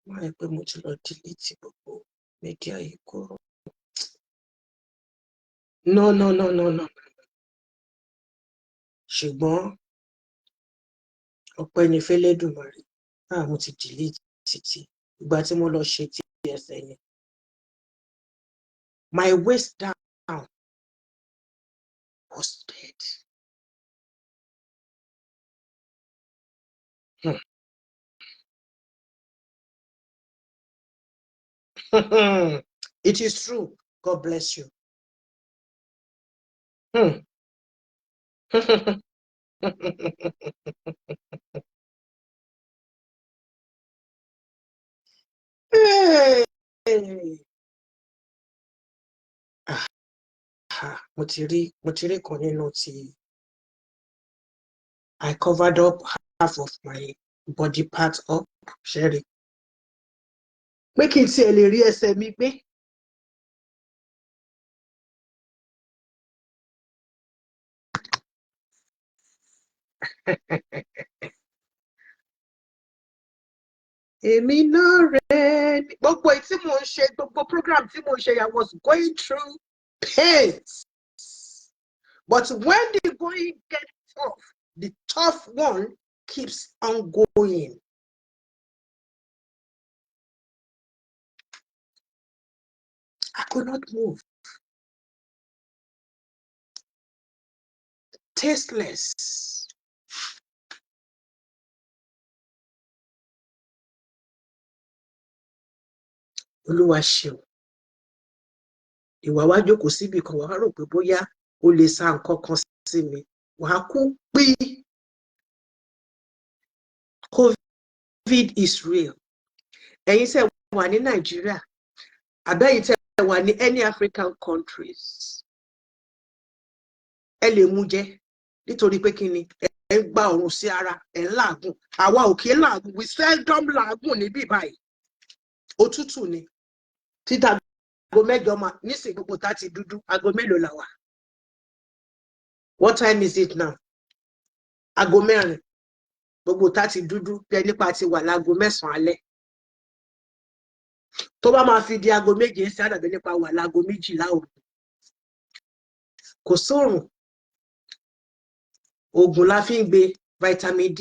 Speaker 2: má yẹ pé mo ti lọ delete gbogbo media yìí kúrò. No, no, no, no, no. Ṣùgbọ́n ọpẹ́ ní f'Ẹlẹ́dùmarè. Ah, mo ti delete títí ìgbà tí mo lọ ṣe tí ẹsẹ̀ yẹn. My waist down was dead. It is true. God bless you. Hey. Ah, mo ti rí kan nínú ti I covered up half of my body part up, ṣẹ́rí pé kí n tiẹ̀ lè rí ẹsẹ̀ mi gbé. Èmi náà rẹ̀ ní gbogbo èyí tí mò ń ṣe, gbogbo program tí mò ń ṣe, I was going through pains. But when the going gets tough, the tough one keeps on going. I could not move. Tasteless. Olúwa ṣeun. Ìwà wa jókòó síbì kan, wàá rò pé bóyá o lè sa nǹkan kan sí mi. Wàá kú pí. COVID is real. Ẹ̀yin tẹ́ wà ní Nàìjíríà, àbẹ́yìn tẹ́ wà ní any African countries, ẹ lè mú jẹ nítorí pé kí ni, ẹ ń gba òrùn sí ara, ẹ ń làágùn. Àwa ò kí ń làágùn, we seldom làágùn níbí báyìí. Òtútù ni. Títà aago 8 máa nísìnyí, gbogbo tá ti dúdú. Aago mélòó la wà? What time is it now? Aago 4. Gbogbo tá ti dúdú bí ẹni pa ti wà láago 9 alẹ́. Tó bá máa fi di aago 7 sí, àdàbí nípa wà láago 12 òru. Kò sóòrùn. Oògùn la fi ń gbé vitamin D.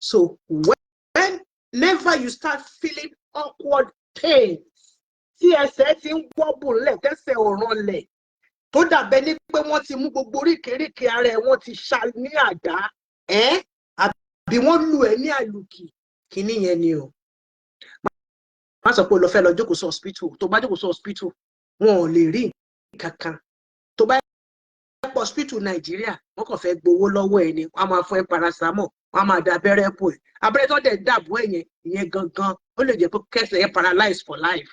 Speaker 2: So whenever you start feeling awkward pains, tí ẹsẹ̀ ti ń wọ́bù ńlẹ̀, tẹ́sẹ̀ ò ranlẹ̀, tó dàbẹ́ ní pé wọ́n ti mú gbogbo oríkèéríkèé ara ẹ̀, wọ́n ti ṣá ní àdá ẹ́, àbí wọ́n lù ẹ́ ní àlùkì, kíní yẹn ni o. Má sọ pé o lọ fẹ́ lọ jókòó sí hospital. Tó bá jókòó sí hospital, wọn ò lè rí nǹkan kan. Tó bá pọ̀ hospital Nàìjíríà, wọ́n kàn fẹ́ gbowó lọ́wọ́ ẹ ni. Wọ́n á máa fún ẹ paracetamol, wọ́n á máa da abẹ́rẹ́ bò ẹ́. Abẹ́rẹ́ tó dẹ̀ dàbò ẹ̀ yẹn, ìyẹn gangan ó lè jẹ́ pé kẹsẹ̀ yẹn paralyze for life.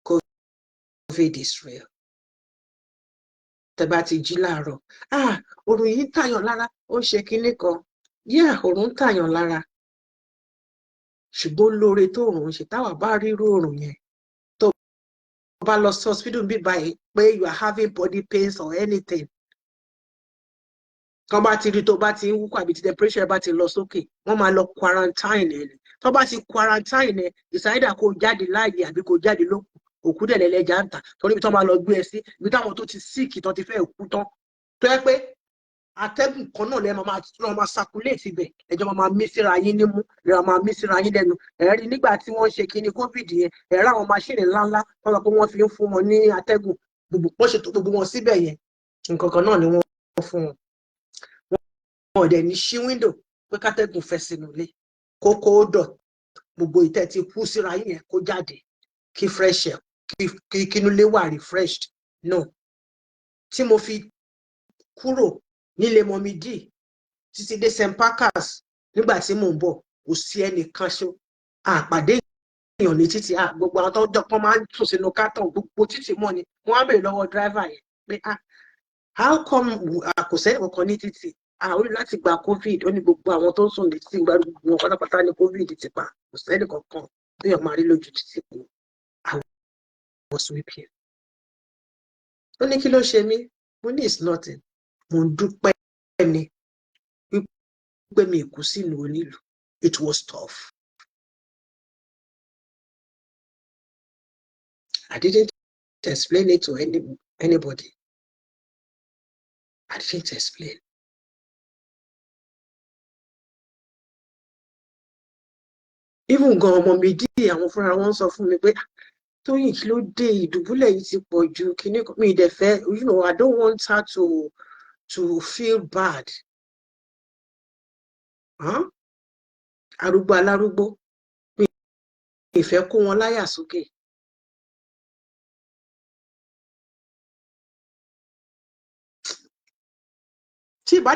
Speaker 2: COVID is real. Tẹ́ bá ti jí láàárọ̀, ah, òrùn yìí ń tàyàn lára, ó ń ṣe kinní kan. Yeah, òrùn ń tàyàn lára, ṣùgbọ́n lóore tó òrùn ń ṣe, táwa bá rírú òrùn yẹn, tó bá lọ sí hospital bí báyìí pé you are having body pains or anything, tọ́ bá ti rí tó bá ti ń wúkọ́ àbí tí temperature bá ti lọ sókè, wọ́n máa lọ quarantine ẹ̀ ni. Tọ́ bá ti quarantine ẹ̀, ìsáyédà kó jáde láàyè àbí kó jáde lókù, òkú dẹ̀ lẹ́lẹ́jà ń tà, torí ibi tó máa lọ gbé ẹ sí, ibi táwọn tó ti sick tó ti fẹ́ kú tán, tó yẹ pé atẹ́gùn kan náà lẹ́ẹ̀ máa lọ́ máa circulate ibẹ̀, ẹjọ́ máa mí síra yín nímú, lẹ́ẹ̀ máa mí síra yín lẹ́nu. Ẹ̀rí nígbà tí wọ́n ń ṣe kíní COVID yẹn, ẹ̀rọ àwọn machine ńláńlá wọ́n sọ pé wọ́n fi ń fún wọn ní atẹ́gùn, gbogbo wọ́n ṣètò gbogbo wọn síbẹ̀ yẹn, nǹkan kan náà ni wọ́n fún wọn. Wọn ò dẹ̀ ní ṣí window pé kátẹ́gùn fẹ́ sínú ilé, kókó dọ̀ gbogbo ìtẹ́ ti kú síra yín yẹn kó jáde, kí fresh air Kí kínú lé wà refreshed. No, tí mo fi kúrò nílé Mummy D títí dé St Pancras nígbà tí mò ń bọ̀, kò sí ẹnìkan ṣo àpàdé èèyàn ní títì. Gbogbo àwọn tó jọ máa ń tún sínú carton, gbogbo títì mọ́ ni. Wọ́n á béèrè lọ́wọ́ driver yẹn pé, "Ah, how come kò sẹ́ni kankan ní títì?" Ah, ó ní láti gba COVID. Ó ní gbogbo àwọn tó ń sùn ní títì, gba gbogbo wọn pátápátá ní COVID ti pa. Kò sẹ́ni kankan téèyàn máa rí lójú títì. I was weeping. Ó ní kí ló ṣe mí? Mo ní it's nothing, mo ń dúpẹ́ ni wípé mi kú sínú onílùú. It was tough. I didn't explain it to anybody. I didn't explain. Even gan, ọmọ mi dí, àwọn fúnra wọn sọ fún mi pé, "Ah, Tóyìn, kí ló dé? Ìdùbúlẹ̀ yìí ti pọ̀ ju kíní kan." Mi ì dẹ̀ fẹ́, I don't want her to feel bad. Huh? Arúgbó alárúgbó, mi ì fẹ́ kó wọn láyà sókè. Tí ìbá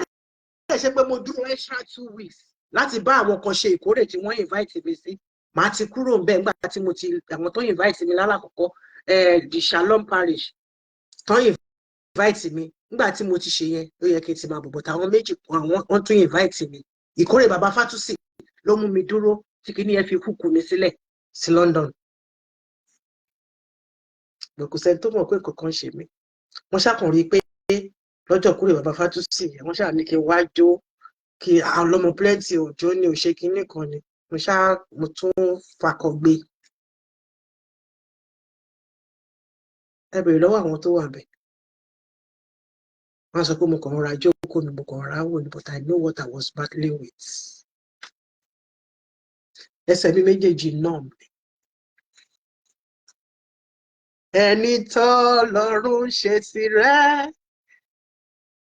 Speaker 2: dẹ̀ ṣe pé mo dúró extra 2 weeks láti bá àwọn kan ṣe ìkórè tí wọ́n invite mi sí, màá ti kúrò ńbẹ̀ nígbà tí mo ti àwọn tó invite mi lálàkọ́kọ́, the Shalom Parish tó invite mi. Nígbà tí mo ti ṣe yẹn, ó yẹ kí n ti máa bọ̀, but àwọn méjì kan, àwọn wọ́n tún invite mi. Ìkórè bàbá Fátúsì ló mú mi dúró tí kìíní yẹn fi kúkú mi sílẹ̀ sí London. Kò sẹ́ni tó mọ̀ pé nǹkan kan ṣe mí. Wọ́n ṣàkàn rí i pé lọ́jọ́ kúrò bàbá Fátúsì, wọ́n ṣáà ní kí n wá jó, kí àwọn ọlọ́mọ plenty òjò ní òṣè kínní kan ni. Mo ṣáà mo tún fakọ gbé. Ẹ bèrè lọ́wọ́ àwọn tó wà bẹ̀, wọ́n sọ pé mo kàn ń ra jókòó mi, mo kàn ń ra wò ni, but I know what I was battling with. Ẹsẹ̀ mi méjèèjì numb ni. Ẹni tó lọ́rùn ṣe tirẹ̀,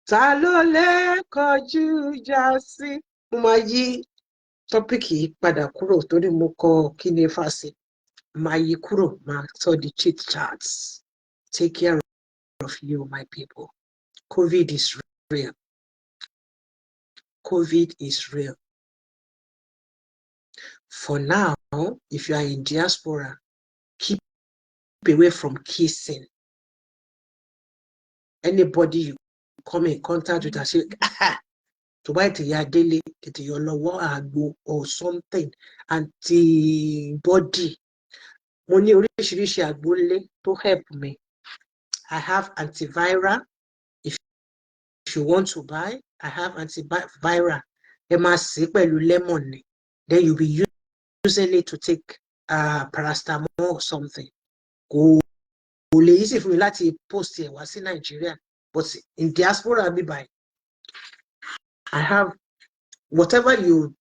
Speaker 2: ta ló lè kọjú ìjà sí? Mo máa yí topic yìí padà kúrò torí mo kọ kí ni fásì. Máa yí kúrò, máa sọ di chit chats. Take care of you, my people. COVID is real. COVID is real. For now, if you are in diaspora, keep away from kissing anybody you come in contact with and say, tó bá tètè ya délé, tètè yọ lọ́wọ́ àgbo or something, antibody. Mo ní oríṣiríṣi àgbo ńlé tó help me. I have antiviral. If you want to buy, I have antiviral. Ẹ máa sè é pẹ̀lú lemon ni, then you be using it to take paracetamol or something. Kò lè easy fún mi láti post ẹ̀ wá sí Nàìjíríà, but in diaspora mi báyìí, I have whatever you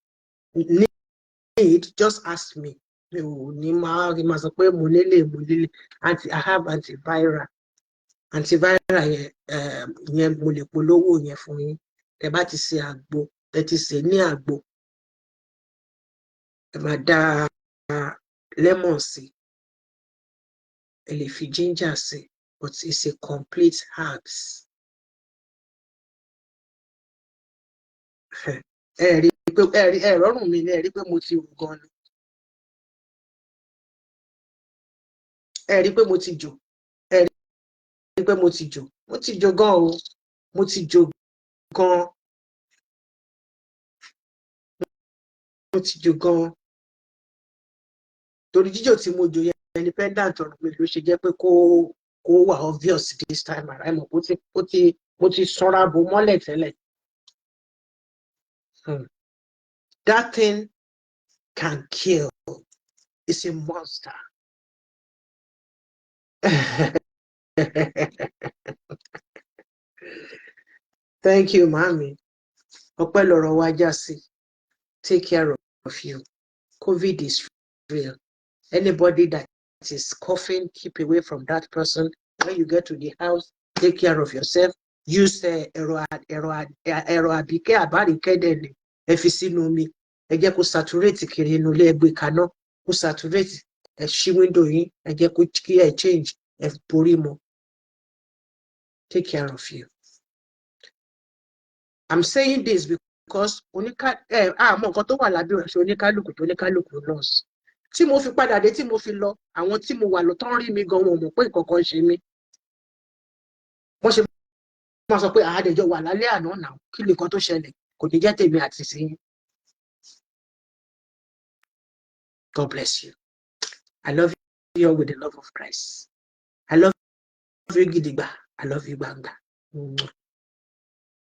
Speaker 2: need, just ask me. Mi ò ní máa sọ pé mo lélẹ̀, mo lélẹ̀. Anti, I have antiviral. Antiviral yẹn, yẹn mo lè polówó yẹn fún yín. Tẹ́ bá ti ṣe àgbo, tẹ́ ti ṣe ní àgbo, ẹ máa dá lemon sí, ẹ lè fi ginger sí, but it's a complete herbs. Ẹ rí pé ẹ rí ẹ rọrùn mi ni, ẹ rí pé mo ti rù gan ni. Ẹ rí pé mo ti jò, ẹ rí pé mo ti jò, mo ti jò gan o, mo ti jò gan, mo ti jò gan. Torí jíjò tí mo jò yẹn, independent ọ̀rọ̀ mi ló ṣe jẹ́ pé kó wà obvious this time around. Mọ̀ ó ti mo ti sanra bò mọ́lẹ̀ tẹ́lẹ̀. That thing can kill. It's a monster. Thank you, mami. Ọpẹ́ lọ̀rọ̀ wa já sí. Take care of you. COVID is real. Anybody that is coughing, keep away from that person. When you get to the house, take care of yourself. Use ẹ̀rọ ẹ̀rọ ẹ̀rọ àbíkẹ́ àbáríkẹ́ dẹ̀ ni ẹ fi sínú omi. Ẹ jẹ́ kó saturate kiri inú ilé, ẹ gbé kaná kó saturate. Ẹ ṣí window yín, ẹ jẹ́ kó kí ẹ change, ẹ borí mọ́. Take care of you. I'm saying this because oníká ẹ àmọ́ nǹkan tó wà lábẹ́ ọ̀ṣọ́ oníkálukú tó oníkálukú nurse. Tí mo fi padà dé, tí mo fi lọ, àwọn tí mo wà lọ tán rí mi gan, wọn mọ̀ pé nǹkan kan ṣe mí. Wọ́n ṣe máa sọ pé àádẹjọ wà lálẹ́ àná náà, kí lè kan tó ṣẹlẹ̀ kò ní jẹ́ tèmi àti sí yín. God bless you. I love you all with the love of Christ. I love you gidigba. I love you gbangba.